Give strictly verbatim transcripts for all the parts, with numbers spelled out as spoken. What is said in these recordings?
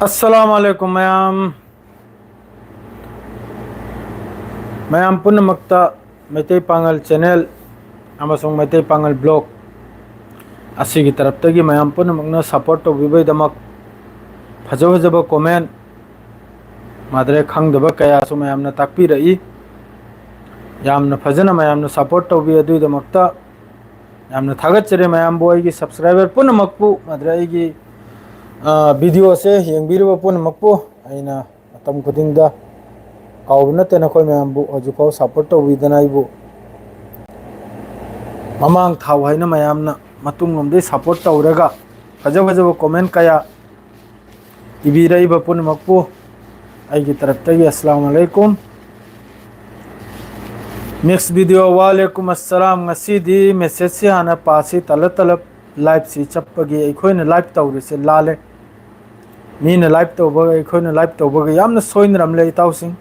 ꯑꯁꯂꯥꯃꯨ ꯑꯂꯥꯏꯀꯨꯝ ꯃꯌꯥꯝ꯫ ꯃꯌꯥꯝ ꯄꯨꯝꯅꯃꯛꯇ ꯃꯩꯇꯩ ꯄꯥꯉꯜ ꯆꯦꯅꯦꯜ ꯑꯃꯁꯨꯡ ꯃꯩꯇꯩ ꯄꯥꯉꯜ ꯕ꯭ꯂꯣꯛ ꯑꯁꯤꯒꯤ ꯇꯔꯞꯇꯒꯤ ꯃꯌꯥꯝ ꯄꯨꯝꯅꯃꯛꯅ ꯁꯄꯣꯔꯠ ꯇꯧꯕꯤꯕꯒꯤꯗꯃꯛ, ꯐꯖ ꯐꯖꯕ ꯀꯣꯃꯦꯟ, ꯃꯥꯗꯔꯦ ꯈꯪꯗꯕ ꯀꯌꯥꯁꯨ ꯃꯌꯥꯝꯅ ꯇꯥꯛꯄꯤꯔꯛꯏ꯫ ꯌꯥꯝꯅ ꯐꯖꯅ ꯃꯌꯥꯝꯅ ꯁꯄꯣꯔꯠ ꯇꯧꯕꯤ, ꯑꯗꯨꯒꯤꯗꯃꯛꯇ ꯌꯥꯝꯅ ꯊꯥꯒꯠꯆꯔꯤ ꯃꯌꯥꯝꯕꯨ, ꯑꯩꯒꯤ ꯁꯕꯁꯀ꯭ꯔꯥꯏꯕꯔ ꯄꯨꯝꯅꯃꯛꯄꯨ, ꯃꯥꯗꯔꯦ ꯑꯩꯒꯤ, ꯑ, ꯚꯤꯗꯤꯑꯣ ꯑꯁꯦ ꯌꯦꯡꯕꯤꯔꯤꯕ ꯄꯨꯝꯅꯃꯛꯄꯨ꯫ ꯑꯩꯅ ꯃꯇꯝ ꯈꯨꯗꯤꯡꯗ ꯀꯥꯎꯕ ꯅꯠꯇꯦ ꯅꯈꯣꯏ ꯃꯌꯥꯝꯕꯨ ꯍꯧꯖꯤꯛꯐꯥꯎ ꯁꯄꯣꯔꯠ ꯇꯧꯕꯤꯗꯅ ꯑꯩꯕꯨ ꯃꯃꯥꯡ ꯊꯥꯎ ꯍꯥꯏꯅ ꯃꯌꯥꯝꯅ ꯃꯇꯨꯡꯂꯣꯝꯗꯩ ꯁꯄꯣꯔꯠ ꯇꯧꯔꯒ ꯐꯖ ꯐꯖꯕ ꯀꯣꯃꯦꯟ ꯀꯌꯥ ꯏꯕꯤꯔꯛꯏꯕ ꯄꯨꯝꯅꯃꯛꯄꯨ ꯑꯩꯒꯤ ꯇꯔꯞꯇꯒꯤ ꯑꯁꯂꯥꯃꯨ ꯑꯂꯥꯏꯀꯨꯝ꯫ Mix video, ꯋꯥꯂꯦꯀꯨꯝ ꯑꯁꯂꯥꯝ꯫ ꯉꯁꯤꯗꯤ ꯃꯦꯁꯦꯖꯁꯤ ꯍꯥꯟꯅ ꯄꯥꯁꯤ꯫ ꯇꯂꯞ ꯇꯂꯞ ꯂꯥꯏꯚꯁꯤ ꯆꯠꯄꯒꯤ ꯑꯩꯈꯣꯏꯅ ꯂꯥꯏꯚ ꯇꯧꯔꯤꯁꯦ ꯂꯥꯜꯂꯦ꯫ ꯃꯤꯅ ꯂꯥꯏꯚ ꯇꯧꯕꯒ ꯑꯩꯈꯣꯏꯅ ꯂꯥꯏꯚ ꯇꯧꯕꯒ ꯌꯥꯝꯅ ꯁꯣꯏꯅꯔꯝꯂꯦ ꯏꯇꯥꯎꯁꯤꯡ꯫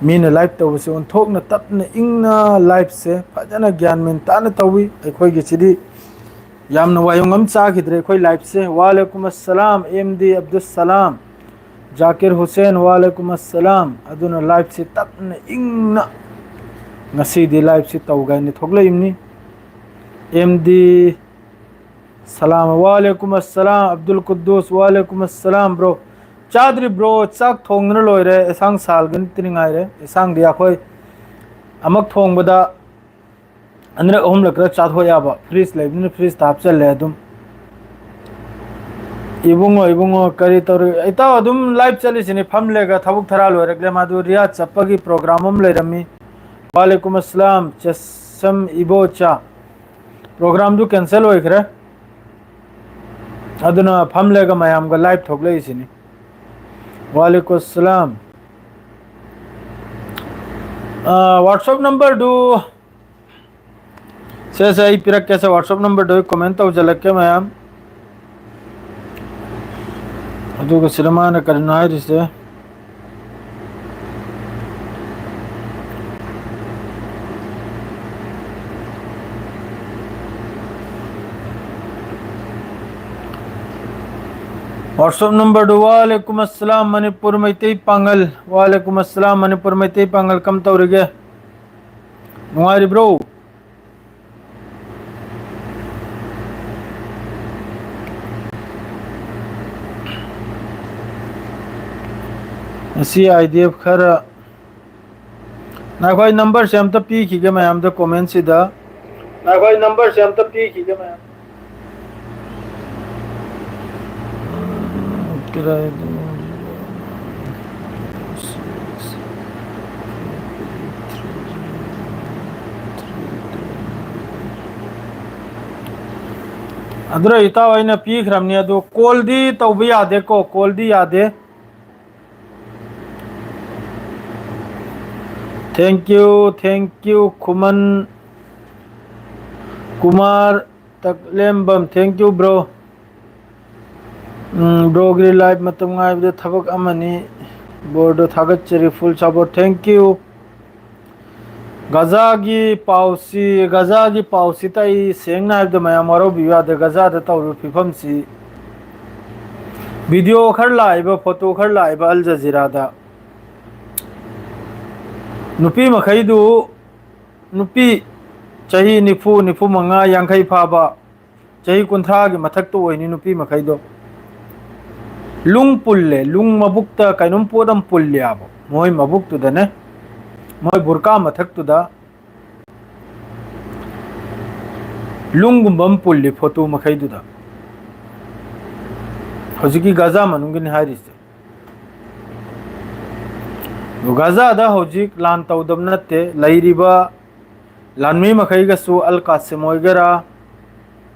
ꯃꯤꯅ ꯂꯥꯏꯚ ꯇꯧꯕꯁꯦ ꯑꯣꯟꯊꯣꯛꯅ ꯇꯞꯅ ꯏꯪꯅ ꯂꯥꯏꯚꯁꯦ ꯐꯖꯅ ꯒ꯭ꯌꯥꯟ ꯃꯦꯟ ꯇꯥꯅ ꯇꯧꯏ꯫ ꯑꯩꯈꯣꯏꯒꯤꯁꯤꯗꯤ ꯌꯥꯝꯅ ꯋꯥꯌꯨꯡ ꯑꯃ ꯆꯥꯈꯤꯗ꯭ꯔꯦ ꯑꯩꯈꯣꯏ ꯂꯥꯏꯚꯁꯦ꯫ ꯋꯥꯂꯦꯀꯨꯝ ꯑꯁꯂꯥꯝ ꯑꯦꯝ ꯗꯤ ꯑꯕꯗꯨꯁꯂꯥꯝ꯫ ꯖꯥꯀꯤꯔ ꯍꯨꯁꯦꯟ, ꯋꯥꯂꯦꯀꯨꯝ ꯑꯁꯂꯥꯝ꯫ ꯑꯗꯨꯅ ꯂꯥꯏꯚꯁꯤ ꯇꯞꯅ ꯏꯪꯅ ꯉꯁꯤꯗꯤ ꯂꯥꯏꯚꯁꯤ ꯇꯧꯒꯦ ꯍꯥꯏꯅ ꯊꯣꯛꯂꯛꯏꯕꯅꯤ꯫ ꯑꯦꯝ ꯗꯤ ꯁꯂꯥꯝ, ꯋꯥꯂꯦꯀꯨꯝ ꯑꯁꯂꯥꯝ꯫ ꯑꯕꯗꯨꯜ ꯀꯨꯗꯨꯁ, ꯋꯥꯂꯦꯀꯨꯝ ꯑꯁꯂꯥꯝ꯫ ꯕ꯭ꯔꯣ, ꯆꯥꯗ꯭ꯔꯤ ꯕ꯭ꯔꯣ, ꯆꯥꯛ ꯊꯣꯡꯗꯅ ꯂꯣꯏꯔꯦ, ꯏꯟꯁꯥꯡ ꯁꯥꯜꯒꯅꯤ ꯉꯥꯏꯔꯦ꯫ ꯏꯟꯁꯥꯡꯗꯤ ꯑꯩꯈꯣꯏ ꯑꯃꯨꯛ ꯊꯣꯡꯕꯗ ꯑꯅꯤꯔꯛ ꯑꯍꯨꯝꯂꯛ ꯈꯔ ꯆꯥꯊꯣꯛ ꯌꯥꯕ, ꯐ꯭ꯔꯤꯖ ꯂꯩꯕꯅꯤꯅ ꯐ꯭ꯔꯤꯖꯇ ꯍꯥꯞꯆꯜꯂꯦ ꯑꯗꯨꯝ꯫ ꯏꯕꯨꯡꯉꯣ, ꯏꯕꯨꯡꯉꯣ, ꯀꯔꯤ ꯇꯧꯔꯤ? ꯏꯇꯥꯎ ꯑꯗꯨꯝ ꯂꯥꯏꯚ ꯆꯠꯂꯤꯁꯤꯅꯤ, ꯐꯝꯂꯦꯒ ꯊꯕꯛ ꯊꯔꯥ ꯂꯣꯏꯔꯛꯂꯦ꯫ ꯃꯥꯗꯨ ꯔꯤꯌꯥꯗ ꯆꯠꯄꯒꯤ ꯄ꯭ꯔꯣꯒ꯭ꯔꯥꯝ ꯑꯃ ꯂꯩꯔꯝꯃꯤ꯫ ꯋꯥꯂꯦꯀꯨꯝ ꯑꯁꯂꯥꯝ, ꯆꯦꯁꯝ ꯏꯕꯣꯆꯥ꯫ ꯄ꯭ꯔꯣꯒ꯭ꯔꯥꯝꯗꯨ ꯀꯦꯟꯁꯦꯜ ꯑꯣꯏꯈ꯭ꯔꯦ꯫ ꯑꯗꯨꯅ ꯐꯝꯂꯦꯒ ꯃꯌꯥꯝꯒ ꯂꯥꯏꯚ ꯊꯣꯛꯂꯛꯏꯁꯤꯅꯤ꯫ ꯋꯥꯂꯦꯀꯨꯝ ꯑꯁꯂꯥꯝ꯫ ꯑꯥ, WhatsApp ꯅꯝꯕꯔꯗꯨ ꯁꯦ, ꯁꯦ, ꯑꯩ ꯄꯤꯔꯛꯀꯦ ꯁꯦ, WhatsApp ꯅꯝꯕꯔꯗ ꯑꯩ ꯀꯣꯃꯦꯟ ꯇꯧꯖꯜꯂꯛꯀꯦ ꯃꯌꯥꯝ꯫ ꯑꯗꯨꯒ ꯁꯤꯗ ꯃꯥꯅ ꯀꯔꯤꯅꯣ ꯍꯥꯏꯔꯤꯁꯦ? WhatsApp number ꯗꯨ, ꯋꯥꯂꯦꯀꯨꯝ ꯑꯁꯂꯥꯝ ꯃꯅꯤꯄꯨꯔ ꯃꯩꯇꯩ ꯄꯥꯡꯒꯜ꯫ ꯋꯥꯂꯦꯀꯨꯝ ꯑꯁꯂꯥꯝ ꯃꯅꯤꯄꯨꯔ ꯃꯩꯇꯩ ꯄꯥꯡꯒꯜ, ꯀꯝ ꯇꯧꯔꯤꯒꯦ? ꯅꯨꯡꯉꯥꯏꯔꯤꯕ꯭ꯔꯣ? ꯉꯁꯤ IDF ꯈꯔ, ꯉꯥꯏꯈꯣ, ꯑꯩ number ꯁꯦ ꯑꯝꯇ ꯄꯤꯈꯤꯒꯦ ꯃꯌꯥꯝꯗ comment ꯁꯤꯗ꯫ ꯉꯥꯏꯈꯣ, ꯑꯩ number ꯁꯦ ꯑꯝꯇ ꯄꯤꯈꯤꯒꯦ ꯃꯌꯥꯝ꯫ ꯑꯗꯨꯔ ꯏꯇꯥꯎ, ꯑꯩꯅ ꯄꯤꯈ꯭ꯔꯕꯅꯤ, ꯑꯗꯨ call ꯗꯤ ꯇꯧꯕ ꯌꯥꯗꯦꯀꯣ, call ꯗꯤ ꯌꯥꯗꯦ꯫ Thank you, thank you, Khuman Kumar ꯇꯛꯂꯦꯝꯕꯝ, thank you bro꯫ Um, bro ꯒꯤ live ꯃꯇꯝ ꯉꯥꯏꯕꯗ ꯊꯕꯛ ꯑꯃꯅꯤ꯫ Bro ꯗꯣ ꯊꯥꯒꯠꯆꯔꯤ, full support, thank you꯫ ꯒꯖꯥꯒꯤ ꯄꯥꯎꯁꯤ, ꯒꯖꯥꯒꯤ ꯄꯥꯎꯁꯤꯇ ꯑꯩ ꯁꯦꯡꯅ ꯍꯥꯏꯕꯗ ꯃꯌꯥꯝ ꯋꯥꯔꯧꯕꯤꯕ ꯌꯥꯗꯦ꯫ ꯒꯖꯥꯗ ꯇꯧꯔꯤꯕ ꯐꯤꯕꯝꯁꯤ, video ꯈꯔ ꯂꯥꯛꯏꯕ, photo ꯈꯔ ꯂꯥꯛꯏꯕ ꯑꯜ ꯖꯖꯤꯔꯥꯗ, ꯅꯨꯄꯤ ꯃꯈꯩꯗꯨ, ꯅꯨꯄꯤ ꯆꯍꯤ ꯅꯤꯐꯨ, ꯅꯤꯐꯨ ꯃꯉꯥ, ꯌꯥꯡꯈꯩ ꯐꯥꯕ, ꯆꯍꯤ ꯀꯨꯟꯊ꯭ꯔꯥꯒꯤ ꯃꯊꯛꯇ ꯑꯣꯏꯅꯤ ꯅꯨꯄꯤ ꯃꯈꯩꯗꯣ꯫ ꯂꯨꯡ ꯄꯨꯜꯂꯦ, ꯂꯨꯡ ꯃꯕꯨꯛꯇ ꯀꯩꯅꯣꯝ ꯄꯣꯠ ꯑꯃ ꯄꯨꯜꯂꯦ ꯍꯥꯏꯕ, ꯃꯣꯏ ꯃꯕꯨꯛꯇꯨꯗꯅꯦ, ꯃꯣꯏ ꯕꯨꯔꯀꯥ ꯃꯊꯛꯇꯨꯗ ꯂꯨꯡꯒꯨꯝꯕ ꯑꯃ ꯄꯨꯜꯂꯤ photo ꯃꯈꯩꯗꯨꯗ꯫ ꯍꯧꯖꯤꯛꯀꯤ ꯒꯖꯥ ꯃꯅꯨꯡꯒꯤꯅꯤ ꯍꯥꯏꯔꯤꯁꯦ꯫ ꯒꯖꯥꯗ ꯍꯧꯖꯤꯛ ꯂꯥꯟ ꯇꯧꯗꯕ ꯅꯠꯇꯦ, ꯂꯩꯔꯤꯕ ꯂꯥꯟꯃꯤ ꯃꯈꯩꯒꯁꯨ, ꯑꯜ ꯀꯥꯁꯤꯝ ꯑꯣꯏꯒꯦꯔꯥ,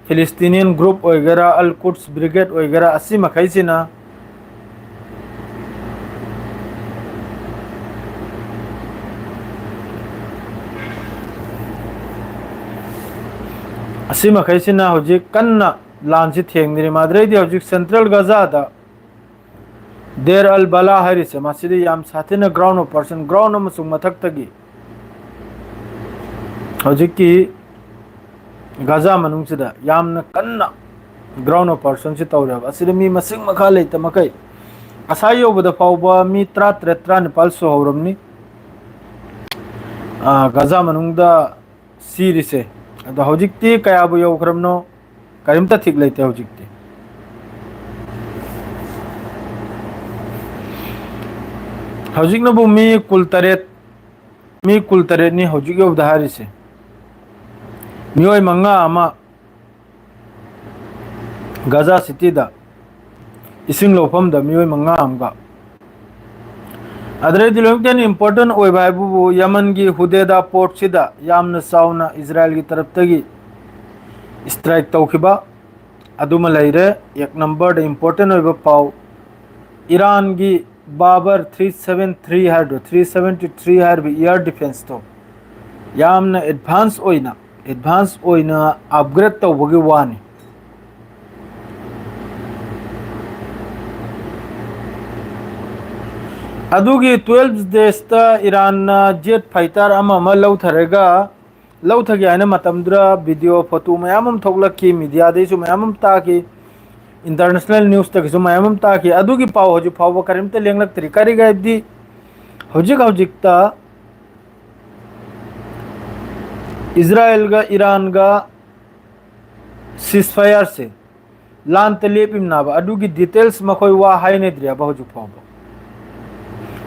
Palestinian group ꯑꯣꯏꯒꯦꯔꯥ, ꯑꯜ ꯀꯨꯗꯁ brigade ꯑꯣꯏꯒꯦꯔꯥ, ꯑꯁꯤ ꯃꯈꯩꯁꯤꯅ, ꯑꯁꯤ ꯃꯈꯩꯁꯤꯅ ꯍꯧꯖꯤꯛ ꯀꯟꯅ ꯂꯥꯟꯁꯤ ꯊꯦꯡꯅꯔꯤ꯫ ꯃꯗꯨꯗꯩꯗꯤ ꯍꯧꯖꯤꯛ central ꯒꯖꯥꯗ ꯗꯦꯔ ꯑꯜ ꯕꯂꯥ ꯍꯥꯏꯔꯤꯁꯦ, ꯃꯁꯤꯗꯤ ꯌꯥꯝ ꯁꯥꯊꯤꯅ ground operation, ground ꯑꯃꯁꯨꯡ ꯃꯊꯛꯇꯒꯤ ꯍꯧꯖꯤꯛꯀꯤ ꯒꯖꯥ ꯃꯅꯨꯡꯁꯤꯗ ꯌꯥꯝꯅ ꯀꯟꯅ Ground operation ꯁꯤ ꯇꯧꯔꯦꯕ꯫ ꯑꯁꯤꯗ ꯃꯤ ꯃꯁꯤꯡ ꯃꯈꯥ ꯂꯩꯇ ꯃꯈꯩ, ꯉꯁꯥꯏ ꯌꯧꯕꯗ ꯐꯥꯎꯕ ꯃꯤ ꯇꯔꯥꯇꯔꯦꯠ, ꯇꯔꯥꯅꯤꯄꯥꯜ ꯁꯨꯍꯧꯔꯝꯅꯤ, ꯑꯥ, ꯒꯥꯖꯥ ꯃꯅꯨꯡꯗ ꯁꯤꯔꯤꯁꯦ꯫ ꯑꯗꯣ ꯍꯧꯖꯤꯛꯇꯤ ꯀꯌꯥꯕꯨ ꯌꯧꯈ꯭ꯔꯕꯅꯣ, ꯀꯔꯤꯝꯇ ꯊꯤꯛ ꯂꯩꯇꯦ ꯍꯧꯖꯤꯛꯇꯤ꯫ ꯍꯧꯖꯤꯛꯅꯕꯨ ꯃꯤ ꯀꯨꯟꯇꯔꯦꯠ, ꯃꯤ ꯀꯨꯟꯇꯔꯦꯠꯅꯤ ꯍꯧꯖꯤꯛ ꯌꯧꯕꯗ ꯍꯥꯏꯔꯤꯁꯦ꯫ ꯃꯤꯑꯣꯏ ꯃꯉꯥ ꯑꯃ ꯒꯥꯖꯥ ꯁꯤꯇꯤꯗ, ꯏꯁꯤꯡ ꯂꯧꯐꯝꯗ ꯃꯤꯑꯣꯏ ꯃꯉꯥ ꯑꯃꯒ꯫ ꯑꯗꯨꯗꯩꯗꯤ ꯂꯣꯏꯅ important ꯑꯣꯏꯕ ꯍꯥꯏꯕꯕꯨ, ꯌꯃꯟꯒꯤ ꯍꯨꯗꯦꯗꯥ ꯄꯣꯔꯠꯁꯤꯗ ꯌꯥꯝꯅ ꯆꯥꯎꯅ ꯏꯖꯔꯥꯏꯜꯒꯤ ꯇꯔꯞꯇꯒꯤ strike ꯇꯧꯈꯤꯕ ꯑꯗꯨꯃ ꯂꯩꯔꯦ꯫ ꯑꯦꯛ ꯅꯝꯕꯔꯗ important ꯑꯣꯏꯕ ꯄꯥꯎ, ꯏꯔꯥꯟꯒꯤ ꯕꯥꯕꯔ three seven three ꯍꯥꯏꯔꯤꯕ, three seventy three ꯍꯥꯏꯔꯤꯕ air defenceꯇꯣ ꯌꯥꯝꯅ advance ꯑꯣꯏꯅ, advance ꯑꯣꯏꯅ upgrade ꯇꯧꯕꯒꯤ ꯋꯥꯅꯤ꯫ ꯑꯗꯨꯒꯤ twelve daysꯇ ꯏꯔꯥꯟꯅ jet fighter ꯑꯃ ꯑꯃ ꯂꯧꯊꯔꯒ, ꯂꯧꯊꯒꯦ ꯍꯥꯏꯅ ꯃꯇꯝꯗꯨꯗ video, photo ꯃꯌꯥꯝ ꯑꯃ ꯊꯣꯛꯂꯛꯈꯤ, mediaꯗꯩꯁꯨ ꯃꯌꯥꯝ ꯑꯃ ꯇꯥꯈꯤ, international newsꯇꯒꯤꯁꯨ ꯃꯌꯥꯝ ꯑꯃ ꯇꯥꯈꯤ꯫ ꯑꯗꯨꯒꯤ ꯄꯥꯎ ꯍꯧꯖꯤꯛ ꯐꯥꯎꯕ ꯀꯔꯤꯝꯇ ꯂꯦꯡꯂꯛꯇ꯭ꯔꯤ꯫ ꯀꯔꯤꯒꯤ ꯍꯥꯏꯕꯗꯤ ꯍꯧꯖꯤꯛ ꯍꯧꯖꯤꯛꯇ ꯏꯖꯔꯥꯏꯜꯒ ꯏꯔꯥꯟꯒ ceasefireꯁꯦ, ꯂꯥꯟꯇ ꯂꯦꯞꯄꯤꯕꯅꯦꯕ, ꯑꯗꯨꯒꯤ details ꯃꯈꯣꯏ ꯋꯥ ꯍꯥꯏꯅꯗ꯭ꯔꯤꯕ ꯍꯧꯖꯤꯛ ꯐꯥꯎꯕ꯫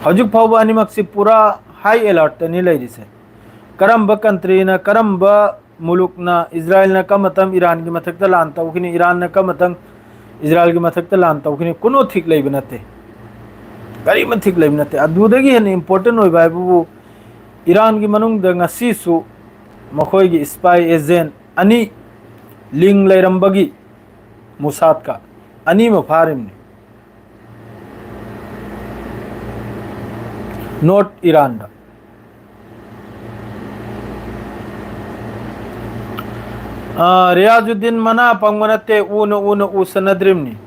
ꯍꯧꯖꯤꯛ ꯐꯥꯎꯕ ꯑꯅꯤꯃꯛꯁꯤ ꯄꯨꯔꯥ high alertꯇꯅꯤ ꯂꯩꯔꯤꯁꯦ꯫ ꯀꯔꯝꯕ countryꯅ, ꯀꯔꯝꯕ ꯃꯨꯂꯨꯛꯅ, ꯏꯖꯔꯥꯏꯜꯅ ꯀꯔꯝꯕ ꯃꯇꯝ ꯏꯔꯥꯟꯒꯤ ꯃꯊꯛꯇ ꯂꯥꯟ ꯇꯧꯈꯤꯅꯤ, ꯏꯔꯥꯟꯅ ꯀꯔꯝꯕ ꯃꯇꯝ ꯏꯖꯔꯥꯏꯜꯒꯤ ꯃꯊꯛꯇ ꯂꯥꯟ ꯇꯧꯈꯤꯅꯤ, ꯀꯨꯅꯣ ꯊꯤꯛ ꯂꯩꯕ ꯅꯠꯇꯦ, ꯀꯔꯤꯃ ꯊꯤꯛ ꯂꯩꯕ ꯅꯠꯇꯦ꯫ ꯑꯗꯨꯗꯒꯤ ꯍꯦꯟꯅ important ꯑꯣꯏꯕ ꯍꯥꯏꯕꯕꯨ, ꯏꯔꯥꯟꯒꯤ ꯃꯅꯨꯡꯗ ꯉꯁꯤꯁꯨ ꯃꯈꯣꯏꯒꯤ spy agent ꯑꯅꯤ link ꯂꯩꯔꯝꯕꯒꯤ ꯃꯨꯁꯥꯠꯀ ꯑꯅꯤꯃ ꯐꯥꯔꯤꯕꯅꯤ꯫ North ꯏꯔꯥꯟꯗ꯫ ꯑꯥ, ꯔꯤꯌꯥꯖꯨꯗꯤꯟ, ꯃꯅꯥ ꯄꯪꯕ ꯅꯠꯇꯦ, ꯎꯅ ꯎꯅ ꯎꯁꯟꯅꯗ꯭ꯔꯤꯕꯅꯤ꯫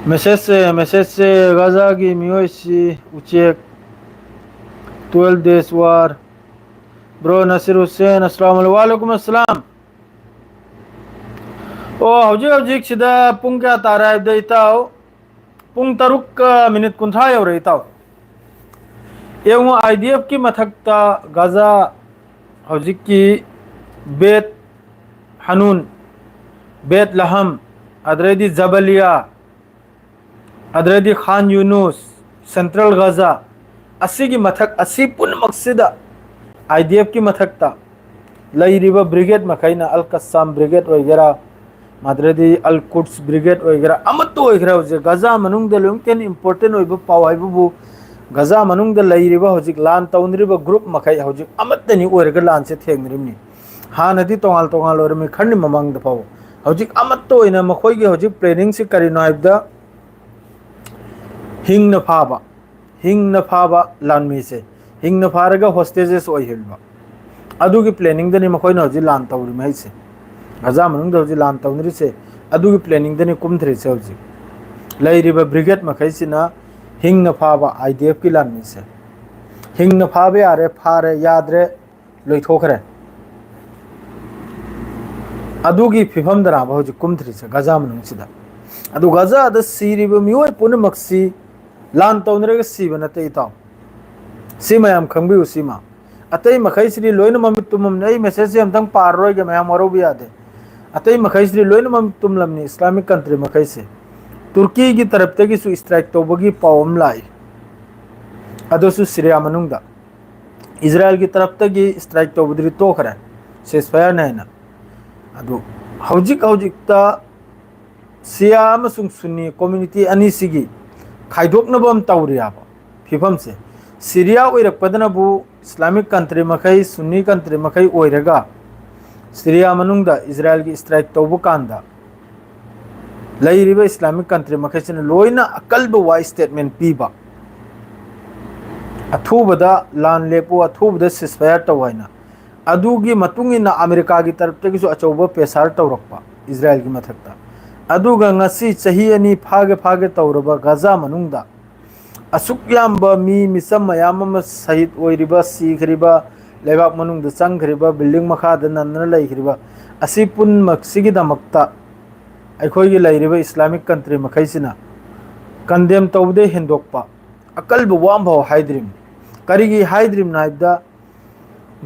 Message ꯁꯦ, message ꯁꯦ, ꯒꯥꯖꯥꯒꯤ ꯃꯤꯑꯣꯏꯁꯤ ꯎꯆꯦꯛ, twelve days war꯫ Bro ꯅꯁꯤꯔ ꯍꯨꯁꯦꯟ, ꯑꯁꯂꯥꯝ ꯑꯂꯩ-, ꯋꯥꯂꯩꯀꯨꯝ ꯑꯁꯂꯥꯝ꯫ ꯑꯣ, ꯍꯧꯖꯤꯛ ꯍꯧꯖꯤꯛꯁꯤꯗ ꯄꯨꯡ ꯀꯌꯥ ꯇꯥꯔꯦ ꯍꯥꯏꯕꯗ, ꯏꯇꯥꯎ, ꯄꯨꯡ ꯇꯔꯨꯛꯀ ꯃꯤꯅꯤꯠ ꯀꯨꯟꯊ꯭ꯔꯥ ꯌꯧꯔꯦ, ꯏꯇꯥꯎ꯫ ꯌꯦꯡꯉꯨ, ꯑꯥꯏ ꯗꯤ ꯑꯦꯐꯀꯤ ꯃꯊꯛꯇ ꯒꯥꯖꯥ, ꯍꯧꯖꯤꯛꯀꯤ ꯕꯦꯠ ꯍꯅꯨꯟ, ꯕꯦꯠ ꯂꯍꯝ, ꯑꯗꯨꯗꯩꯗꯤ ꯖꯕꯂꯤꯌꯥ, ꯑꯗꯨꯗꯩꯗꯤ ꯈꯥꯟ ꯌꯨꯅꯨꯁ, ꯁꯦꯟꯇ꯭ꯔꯦꯜ ꯒꯥꯖꯥ, ꯑꯁꯤꯒꯤ ꯃꯊꯛ ꯑꯁꯤ ꯄꯨꯝꯅꯃꯛꯁꯤꯗ, ꯑꯥꯏ ꯗꯤ ꯑꯦꯐꯀꯤ ꯃꯊꯛꯇ ꯂꯩꯔꯤꯕ ꯕ꯭ꯔꯤꯒꯦꯗ ꯃꯈꯩꯅ, ꯑꯜ ꯀꯁꯥꯝ ꯕ꯭ꯔꯤꯒꯦꯗ ꯑꯣꯏꯒꯦꯔꯥ, ꯑꯗꯨꯗꯩꯗꯤ ꯑꯜ ꯀꯨꯠꯁ ꯕ꯭ꯔꯤꯒꯦꯗ ꯑꯣꯏꯒꯦꯔꯥ, ꯑꯃꯠꯇ ꯑꯣꯏꯒꯦꯔꯥ, ꯍꯧꯖꯤꯛ ꯒꯥꯖꯥ ꯃꯅꯨꯡꯗ ꯂꯣꯏꯅꯃꯛꯇ ꯍꯦꯟꯅ ꯏꯝꯄꯣꯔꯇꯦꯟ ꯑꯣꯏꯕ ꯄꯥꯎ ꯍꯥꯏꯕꯕꯨ, ꯒꯥꯖꯥ ꯃꯅꯨꯡꯗ ꯂꯩꯔꯤꯕ, ꯍꯧꯖꯤꯛ ꯂꯥꯟ ꯇꯧꯅꯔꯤꯕ ꯒ꯭ꯔꯨꯞ ꯃꯈꯩ ꯍꯧꯖꯤꯛ ꯑꯃꯠꯇꯅꯤ ꯑꯣꯏꯔꯒ ꯂꯥꯟꯁꯦ ꯊꯦꯡꯅꯔꯤꯕꯅꯤ꯫ ꯍꯥꯟꯅꯗꯤ ꯇꯣꯉꯥꯟ ꯇꯣꯉꯥꯟ ꯑꯣꯏꯔꯝꯃꯤ, ꯈꯔꯅꯤ ꯃꯃꯥꯡꯗ ꯐꯥꯎꯕ꯫ ꯍꯧꯖꯤꯛ ꯑꯃꯠꯇ ꯑꯣꯏꯅ ꯃꯈꯣꯏꯒꯤ ꯍꯧꯖꯤꯛ ꯄ꯭ꯂꯦꯅꯤꯡꯁꯤ ꯀꯔꯤꯅꯣ ꯍꯥꯏꯕꯗ, ꯍꯤꯡꯅ ꯐꯥꯕ, ꯍꯤꯡꯅ ꯐꯥꯕ ꯂꯥꯟꯃꯤꯁꯦ, ꯍꯤꯡꯅ ꯐꯥꯔꯒ ꯍꯣꯁꯇꯦꯖꯦꯁ ꯑꯣꯏꯍꯟꯕ, ꯑꯗꯨꯒꯤ ꯄ꯭ꯂꯦꯅꯤꯡꯗꯅꯤ ꯃꯈꯣꯏꯅ ꯍꯧꯖꯤꯛ ꯂꯥꯟ ꯇꯧꯔꯤꯕ ꯍꯥꯏꯁꯦ꯫ ꯒꯥꯖꯥ ꯃꯅꯨꯡꯗ ꯍꯧꯖꯤꯛ ꯂꯥꯟ ꯇꯧꯅꯔꯤꯁꯦ, ꯑꯗꯨꯒꯤ ꯄ꯭ꯂꯦꯅꯤꯡꯗꯅꯤ ꯀꯨꯝꯊꯔꯤꯁꯦ꯫ ꯍꯧꯖꯤꯛ ꯂꯩꯔꯤꯕ ꯕ꯭ꯔꯤꯒꯦꯗ ꯃꯈꯩꯁꯤꯅ ꯍꯤꯡꯅ ꯐꯥꯕ ꯑꯥꯏ ꯗꯤ ꯑꯦꯐꯀꯤ ꯂꯥꯟꯃꯤꯁꯦ, ꯍꯤꯡꯅ ꯐꯥꯕ ꯌꯥꯔꯦ, ꯐꯥꯔꯦ, ꯌꯥꯗ꯭ꯔꯦ, ꯂꯣꯏꯊꯣꯛꯈ꯭ꯔꯦ꯫ ꯑꯗꯨꯒꯤ ꯐꯤꯕꯝꯗꯅꯦꯕ ꯍꯧꯖꯤꯛ ꯀꯨꯝꯊꯔꯤꯁꯦ ꯒꯥꯖꯥ ꯃꯅꯨꯡꯁꯤꯗ꯫ ꯑꯗꯨ ꯒꯥꯖꯥꯗ ꯁꯤꯔꯤꯕ ꯃꯤꯑꯣꯏ ꯄꯨꯝꯅꯃꯛꯁꯤ ꯂꯥꯟ ꯇꯧꯅꯔꯒ ꯁꯤꯕ ꯅꯠꯇꯦ, ꯏꯇꯥꯎ꯫ ꯁꯤ ꯃꯌꯥꯝ ꯈꯪꯕꯤꯌꯨ, ꯁꯤꯃ꯫ ꯑꯇꯩ ꯃꯈꯩꯁꯤꯗꯤ ꯂꯣꯏꯅ ꯃꯃꯤꯠ ꯇꯨꯝꯃꯝꯅꯤ꯫ ꯑꯩ ꯃꯦꯁꯦꯖꯁꯤ ꯑꯝꯇꯪ ꯄꯥꯔꯔꯣꯏꯒꯦ, ꯃꯌꯥꯝ ꯋꯥꯔꯧꯕ ꯌꯥꯗꯦ꯫ ꯑꯇꯩ ꯃꯈꯩꯁꯤꯗꯤ ꯂꯣꯏꯅ ꯃꯃꯤꯠ ꯇꯨꯝꯂꯝꯅꯤ, ꯏꯁꯂꯥꯃꯤꯛ ꯀꯟꯇ꯭ꯔꯤ ꯃꯈꯩꯁꯦ꯫ ꯇꯨꯔꯀꯤꯒꯤ ꯇꯔꯞꯇꯒꯤꯁꯨ ꯏꯁꯇ꯭ꯔꯥꯏꯛ ꯇꯧꯕꯒꯤ ꯄꯥꯎ ꯑꯃ ꯂꯥꯛꯏ, ꯑꯗꯨꯁꯨ ꯁꯤꯔꯤꯌꯥ ꯃꯅꯨꯡꯗ꯫ ꯏꯖꯔꯥꯏꯜꯒꯤ ꯇꯔꯞꯇꯒꯤ ꯏꯁꯇ꯭ꯔꯥꯏꯛ ꯇꯧꯕꯗꯨꯗꯤ ꯇꯣꯛꯈ꯭ꯔꯦ, ꯁꯦꯁꯐꯥꯌꯔꯅꯦ ꯍꯥꯏꯅ꯫ ꯑꯗꯨ ꯍꯧꯖꯤꯛ ꯍꯧꯖꯤꯛꯇ ꯁꯤꯌꯥ ꯑꯃꯁꯨꯡ ꯁꯨꯟꯅꯤ ꯀꯝꯃ꯭ꯌꯨꯅꯤꯇꯤ ꯑꯅꯤꯁꯤꯒꯤ ꯈꯥꯏꯗꯣꯛꯅꯕ ꯑꯃ ꯇꯧꯔꯤꯕ ꯐꯤꯕꯝꯁꯦ, ꯁꯤꯔꯤꯌꯥ ꯑꯣꯏꯔꯛꯄꯗꯅꯕꯨ ꯏꯁꯂꯥꯃꯤꯛ ꯀꯟꯇ꯭ꯔꯤ ꯃꯈꯩ, ꯁꯨꯟꯅꯤ ꯀꯟꯇ꯭ꯔꯤ ꯃꯈꯩ ꯑꯣꯏꯔꯒ ꯁꯤꯔꯤꯌꯥ ꯃꯅꯨꯡꯗ ꯏꯖꯔꯥꯏꯜꯒꯤ ꯏꯁꯇ꯭ꯔꯥꯏꯛ ꯇꯧꯕ ꯀꯥꯟꯗ ꯂꯩꯔꯤꯕ ꯏꯁꯂꯥꯃꯤꯛ ꯀꯟꯇ꯭ꯔꯤ ꯃꯈꯩꯁꯤꯅ ꯂꯣꯏꯅ ꯑꯀꯜꯕ ꯋꯥ ꯁ꯭ꯇꯦꯠꯃꯦꯟ ꯄꯤꯕ, ꯑꯊꯨꯕꯗ ꯂꯥꯟ ꯂꯦꯞꯄꯨ, ꯑꯊꯨꯕꯗ ꯁꯤꯁꯐꯥꯌꯔ ꯇꯧ ꯍꯥꯏꯅ꯫ ꯑꯗꯨꯒꯤ ꯃꯇꯨꯡ ꯏꯟꯅ ꯑꯃꯦꯔꯤꯀꯥꯒꯤ ꯇꯔꯞꯇꯒꯤꯁꯨ ꯑꯆꯧꯕ ꯄ꯭ꯔꯦꯁꯥꯔ ꯇꯧꯔꯛꯄ ꯏꯖꯔꯥꯏꯜꯒꯤ ꯃꯊꯛꯇ꯫ ꯑꯗꯨꯒ ꯉꯁꯤ ꯆꯍꯤ ꯑꯅꯤ ꯐꯥꯒꯦ ꯐꯥꯒꯦ ꯇꯧꯔꯕ ꯒꯥꯖꯥ ꯃꯅꯨꯡꯗ ꯑꯁꯨꯛ ꯌꯥꯝꯕ ꯃꯤ ꯃꯤꯆꯝ ꯃꯌꯥꯝ ꯑꯃ ꯁꯍꯤꯗ ꯑꯣꯏꯔꯤꯕ, ꯁꯤꯈ꯭ꯔꯤꯕ, ꯂꯩꯕꯥꯛ ꯃꯅꯨꯡꯗ ꯆꯪꯈ꯭ꯔꯤꯕ, ꯕꯤꯜꯗꯤꯡ ꯃꯈꯥꯗ ꯅꯟꯗꯨꯅ ꯂꯩꯈ꯭ꯔꯤꯕ ꯑꯁꯤ ꯄꯨꯝꯅꯃꯛꯁꯤꯒꯤꯗꯃꯛꯇ ꯑꯩꯈꯣꯏꯒꯤ ꯂꯩꯔꯤꯕ ꯏꯁꯂꯥꯃꯤꯛ ꯀꯟꯇ꯭ꯔꯤ ꯃꯈꯩꯁꯤꯅ ꯀꯟꯗꯦꯝ ꯇꯧꯕꯗꯩ ꯍꯦꯟꯗꯣꯛꯄ ꯑꯀꯜꯕ ꯋꯥ ꯑꯃꯐꯥꯎ ꯍꯥꯏꯗ꯭ꯔꯤꯕꯅꯤ꯫ ꯀꯔꯤꯒꯤ ꯍꯥꯏꯗ꯭ꯔꯤꯕꯅꯣ ꯍꯥꯏꯕꯗ,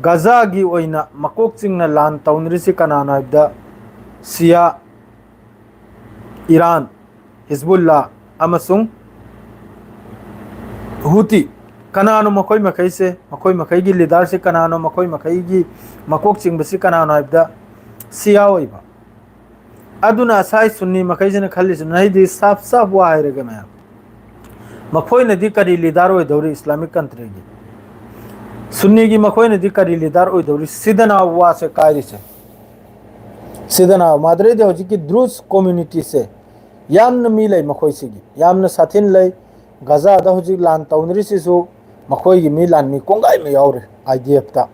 ꯒꯖꯥꯒꯤ ꯑꯣꯏꯅ ꯃꯀꯣꯛ ꯆꯤꯡꯅ ꯂꯥꯟ ꯇꯧꯅꯔꯤꯁꯤ ꯀꯅꯥꯅꯣ ꯍꯥꯏꯕꯗ, ꯁꯤꯌꯥ, ꯏꯔꯥꯟ, ꯍꯤꯖꯕꯨꯜꯂꯥ ꯑꯃꯁꯨꯡ ꯍꯨꯇꯤ꯫ ꯀꯅꯥꯅꯣ ꯃꯈꯣꯏ ꯃꯈꯩꯁꯦ? ꯃꯈꯣꯏ ꯃꯈꯩꯒꯤ ꯂꯤꯗꯔꯁꯦ ꯀꯅꯥꯅꯣ? ꯃꯈꯣꯏ ꯃꯈꯩꯒꯤ ꯃꯀꯣꯛ ꯆꯤꯡꯕꯁꯤ ꯀꯅꯥꯅꯣ ꯍꯥꯏꯕꯗ, ꯁꯤꯌꯥ ꯑꯣꯏꯕ꯫ ꯑꯗꯨꯅ ꯉꯁꯥꯏ ꯁꯨꯟꯅꯤ ꯃꯈꯩꯁꯤꯅ ꯈꯜꯂꯤꯁꯤꯅ, ꯑꯩꯗꯤ ꯁꯥꯞ ꯁꯥꯞ ꯋꯥ ꯍꯥꯏꯔꯒꯦ ꯃꯌꯥꯝ, ꯃꯈꯣꯏꯅꯗꯤ ꯀꯔꯤ ꯂꯤꯗꯔ ꯑꯣꯏꯗꯧꯔꯤ ꯏꯁꯂꯥꯃꯤꯛ ꯀꯟꯇ꯭ꯔꯤꯒꯤ? ꯁꯨꯟꯅꯤꯒꯤ ꯃꯈꯣꯏꯅꯗꯤ ꯀꯔꯤ ꯂꯤꯗꯔ ꯑꯣꯏꯗꯧꯔꯤ? ꯁꯤꯗꯅ ꯋꯥꯁꯦ ꯀꯥꯏꯔꯤꯁꯦ꯫ ꯁꯤꯗꯅ ꯃꯥꯗ꯭ꯔꯦꯗꯤ ꯍꯧꯖꯤꯛꯀꯤ ꯗ꯭ꯔꯨꯖ ꯀꯝꯃ꯭ꯌꯨꯅꯤꯇꯤꯁꯦ ꯌꯥꯝꯅ ꯃꯤ ꯂꯩ ꯃꯈꯣꯏꯁꯤꯒꯤ, ꯌꯥꯝꯅ ꯁꯥꯊꯤꯅ ꯂꯩ꯫ ꯒꯖꯥꯗ ꯍꯧꯖꯤꯛ ꯂꯥꯟ ꯇꯧꯅꯔꯤꯁꯤꯁꯨ ꯃꯈꯣꯏꯒꯤ ꯃꯤ ꯂꯥꯟꯃꯤ ꯀꯣꯡꯒꯥꯏ ꯑꯃ ꯌꯥꯎꯔꯤ ꯑꯥꯏ ꯗꯤ ꯑꯦꯐꯇ꯫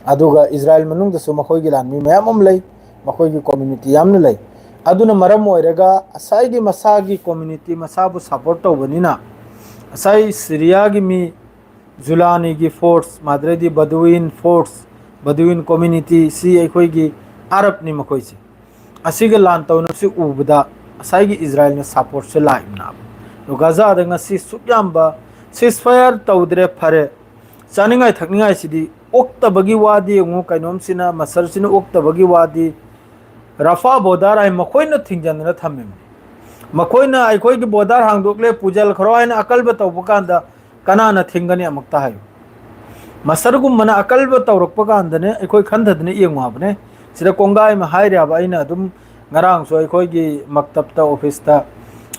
ꯑꯗꯨꯒ ꯏꯖꯔꯥꯏꯜ ꯃꯅꯨꯡꯗꯁꯨ ꯃꯈꯣꯏꯒꯤ ꯂꯥꯟꯃꯤ ꯃꯌꯥꯝ ꯑꯃ ꯂꯩ, ꯃꯈꯣꯏꯒꯤ ꯀꯝꯃ꯭ꯌꯨꯅꯤꯇꯤ ꯌꯥꯝꯅ ꯂꯩ꯫ ꯑꯗꯨꯅ ꯃꯔꯝ ꯑꯣꯏꯔꯒ ꯉꯁꯥꯏꯒꯤ ꯃꯁꯥꯒꯤ ꯀꯝꯃ꯭ꯌꯨꯅꯤꯇꯤ ꯃꯁꯥꯕꯨ ꯁꯄꯣꯔꯠ ꯇꯧꯕꯅꯤꯅ, ꯉꯁꯥꯏ ꯁꯤꯔꯤꯌꯥꯒꯤ ꯃꯤ ꯖꯨꯂꯥꯅꯤꯒꯤ ꯐꯣꯔꯁ, ꯃꯥꯗ꯭ꯔꯦꯗꯤ ꯕꯗꯨꯋꯤꯟ ꯐꯣꯔꯁ, ꯕꯗꯨꯋꯤꯟ ꯀꯝꯃ꯭ꯌꯨꯅꯤꯇꯤ ꯁꯤ ꯑꯩꯈꯣꯏꯒꯤ ꯑꯔꯕꯅꯤ ꯃꯈꯣꯏꯁꯦ꯫ ꯑꯁꯤꯒ ꯂꯥꯟ ꯇꯧꯅꯕꯁꯤ ꯎꯕꯗ ꯉꯁꯥꯏꯒꯤ ꯏꯖꯔꯥꯏꯜꯅ ꯁꯄꯣꯔꯠꯁꯦ ꯂꯥꯛꯏꯕꯅꯦꯕ꯫ ꯑꯗꯣ ꯒꯖꯥꯗ ꯉꯁꯤ ꯁꯨꯛ ꯌꯥꯝꯕ ceasefire ꯇꯧꯗ꯭ꯔꯦ, ꯐꯔꯦ, ꯆꯥꯅꯤꯡꯉꯥꯏ ꯊꯛꯅꯤꯡꯉꯥꯏꯁꯤꯗꯤ ꯑꯣꯛꯇꯕꯒꯤ ꯋꯥꯗꯤ ꯌꯦꯡꯉꯨ, ꯀꯩꯅꯣꯝꯁꯤꯅ, ꯃꯁꯔꯁꯤꯅ ꯑꯣꯛꯇꯕꯒꯤ ꯋꯥꯗꯤ, ꯔꯐꯥ ꯕꯣꯔꯗꯔ ꯍꯥꯏ ꯃꯈꯣꯏꯅ ꯊꯤꯡꯖꯤꯟꯗꯅ ꯊꯝꯃꯤꯕꯅꯤ꯫ ꯃꯈꯣꯏꯅ ꯑꯩꯈꯣꯏꯒꯤ ꯕꯣꯔꯗꯔ ꯍꯥꯡꯗꯣꯛꯂꯦ, ꯄꯨꯖꯜꯈ꯭ꯔꯣ ꯍꯥꯏꯅ ꯑꯀꯜꯕ ꯇꯧꯕ ꯀꯥꯟꯗ ꯀꯅꯥꯅ ꯊꯤꯡꯒꯅꯤ? ꯑꯃꯨꯛꯇ ꯍꯥꯏꯌꯨ꯫ ꯃꯁꯔꯒꯨꯝꯕꯅ ꯑꯀꯜꯕ ꯇꯧꯔꯛꯄ ꯀꯥꯟꯗꯅꯦ ꯑꯩꯈꯣꯏ ꯈꯟꯊꯗꯅ ꯌꯦꯡꯉꯨ ꯍꯥꯏꯕꯅꯦ꯫ ꯁꯤꯗ ꯀꯣꯡꯒꯥꯏ ꯑꯃ ꯍꯥꯏꯔꯦ ꯍꯥꯏꯕ꯫ ꯑꯩꯅ ꯑꯗꯨꯝ ꯉꯔꯥꯡꯁꯨ ꯑꯩꯈꯣꯏꯒꯤ ꯃꯛꯇꯞꯇ, ꯑꯣꯐꯤꯁꯇ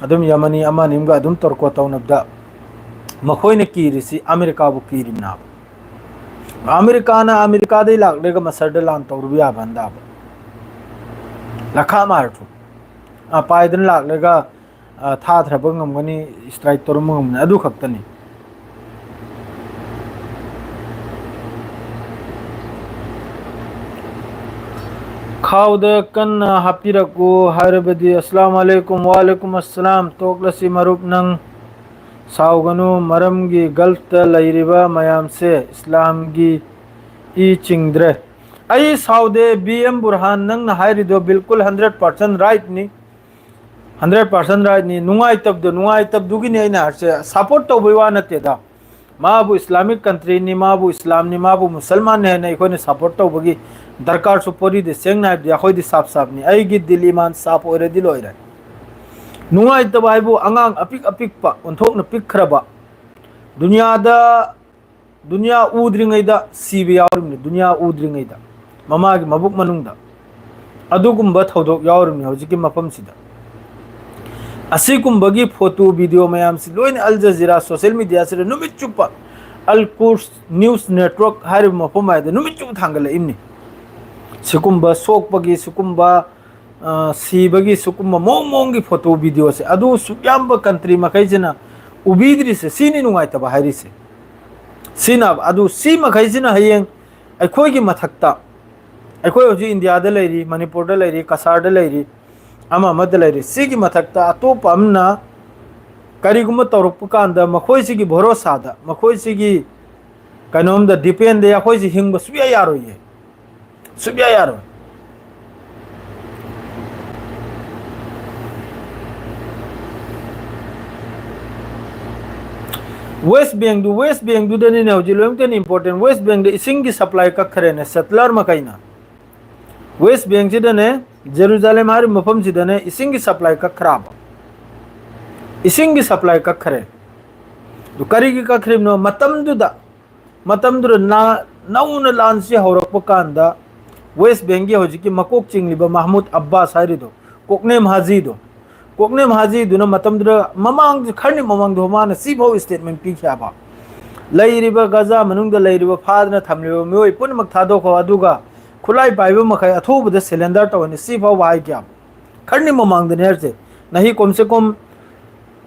ꯑꯗꯨꯝ ꯌꯃꯅꯤ ꯑꯃ ꯑꯅꯤꯒ ꯑꯗꯨꯝ ꯇꯣꯔꯀꯣ ꯇꯧꯅꯕꯗ ꯃꯈꯣꯏꯅ ꯀꯤꯔꯤꯁꯤ ꯑꯃꯦꯔꯤꯀꯥꯕꯨ ꯀꯤꯔꯤꯕꯅꯦꯕ꯫ ꯑꯃꯦꯔꯤꯀꯥꯅ ꯑꯃꯦꯔꯤꯀꯥꯗꯩ ꯂꯥꯛꯂꯒ ꯃꯁꯔꯗ ꯂꯥꯟ ꯇꯧꯔꯨꯕ ꯌꯥꯕ ꯍꯟꯗꯕ꯫ ꯂꯈꯥ ꯃꯥꯔꯊꯨ꯫ ꯑ, ꯄꯥꯏꯗꯅ ꯂꯥꯛꯂꯒ, ꯑ, ꯊꯥꯊꯔꯕ ꯉꯝꯒꯅꯤ, ꯏꯁꯇ꯭ꯔꯥꯏꯛ ꯇꯧꯔꯝꯕ ꯉꯝꯒꯅꯤ, ꯑꯗꯨ ꯈꯛꯇꯅꯤ꯫ ꯈꯥꯎꯗ ꯀꯟꯅ ꯍꯥꯞꯄꯤꯔꯛꯎ ꯍꯥꯏꯔꯕꯗꯤ, ꯑꯁꯂꯥꯝ ꯑꯂꯩꯀꯨꯝ, ꯋꯥꯂꯩꯀꯨꯝ ꯑꯁꯂꯥꯝ, ꯇꯣꯛꯂꯁꯤ ꯃꯔꯨꯞ, ꯅꯪ ꯁꯥꯎꯒꯅꯨ, ꯃꯔꯝꯒꯤ ꯒꯜꯐꯇ ꯂꯩꯔꯤꯕ ꯃꯌꯥꯝꯁꯦ ꯏꯁꯂꯥꯝꯒꯤ ꯏ ꯆꯤꯡꯗ꯭ꯔꯦ꯫ ꯑꯩ ꯁꯥꯎꯗꯦ, ꯕꯤ ꯑꯦꯝ ꯕꯨꯔꯍꯥꯟ, ꯅꯪꯅ ꯍꯥꯏꯔꯤꯗꯣ ꯕꯤꯜꯀꯨꯜ hundred percent rightꯅꯤ꯫ ꯍꯟꯗ꯭ꯔꯦꯠ ꯄꯥꯔꯁꯦꯟ ꯔꯥꯏꯠꯅꯤ꯫ ꯅꯨꯡꯉꯥꯏꯇꯕꯗꯣ, ꯅꯨꯡꯉꯥꯏꯇꯕꯗꯨꯒꯤꯅꯤ ꯑꯩꯅ ꯍꯥꯏꯔꯤꯁꯦ, ꯁꯞꯄꯣꯔꯠ ꯇꯧꯕꯩ ꯋꯥ ꯅꯠꯇꯦꯗ꯫ ꯃꯥꯕꯨ ꯏꯁꯂꯥꯃꯤꯛ ꯀꯟꯇ꯭ꯔꯤꯅꯤ, ꯃꯥꯕꯨ ꯏꯁꯂꯥꯝꯅꯤ, ꯃꯥꯕꯨ ꯃꯨꯁꯜꯃꯥꯟꯅꯤ ꯍꯥꯏꯅ ꯑꯩꯈꯣꯏꯅ ꯁꯞꯄꯣꯔꯠ ꯇꯧꯕꯒꯤ ꯗꯔꯀꯥꯔꯁꯨ ꯄꯣꯔꯤꯗꯦ꯫ ꯁꯦꯡꯅ ꯍꯥꯏꯕꯗꯤ ꯑꯩꯈꯣꯏꯗꯤ ꯁꯥꯞ ꯁꯥꯞꯅꯤ꯫ ꯑꯩꯒꯤ ꯗꯤꯜ ꯏꯃꯥꯟ ꯁꯥꯞ ꯑꯣꯏꯔꯗꯤ ꯂꯣꯏꯔꯦ꯫ ꯅꯨꯡꯉꯥꯏꯇꯕ ꯍꯥꯏꯕꯨ ꯑꯉꯥꯡ ꯑꯄꯤꯛ ꯑꯄꯤꯛꯄ, ꯑꯣꯟꯊꯣꯛꯅ ꯄꯤꯛꯈ꯭ꯔꯕ, ꯗꯨꯅꯤꯌꯥꯗ, ꯗꯨꯅꯤꯌꯥ ꯎꯗ꯭ꯔꯤꯉꯩꯗ ꯁꯤꯕ ꯌꯥꯎꯔꯤꯕꯅꯤ, ꯗꯨꯅꯤꯌꯥ ꯎꯗ꯭ꯔꯤꯉꯩꯗ, ꯃꯃꯥꯒꯤ ꯃꯕꯨꯛ ꯃꯅꯨꯡꯗ꯫ ꯑꯗꯨꯒꯨꯝꯕ ꯊꯧꯗꯣꯛ ꯌꯥꯎꯔꯤꯕꯅꯤ ꯍꯧꯖꯤꯛꯀꯤ ꯃꯐꯝꯁꯤꯗ꯫ ꯑꯁꯤꯒꯨꯝꯕꯒꯤ ꯐꯣꯇꯣ, ꯚꯤꯗꯤꯑꯣ ꯃꯌꯥꯝꯁꯤ ꯂꯣꯏꯅ ꯑꯜ ꯖꯖꯤꯔꯥ ꯁꯣꯁꯤꯌꯦꯜ ꯃꯤꯗꯤꯌꯥꯁꯤꯗ ꯅꯨꯃꯤꯠ ꯆꯨꯞꯄ, ꯑꯜ ꯀꯨꯔꯁ ꯅ꯭ꯌꯨꯁ ꯅꯦꯠꯋꯔꯛ ꯍꯥꯏꯔꯤꯕ ꯃꯐꯝ ꯍꯥꯏꯗ ꯅꯨꯃꯤꯠ ꯆꯨꯞꯄ ꯊꯥꯡꯒꯠꯂꯛꯏꯕꯅꯤ꯫ ꯁꯤꯒꯨꯝꯕ ꯁꯣꯛꯄꯒꯤ, ꯁꯤꯒꯨꯝꯕ, ꯑ, ꯁꯤꯕꯒꯤ, ꯁꯤꯒꯨꯝꯕ ꯃꯑꯣꯡ ꯃꯑꯣꯡꯒꯤ ꯐꯣꯇꯣ, ꯚꯤꯗꯤꯑꯣꯁꯦ, ꯑꯗꯨ ꯁꯨꯛ ꯌꯥꯝꯕ ꯀꯟꯇ꯭ꯔꯤ ꯃꯈꯩꯁꯤꯅ ꯎꯕꯤꯗ꯭ꯔꯤꯁꯦ, ꯁꯤꯅꯤ ꯅꯨꯡꯉꯥꯏꯇꯕ ꯍꯥꯏꯔꯤꯁꯦ꯫ ꯁꯤꯅ, ꯑꯗꯨ ꯁꯤ ꯃꯈꯩꯁꯤꯅ ꯍꯌꯦꯡ ꯑꯩꯈꯣꯏꯒꯤ ꯃꯊꯛꯇ, ꯑꯩꯈꯣꯏ ꯍꯧꯖꯤꯛ ꯏꯟꯗꯤꯌꯥꯗ ꯂꯩꯔꯤ, ꯃꯅꯤꯄꯨꯔꯗ ꯂꯩꯔꯤ, ꯀꯁꯥꯔꯗ ꯂꯩꯔꯤ, ꯑꯃ ꯑꯃꯗ ꯂꯩꯔꯤ, ꯁꯤꯒꯤ ꯃꯊꯛꯇ ꯑꯇꯣꯞꯄ ꯑꯃꯅ ꯀꯔꯤꯒꯨꯝꯕ ꯇꯧꯔꯛꯄ ꯀꯥꯟꯗ ꯃꯈꯣꯏꯁꯤꯒꯤ ꯚꯣꯔꯣꯁꯥꯗ, ꯃꯈꯣꯏꯁꯤꯒꯤ ꯀꯩꯅꯣꯝꯗ ꯗꯤꯄꯦꯟꯗ ꯑꯩꯈꯣꯏꯁꯤ ꯍꯤꯡꯕ ꯁꯨꯛꯌꯥ ꯌꯥꯔꯣꯏꯌꯦ, ꯁꯨꯛꯌꯥ ꯌꯥꯔꯣꯏ꯫ ꯋꯦꯁ ꯕꯦꯡꯗꯨ, ꯋꯦꯁ ꯕꯦꯡꯗꯨꯗꯅꯤꯅꯦ ꯍꯧꯖꯤꯛ ꯂꯣꯏꯅꯃꯛꯇꯅ ꯏꯝꯄꯣꯔꯇꯦꯟ꯫ ꯋꯦꯁ ꯕꯦꯡꯗ ꯏꯁꯤꯡꯒꯤ ꯁꯄ꯭ꯂꯥꯏ ꯀꯛꯈ꯭ꯔꯦꯅꯦ ꯁꯦꯇꯂꯔ ꯃꯈꯩꯅ꯫ ꯋꯦꯁ ꯕꯦꯡꯁꯤꯗꯅꯦ, ꯖꯦꯔꯨꯖꯥꯂꯦꯝ ꯍꯥꯏꯔꯤꯕ ꯃꯐꯝꯁꯤꯗꯅꯦ ꯏꯁꯤꯡꯒꯤ ꯁꯄ꯭ꯂꯥꯏ ꯀꯛꯈ꯭ꯔꯕ, ꯏꯁꯤꯡꯒꯤ ꯁꯄ꯭ꯂꯥꯏ ꯀꯛꯈ꯭ꯔꯦ꯫ ꯑꯗꯨ ꯀꯔꯤꯒꯤ ꯀꯛꯈ꯭ꯔꯤꯕꯅꯣ? ꯃꯇꯝꯗꯨꯗ, ꯃꯇꯝꯗꯨꯗ ꯅꯥ-, ꯅꯧꯅ ꯂꯥꯟꯁꯤ ꯍꯧꯔꯛꯄ ꯀꯥꯟꯗ ꯋꯦꯁ ꯕꯦꯡꯒꯤ ꯍꯧꯖꯤꯛꯀꯤ ꯃꯀꯣꯛ ꯆꯤꯡꯂꯤꯕ ꯃꯍꯃꯨꯗ ꯑꯕꯥꯁ ꯍꯥꯏꯔꯤꯗꯣ, ꯀꯣꯛꯅꯦꯝ ꯍꯥꯖꯤꯗꯣ, ꯀꯣꯛꯅꯦꯝ ꯍꯥꯖꯤꯗꯨꯅ ꯃꯇꯝꯗꯨꯗ, ꯃꯃꯥꯡ, ꯈꯔꯅꯤ ꯃꯃꯥꯡꯗ ꯃꯥꯅ ꯁꯤꯐꯥꯎ ꯁ꯭ꯇꯦꯠꯃꯦꯟ ꯄꯤꯈꯤꯕ, ꯂꯩꯔꯤꯕ ꯒꯖꯥ ꯃꯅꯨꯡꯗ ꯂꯩꯔꯤꯕ ꯐꯥꯗꯅ ꯊꯝꯂꯤꯕ ꯃꯤꯑꯣꯏ ꯄꯨꯝꯅꯃꯛ ꯊꯥꯗꯣꯛꯈꯣ, ꯑꯗꯨꯒ ꯈꯨꯠꯂꯥꯏ ꯄꯥꯏꯕ ꯃꯈꯩ ꯑꯊꯨꯕꯗ ꯁꯦꯂꯦꯟꯗꯔ ꯇꯧꯍꯟꯅꯤ, ꯁꯤꯐꯥꯎꯕ ꯍꯥꯏꯈꯤꯕ꯫ ꯈꯔꯅꯤ ꯃꯃꯥꯡꯗꯅꯦ ꯍꯥꯏꯔꯤꯁꯦ, ꯅꯍꯤ ꯀꯣꯝꯁꯦ ꯀꯣꯝ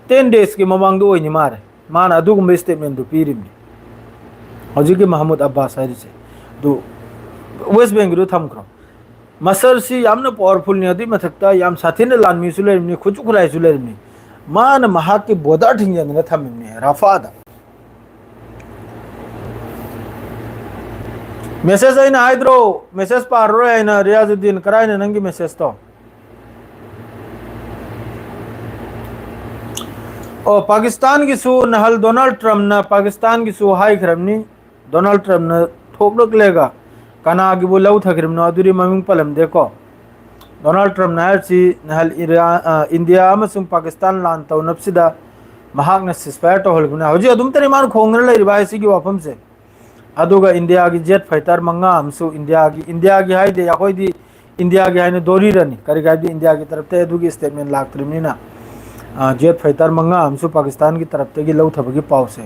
ꯇꯦꯟ ꯗꯦꯖꯀꯤ ꯃꯃꯥꯡꯗ ꯑꯣꯏꯅꯤ ꯃꯥꯔꯦ, ꯃꯥꯅ ꯑꯗꯨꯒꯨꯝꯕ ꯁ꯭ꯇꯦꯠꯃꯦꯟꯗꯨ ꯄꯤꯔꯤꯕꯅꯤ꯫ ꯍꯧꯖꯤꯛꯀꯤ ꯃꯍꯃꯨꯗ ꯑꯕꯥꯁ ꯍꯥꯏꯔꯤꯁꯦ꯫ ꯑꯗꯨ ꯋꯦꯁ ꯕꯦꯡꯒꯤꯗꯨ ꯊꯝꯈ꯭ꯔꯣ꯫ ꯃꯁꯔꯁꯤ ꯌꯥꯝꯅ ꯄꯋꯥꯔꯐꯨꯜꯅꯤ, ꯑꯗꯨꯏ ꯃꯊꯛꯇ ꯌꯥꯝ ꯁꯥꯊꯤꯅ ꯂꯥꯟꯃꯤꯁꯨ ꯂꯩꯔꯤꯕꯅꯤ, ꯈꯨꯠꯁꯨ ꯈꯨꯠꯂꯥꯏꯁꯨ ꯂꯩꯔꯤꯕꯅꯤ꯫ ꯃꯥꯅ ꯃꯍꯥꯛꯀꯤ ꯕꯣꯔꯗꯔ ꯊꯤꯡꯖꯤꯟꯗꯅ ꯊꯝꯃꯤꯕꯅꯤ ꯔꯥꯐꯥꯗ꯫ ꯃꯦꯁꯦꯖ ꯑꯩꯅ ꯍꯥꯏꯗ꯭ꯔꯣ, ꯃꯦꯁꯦꯖ ꯄꯥꯔꯔꯣꯏ ꯍꯥꯏꯅ? ꯔꯤꯌꯥꯖꯨꯗꯤꯟ, ꯀꯔꯥꯏꯅ ꯅꯪꯒꯤ ꯃꯦꯁꯦꯖꯇꯣ? ꯑꯣ, ꯄꯥꯀꯤꯁꯇꯥꯟꯒꯤꯁꯨ ꯅꯍꯜ ꯗꯣꯅꯥꯜꯗ ꯇ꯭ꯔꯝꯞꯅ ꯄꯥꯀꯤꯁꯇꯥꯟꯒꯤꯁꯨ ꯍꯥꯏꯈ꯭ꯔꯕꯅꯤ꯫ ꯗꯣꯅꯥꯜꯗ ꯇ꯭ꯔꯝꯞꯅ ꯊꯣꯛꯂꯛꯂꯒ ꯀꯅꯥꯒꯤꯕꯨ ꯂꯧꯊꯈ꯭ꯔꯤꯕꯅꯣ ꯑꯗꯨꯗꯤ ꯃꯃꯤꯡ ꯄꯜꯂꯝꯗꯦꯀꯣ꯫ ꯗꯣꯅꯥꯜꯗ ꯇ꯭ꯔꯝꯞꯅ ꯍꯥꯏꯔꯤꯁꯤ ꯅꯍꯜ ꯏꯔꯥ-, ꯑ, ꯏꯟꯗꯤꯌꯥ ꯑꯃꯁꯨꯡ ꯄꯥꯀꯤꯁꯇꯥꯟ ꯂꯥꯟ ꯇꯧꯅꯕꯁꯤꯗ ꯃꯍꯥꯛꯅ ceasefire ꯇꯧꯍꯜꯂꯤꯕꯅꯤ꯫ ꯍꯧꯖꯤꯛ ꯑꯗꯨꯝꯇꯅꯤ ꯃꯥꯅ ꯈꯣꯡꯗꯅ ꯂꯩꯔꯤꯕ ꯍꯥꯏ ꯁꯤꯒꯤ ꯋꯥꯐꯝꯁꯦ꯫ ꯑꯗꯨꯒ ꯏꯟꯗꯤꯌꯥꯒꯤ jet fighter ꯃꯉꯥ ꯑꯃꯁꯨ ꯏꯟꯗꯤꯌꯥꯒꯤ, ꯏꯟꯗꯤꯌꯥꯒꯤ ꯍꯥꯏꯗꯤ ꯑꯩꯈꯣꯏꯗꯤ ꯏꯟꯗꯤꯌꯥꯒꯤ ꯍꯥꯏꯅ ꯗꯣꯔꯤꯔꯅꯤ, ꯀꯔꯤꯒꯤ ꯍꯥꯏꯗꯤ ꯏꯟꯗꯤꯌꯥꯒꯤ ꯇꯔꯞꯇ ꯑꯗꯨꯒꯤ statement ꯂꯥꯛꯇ꯭ꯔꯤꯕꯅꯤꯅ, ꯑ, jet fighter ꯃꯉꯥ ꯑꯃꯁꯨ ꯄꯥꯀꯤꯁꯇꯥꯟꯒꯤ ꯇꯔꯞꯇꯒꯤ ꯂꯧꯊꯕꯒꯤ ꯄꯥꯎꯁꯦ꯫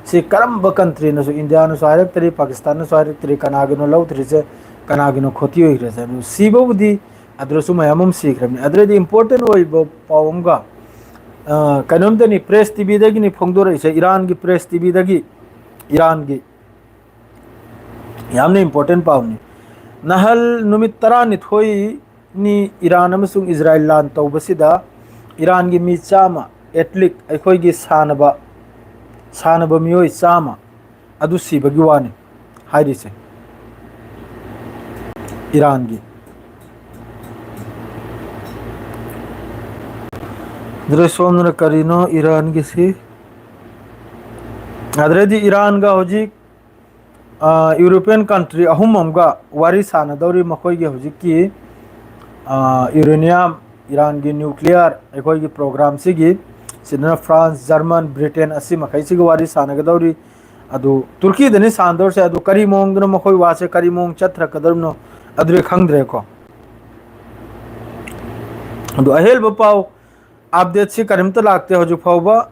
ꯁꯤ ꯀꯔꯝꯕ countryꯅꯁꯨ, ꯏꯟꯗꯤꯌꯥꯅꯁꯨ ꯍꯥꯏꯔꯛꯇ꯭ꯔꯤ, ꯄꯥꯀꯤꯁꯇꯥꯟꯅꯁꯨ ꯍꯥꯏꯔꯛꯇ꯭ꯔꯤ, ꯀꯅꯥꯒꯤꯅꯣ ꯂꯧꯗ꯭ꯔꯤꯁꯦ, ꯀꯅꯥꯒꯤꯅꯣ ꯈꯣꯇꯤ ꯑꯣꯏꯈ꯭ꯔꯤꯁꯦ꯫ ꯑꯗꯨ ꯁꯤꯕꯕꯨꯗꯤ ꯑꯗꯨꯗꯁꯨ ꯃꯌꯥꯝ ꯑꯃ ꯁꯤꯈ꯭ꯔꯕꯅꯤ꯫ ꯑꯗꯨꯗꯩꯗꯤ important ꯑꯣꯏꯕ ꯄꯥꯎ ꯑꯃꯒ, ꯑ, ꯀꯩꯅꯣꯝꯇꯅꯤ, Press TVꯗꯒꯤꯅꯤ ꯐꯣꯡꯗꯣꯔꯛꯏꯁꯦ, ꯏꯔꯥꯟꯒꯤ Press TVꯗꯒꯤ, ꯏꯔꯥꯟꯒꯤ꯫ ꯌꯥꯝꯅ important ꯄꯥꯎꯅꯤ꯫ ꯅꯍꯜ ꯅꯨꯃꯤꯠ ꯇꯔꯥꯅꯤꯊꯣꯏꯅꯤ ꯏꯔꯥꯟ ꯑꯃꯁꯨꯡ ꯏꯖꯔꯥꯏꯜ ꯂꯥꯟ ꯇꯧꯕꯁꯤꯗ ꯏꯔꯥꯟꯒꯤ ꯃꯤ ꯆꯥꯝꯃ, athlete, ꯑꯩꯈꯣꯏꯒꯤ ꯁꯥꯟꯅꯕ, ꯁꯥꯟꯅꯕ ꯃꯤꯑꯣꯏ ꯆꯥꯝꯃ ꯑꯗꯨ ꯁꯤꯕꯒꯤ ꯋꯥꯅꯤ ꯍꯥꯏꯔꯤꯁꯦ, ꯏꯔꯥꯟꯒꯤ꯫ ꯑꯗꯨꯗ ꯁꯣꯝꯗꯅ ꯀꯔꯤꯅꯣ ꯏꯔꯥꯟꯒꯤꯁꯤ? ꯑꯗꯨꯗꯩꯗꯤ ꯏꯔꯥꯟꯒ ꯍꯧꯖꯤꯛ, ꯑ, European country ꯑꯍꯨꯝ ꯑꯃꯒ ꯋꯥꯔꯤ ꯁꯥꯟꯅꯗꯧꯔꯤ꯫ ꯃꯈꯣꯏꯒꯤ ꯍꯧꯖꯤꯛꯀꯤ, ꯑ, uranium, ꯏꯔꯥꯟꯒꯤ nuclear, ꯑꯩꯈꯣꯏꯒꯤ programꯁꯤꯒꯤ, ꯁꯤꯗꯅ France, German, Britain ꯑꯁꯤ ꯃꯈꯩꯁꯤꯒ ꯋꯥꯔꯤ ꯁꯥꯟꯅꯒꯗꯧꯔꯤ꯫ ꯑꯗꯨ ꯇꯨꯔꯀꯤꯗꯅꯤ ꯁꯥꯟꯅꯗꯧꯔꯤꯁꯦ꯫ ꯑꯗꯨ ꯀꯔꯤ ꯃꯑꯣꯡꯗꯅꯣ ꯃꯈꯣꯏ ꯋꯥꯁꯦ ꯀꯔꯤ ꯃꯑꯣꯡ ꯆꯠꯊꯔꯛꯀꯗꯧꯔꯤꯕꯅꯣ ꯑꯗꯨꯗꯤ ꯈꯪꯗ꯭ꯔꯦꯀꯣ꯫ ꯑꯗꯨ ꯑꯍꯦꯟꯕ ꯄꯥꯎ updateꯁꯤ ꯀꯔꯤꯝꯇ ꯂꯥꯛꯇꯦ ꯍꯧꯖꯤꯛ ꯐꯥꯎꯕ꯫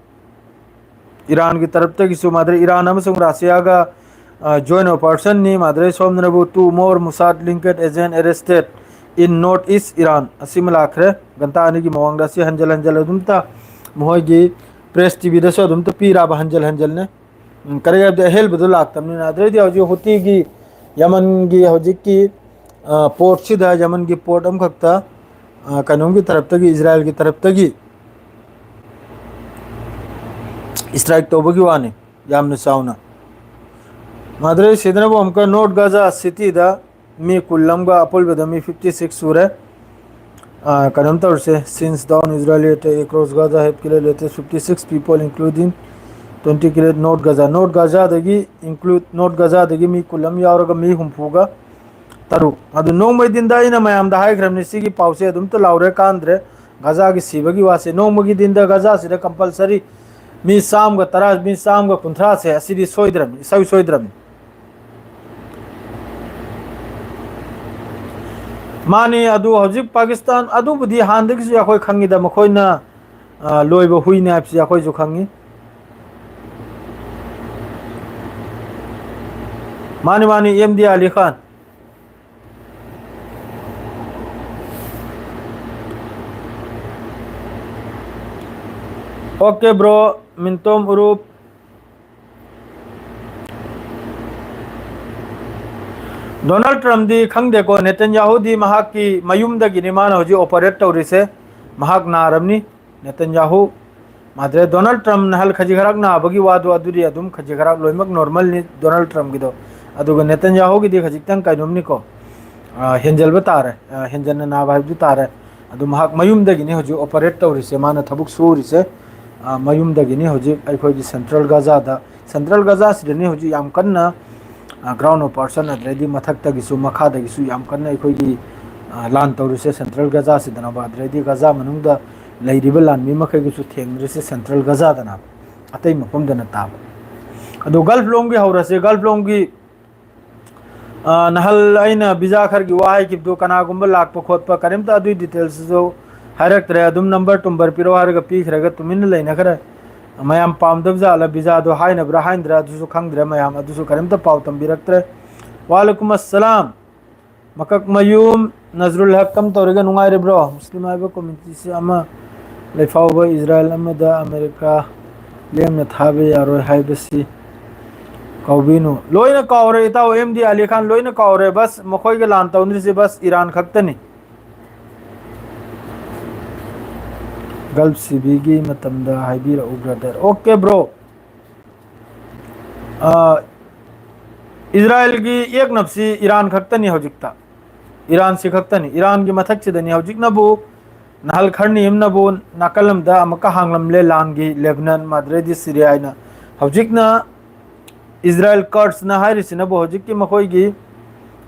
ꯏꯔꯥꯟꯒꯤ ꯇꯔꯞꯇꯒꯤꯁꯨ ꯃꯥꯗ꯭ꯔꯦ ꯏꯔꯥꯟ ꯑꯃꯁꯨꯡ ꯔꯁꯤꯌꯥꯒ, ꯑ, joint operationꯅꯤ꯫ ꯃꯥꯗ꯭ꯔꯦ ꯁꯣꯝꯗꯅꯕꯨ two more Mossad linked agent arrested in north east Iran ꯑꯁꯤꯃ ꯂꯥꯛꯈ꯭ꯔꯦ꯫ ꯘꯟꯇꯥ ꯑꯅꯤꯒꯤ ꯃꯃꯥꯡꯗ ꯑꯁꯤ ꯍꯟꯖꯤꯜ ꯍꯟꯖꯤꯜ ꯑꯗꯨꯝꯇ ꯃꯈꯣꯏꯒꯤ Press TVꯗꯁꯨ ꯑꯗꯨꯝꯇ ꯄꯤꯔꯕ ꯍꯟꯖꯤꯜ ꯍꯟꯖꯤꯜꯅꯦ꯫ ꯎꯝ, ꯀꯔꯤ ꯍꯥꯏꯕꯗꯤ ꯑꯍꯦꯜꯕꯗꯨ ꯂꯥꯛꯇꯕꯅꯤꯅ꯫ ꯑꯗꯨꯗꯩꯗꯤ ꯍꯧꯖꯤꯛ ꯍꯨꯇꯤꯒꯤ ꯌꯃꯟꯒꯤ ꯍꯧꯖꯤꯛꯀꯤ, ꯑ, portꯁꯤꯗ, ꯌꯃꯟꯒꯤ port ꯑꯃꯈꯛꯇ, ꯑ, ꯀꯩꯅꯣꯝꯒꯤ ꯇꯔꯞꯇꯒꯤ, ꯏꯖꯔꯥꯏꯜꯒꯤ ꯇꯔꯞꯇꯒꯤ strike ꯇꯧꯕꯒꯤ ꯋꯥꯅꯤ, ꯌꯥꯝꯅ ꯆꯥꯎꯅ꯫ ꯃꯥꯗ꯭ꯔꯦ ꯁꯤꯗꯅꯕꯨ ꯑꯃꯨꯛꯀ North Gaza cityꯗ ꯃꯤ ꯀꯨꯟ ꯑꯃꯒ ꯑꯄꯨꯟꯕꯗ ꯃꯤ fifty six ꯁꯨꯔꯦ꯫ ꯑꯥ, ꯀꯩꯅꯣꯝ ꯇꯧꯔꯁꯦ, since dawn Israeli attack across Gaza have killed at least fifty six people including twenty killed North Gaza. North Gaza ꯗꯒꯤ include, North Gaza ꯗꯒꯤ ꯃꯤ ꯀꯨꯟ ꯑꯃ ꯌꯥꯎꯔꯒ ꯃꯤ ꯍꯨꯝꯐꯨꯒ ꯇꯔꯨꯛ꯫ ꯑꯗꯨ ꯅꯣꯡꯃꯩ ꯗꯤꯟꯗ ꯑꯩꯅ ꯃꯌꯥꯝꯗ ꯍꯥꯏꯈ꯭ꯔꯕꯅꯤ, ꯁꯤꯒꯤ ꯄꯥꯎꯁꯦ ꯑꯗꯨꯝꯇ ꯂꯥꯎꯔꯦ ꯀꯥꯟꯗ꯭ꯔꯦ꯫ ꯒꯥꯖꯥꯒꯤ ꯁꯤꯕꯒꯤ ꯋꯥꯁꯦ ꯅꯣꯡꯃꯒꯤ ꯗꯤꯟꯗ ꯒꯥꯖꯥꯁꯤꯗ compulsory ꯃꯤ ꯆꯥꯝꯃꯒ ꯇꯔꯥ, ꯃꯤ ꯆꯥꯝꯃꯒ ꯀꯨꯟꯊ꯭ꯔꯥꯁꯦ ꯑꯁꯤꯗꯤ ꯁꯣꯏꯗ꯭ꯔꯕꯅꯤ, ꯏꯁꯣꯏ ꯁꯣꯏꯗ꯭ꯔꯕꯅꯤ꯫ ꯃꯥꯅꯤ, ꯑꯗꯨ ꯍꯧꯖꯤꯛ ꯄꯥꯀꯤꯁꯇꯥꯟ, ꯑꯗꯨꯕꯨꯗꯤ ꯍꯥꯟꯅꯗꯒꯤꯁꯨ ꯑꯩꯈꯣꯏ ꯈꯪꯉꯤꯗ, ꯃꯈꯣꯏꯅ, ꯑ, ꯂꯣꯏꯕ ꯍꯨꯏꯅꯦ ꯍꯥꯏꯕꯁꯤ ꯑꯩꯈꯣꯏꯁꯨ ꯈꯪꯉꯤ꯫ ꯃꯥꯅꯤ, ꯃꯥꯅꯤ, ꯑꯦꯝ ꯗꯤ ꯑꯂꯤ ꯈꯥꯟ꯫ Okay, bro, ꯃꯤꯟꯇꯣꯝ ꯎꯔꯨꯞ꯫ ꯗꯣꯅꯥꯜꯗ ꯇ꯭ꯔꯝꯞꯗꯤ ꯈꯪꯗꯦꯀꯣ, ꯅꯦꯇꯟꯌꯥꯍꯨꯗꯤ ꯃꯍꯥꯛꯀꯤ ꯃꯌꯨꯝꯗꯒꯤꯅꯤ ꯃꯥꯅ ꯍꯧꯖꯤꯛ operate ꯇꯧꯔꯤꯁꯦ꯫ ꯃꯍꯥꯛ ꯅꯥꯔꯝꯅꯤ, ꯅꯦꯇꯟꯌꯥꯍꯨ꯫ ꯃꯥꯗ꯭ꯔꯦ, ꯗꯣꯅꯥꯜꯗ ꯇ꯭ꯔꯝꯞꯅ ꯍꯜ ꯈꯖꯤꯛ ꯈꯔꯛ ꯅꯥꯕꯒꯤ ꯋꯥꯗꯣ ꯑꯗꯨꯗꯤ ꯑꯗꯨꯝ ꯈꯖꯤꯛ ꯈꯔꯛ ꯂꯣꯏꯅꯃꯛ normalꯅꯤ ꯗꯣꯅꯥꯜꯗ ꯇ꯭ꯔꯝꯞꯀꯤꯗꯣ꯫ ꯑꯗꯨꯒ ꯅꯦꯇꯟꯌꯥꯍꯨꯒꯤꯗꯤ ꯈꯖꯤꯛꯇꯪ ꯀꯩꯅꯣꯝꯅꯤꯀꯣ, ꯑ, ꯍꯦꯟꯖꯜꯕ ꯇꯥꯔꯦ, ꯑ, ꯍꯦꯟꯖꯟꯅ ꯅꯥꯕ ꯍꯥꯏꯕꯗꯨ ꯇꯥꯔꯦ꯫ ꯑꯗꯨ ꯃꯍꯥꯛ ꯃꯌꯨꯝꯗꯒꯤꯅꯤ ꯍꯧꯖꯤꯛ operate ꯇꯧꯔꯤꯁꯦ, ꯃꯥꯅ ꯊꯕꯛ ꯁꯨꯔꯤꯁꯦ, ꯑ, ꯃꯌꯨꯝꯗꯒꯤꯅꯤ ꯍꯧꯖꯤꯛ ꯑꯩꯈꯣꯏꯒꯤ central ꯒꯥꯖꯥꯗ꯫ Central ꯒꯥꯖꯥꯁꯤꯗꯅꯤ ꯍꯧꯖꯤꯛ ꯌꯥꯝ ꯀꯟꯅ, ꯑ, ground operation, ꯑꯗꯨꯗꯩꯗꯤ ꯃꯊꯛꯇꯒꯤꯁꯨ ꯃꯈꯥꯗꯒꯤꯁꯨ ꯌꯥꯝ ꯀꯟꯅ ꯑꯩꯈꯣꯏꯒꯤ, ꯑ, ꯂꯥꯟ ꯇꯧꯔꯤꯁꯦ central ꯒꯥꯖꯥꯁꯤꯗꯅꯕ꯫ ꯑꯗꯨꯗꯩꯗꯤ ꯒꯥꯖꯥ ꯃꯅꯨꯡꯗ ꯂꯩꯔꯤꯕ ꯂꯥꯟꯃꯤ ꯃꯈꯩꯒꯤꯁꯨ ꯊꯦꯡꯅꯔꯤꯁꯦ central ꯒꯥꯖꯥꯗꯅ, ꯑꯇꯩ ꯃꯐꯝꯗꯅ ꯇꯥꯕ꯫ ꯑꯗꯣ Gulf ꯂꯣꯝꯒꯤ ꯍꯧꯔꯁꯦ, Gulf ꯂꯣꯝꯒꯤ, ꯑ, ꯅꯍꯜ ꯑꯩꯅ visa ꯈꯔꯒꯤ ꯋꯥ ꯍꯥꯏꯈꯤꯕꯗꯨ, ꯀꯅꯥꯒꯨꯝꯕ ꯂꯥꯛꯄ ꯈꯣꯠꯄ ꯀꯔꯤꯝꯇ ꯑꯗꯨꯒꯤ detailsꯁꯨ ꯍꯥꯏꯔꯛꯇ꯭ꯔꯦ꯫ ꯑꯗꯨꯝ number ꯇꯨꯝꯕꯔ ꯄꯤꯔꯛꯑꯣ ꯍꯥꯏꯔꯒ ꯄꯤꯈ꯭ꯔꯒ ꯇꯨꯃꯤꯟꯅ ꯂꯩꯅꯈ꯭ꯔꯦ꯫ ꯃꯌꯥꯝ ꯄꯥꯝꯗꯕ ꯖꯥꯠꯂ, visaꯗꯣ ꯍꯥꯏꯅꯕ꯭ꯔꯥ ꯍꯥꯏꯅꯗ꯭ꯔꯥ ꯑꯗꯨꯁꯨ ꯈꯪꯗ꯭ꯔꯦ꯫ ꯃꯌꯥꯝ ꯑꯗꯨꯁꯨ ꯀꯔꯤꯝꯇ ꯄꯥꯎ ꯇꯝꯕꯤꯔꯛꯇ꯭ꯔꯦ꯫ ꯋꯥꯂꯩꯀꯨꯝ ꯑꯁꯂꯥꯝ꯫ ꯃꯀꯛꯃꯌꯨꯝ ꯅꯖꯔꯨꯜ ꯍꯛ, ꯀꯝ ꯇꯧꯔꯤꯒꯦ? ꯅꯨꯡꯉꯥꯏꯔꯤꯕ꯭ꯔꯣ? ꯃꯨꯁꯂꯤꯝ ꯍꯥꯏꯕ communityꯁꯤ ꯑꯃ ꯂꯩꯐꯥꯎꯕ ꯏꯖꯔꯥꯏꯜ ꯑꯃꯗ ꯑꯃꯦꯔꯤꯀꯥ ꯂꯦꯝꯅ ꯊꯥꯕ ꯌꯥꯔꯣꯏ ꯍꯥꯏꯕꯁꯤ ꯀꯥꯎꯕꯤꯅꯨ꯫ ꯂꯣꯏꯅ ꯀꯥꯎꯔꯦ ꯏꯇꯥꯎ, ꯑꯦꯝ ꯗꯤ ꯑꯂꯤ ꯈꯥꯟ, ꯂꯣꯏꯅ ꯀꯥꯎꯔꯦ꯫ ꯕꯁ ꯃꯈꯣꯏꯒ ꯂꯥꯟ ꯇꯧꯅꯔꯤꯁꯤ ꯕꯁ ꯏꯔꯥꯟ ꯈꯛꯇꯅꯤ꯫ Gulf ꯁꯤꯕꯤꯒꯤ ꯃꯇꯝꯗ ꯍꯥꯏꯕꯤꯔꯛꯎ, brother꯫ Okay, bro꯫ ꯑ, ꯏꯖꯔꯥꯏꯜꯒꯤ ꯌꯦꯛꯅꯕꯁꯤ ꯏꯔꯥꯟ ꯈꯛꯇꯅꯤ ꯍꯧꯖꯤꯛꯇ꯫ ꯏꯔꯥꯟꯁꯤ ꯈꯛꯇꯅꯤ꯫ ꯏꯔꯥꯟꯒꯤ ꯃꯊꯛꯁꯤꯗꯅꯤ ꯍꯧꯖꯤꯛꯅꯕꯨ ꯅꯍꯥꯜ ꯈꯔꯅꯤ ꯑꯃꯅꯕꯨ ꯅꯥꯀꯜ ꯑꯃꯗ ꯑꯃꯨꯛꯀ ꯍꯥꯡꯂꯝꯂꯦ ꯂꯥꯟꯒꯤ ꯂꯦꯕꯅꯟ, ꯃꯥꯗ꯭ꯔꯦꯗꯤ ꯁꯤꯔꯤꯌꯥ ꯍꯥꯏꯅ꯫ ꯍꯧꯖꯤꯛꯅ ꯏꯖꯔꯥꯏꯜ ꯀꯔꯁꯅ ꯍꯥꯏꯔꯤꯁꯤꯅꯕꯨ ꯍꯧꯖꯤꯛꯀꯤ ꯃꯈꯣꯏꯒꯤ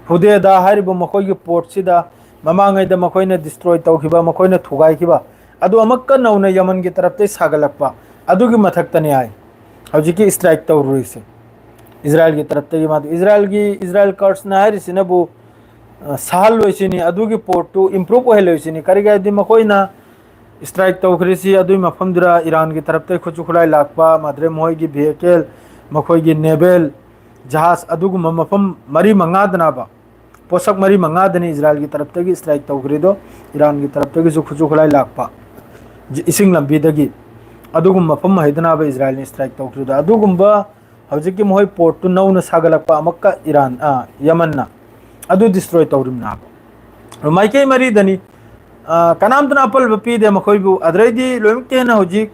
ꯍꯨꯗꯦꯗꯥ ꯍꯥꯏꯔꯤꯕ ꯃꯈꯣꯏꯒꯤ ꯄꯣꯔꯠꯁꯤꯗ ꯃꯃꯥꯡꯉꯩꯗ ꯃꯈꯣꯏꯅ ꯗꯤꯁꯇ꯭ꯔꯣꯏ ꯇꯧꯈꯤꯕ, ꯃꯈꯣꯏꯅ ꯊꯨꯒꯥꯏꯈꯤꯕ ꯑꯗꯨ ꯑꯃꯨꯛꯀ ꯅꯧꯅ ꯌꯃꯟꯒꯤ ꯇꯔꯞꯇꯒꯤ ꯁꯥꯒꯠꯂꯛꯄ ꯑꯗꯨꯒꯤ ꯃꯊꯛꯇꯅꯤ ꯍꯥꯏ ꯍꯧꯖꯤꯛꯀꯤ ꯏꯁꯇ꯭ꯔꯥꯏꯛ ꯇꯧꯔꯨꯔꯤꯁꯦ꯫ ꯏꯖꯔꯥꯏꯜꯒꯤ ꯇꯔꯞꯇꯒꯤ ꯃꯥꯗꯨ ꯏꯖꯔꯥꯏꯜꯒꯤ, ꯏꯖꯔꯥꯏꯜ ꯀꯔꯁꯅ ꯍꯥꯏꯔꯤꯁꯤꯅꯕꯨ ꯑ, ꯁꯥꯍꯜꯂꯣꯏꯁꯤꯅꯤ, ꯑꯗꯨꯒꯤ ꯄꯣꯔꯠꯇꯨ ꯏꯝꯄ꯭ꯔꯨꯞ ꯑꯣꯏꯍꯜꯂꯣꯏꯁꯤꯅꯤ꯫ ꯀꯔꯤꯒꯤ ꯍꯥꯏꯗꯤ ꯃꯈꯣꯏꯅ ꯏꯁꯇ꯭ꯔꯥꯏꯛ ꯇꯧꯈ꯭ꯔꯤꯁꯤ ꯑꯗꯨꯒꯤ ꯃꯐꯝꯗꯨꯗ ꯏꯔꯥꯟꯒꯤ ꯇꯔꯞꯇꯒꯤ ꯈꯨꯠꯁꯨ ꯈꯨꯠꯂꯥꯏ ꯂꯥꯛꯄ, ꯃꯥꯗ꯭ꯔꯦ ꯃꯈꯣꯏꯒꯤ ꯚꯤꯍꯤꯀꯜ, ꯃꯈꯣꯏꯒꯤ ꯅꯦꯚꯦꯜ ꯖꯍꯥꯖ ꯑꯗꯨꯒꯨꯝꯕ ꯃꯐꯝ ꯃꯔꯤ ꯃꯉꯥꯗꯅꯕ, ꯄꯣꯠꯁꯛ ꯃꯔꯤ ꯃꯉꯥꯗꯅꯤ ꯏꯖꯔꯥꯏꯜꯒꯤ ꯇꯔꯞꯇꯒꯤ ꯏꯁꯇ꯭ꯔꯥꯏꯛ ꯇꯧꯈ꯭ꯔꯤꯗꯣ꯫ ꯏꯔꯥꯟꯒꯤ ꯇꯔꯞꯇꯒꯤꯁꯨ ꯈꯨꯠꯁꯨ ꯈꯨꯠꯂꯥꯏ ꯂꯥꯛꯄ, ꯏꯁꯤꯡ ꯂꯝꯕꯤꯗꯒꯤ ꯑꯗꯨꯒꯨꯝꯕ ꯃꯐꯝ ꯍꯩꯗꯅꯕ ꯏꯖꯔꯥꯏꯜꯅ ꯏꯁꯇ꯭ꯔꯥꯏꯛ ꯇꯧꯈ꯭ꯔꯤꯗꯣ꯫ ꯑꯗꯨꯒꯨꯝꯕ ꯍꯧꯖꯤꯛꯀꯤ ꯃꯈꯣꯏ ꯄꯣꯔꯠꯇꯨ ꯅꯧꯅ ꯁꯥꯒꯠꯂꯛꯄ ꯑꯃꯨꯛꯀ ꯏꯔꯥꯟ, ꯑ, ꯌꯃꯟꯅ ꯑꯗꯨ ꯗꯤꯁꯇ꯭ꯔꯣꯏ ꯇꯧꯔꯤꯕꯅꯦꯕ꯫ ꯃꯥꯏꯀꯩ ꯃꯔꯤꯗꯅꯤ꯫ ꯑ, ꯀꯅꯥꯝꯇꯅ ꯑꯄꯜꯕ ꯄꯤꯗꯦ ꯃꯈꯣꯏꯕꯨ꯫ ꯑꯗꯨꯗꯩꯗꯤ ꯂꯣꯏꯅꯃꯛꯇ ꯍꯦꯟꯅ ꯍꯧꯖꯤꯛ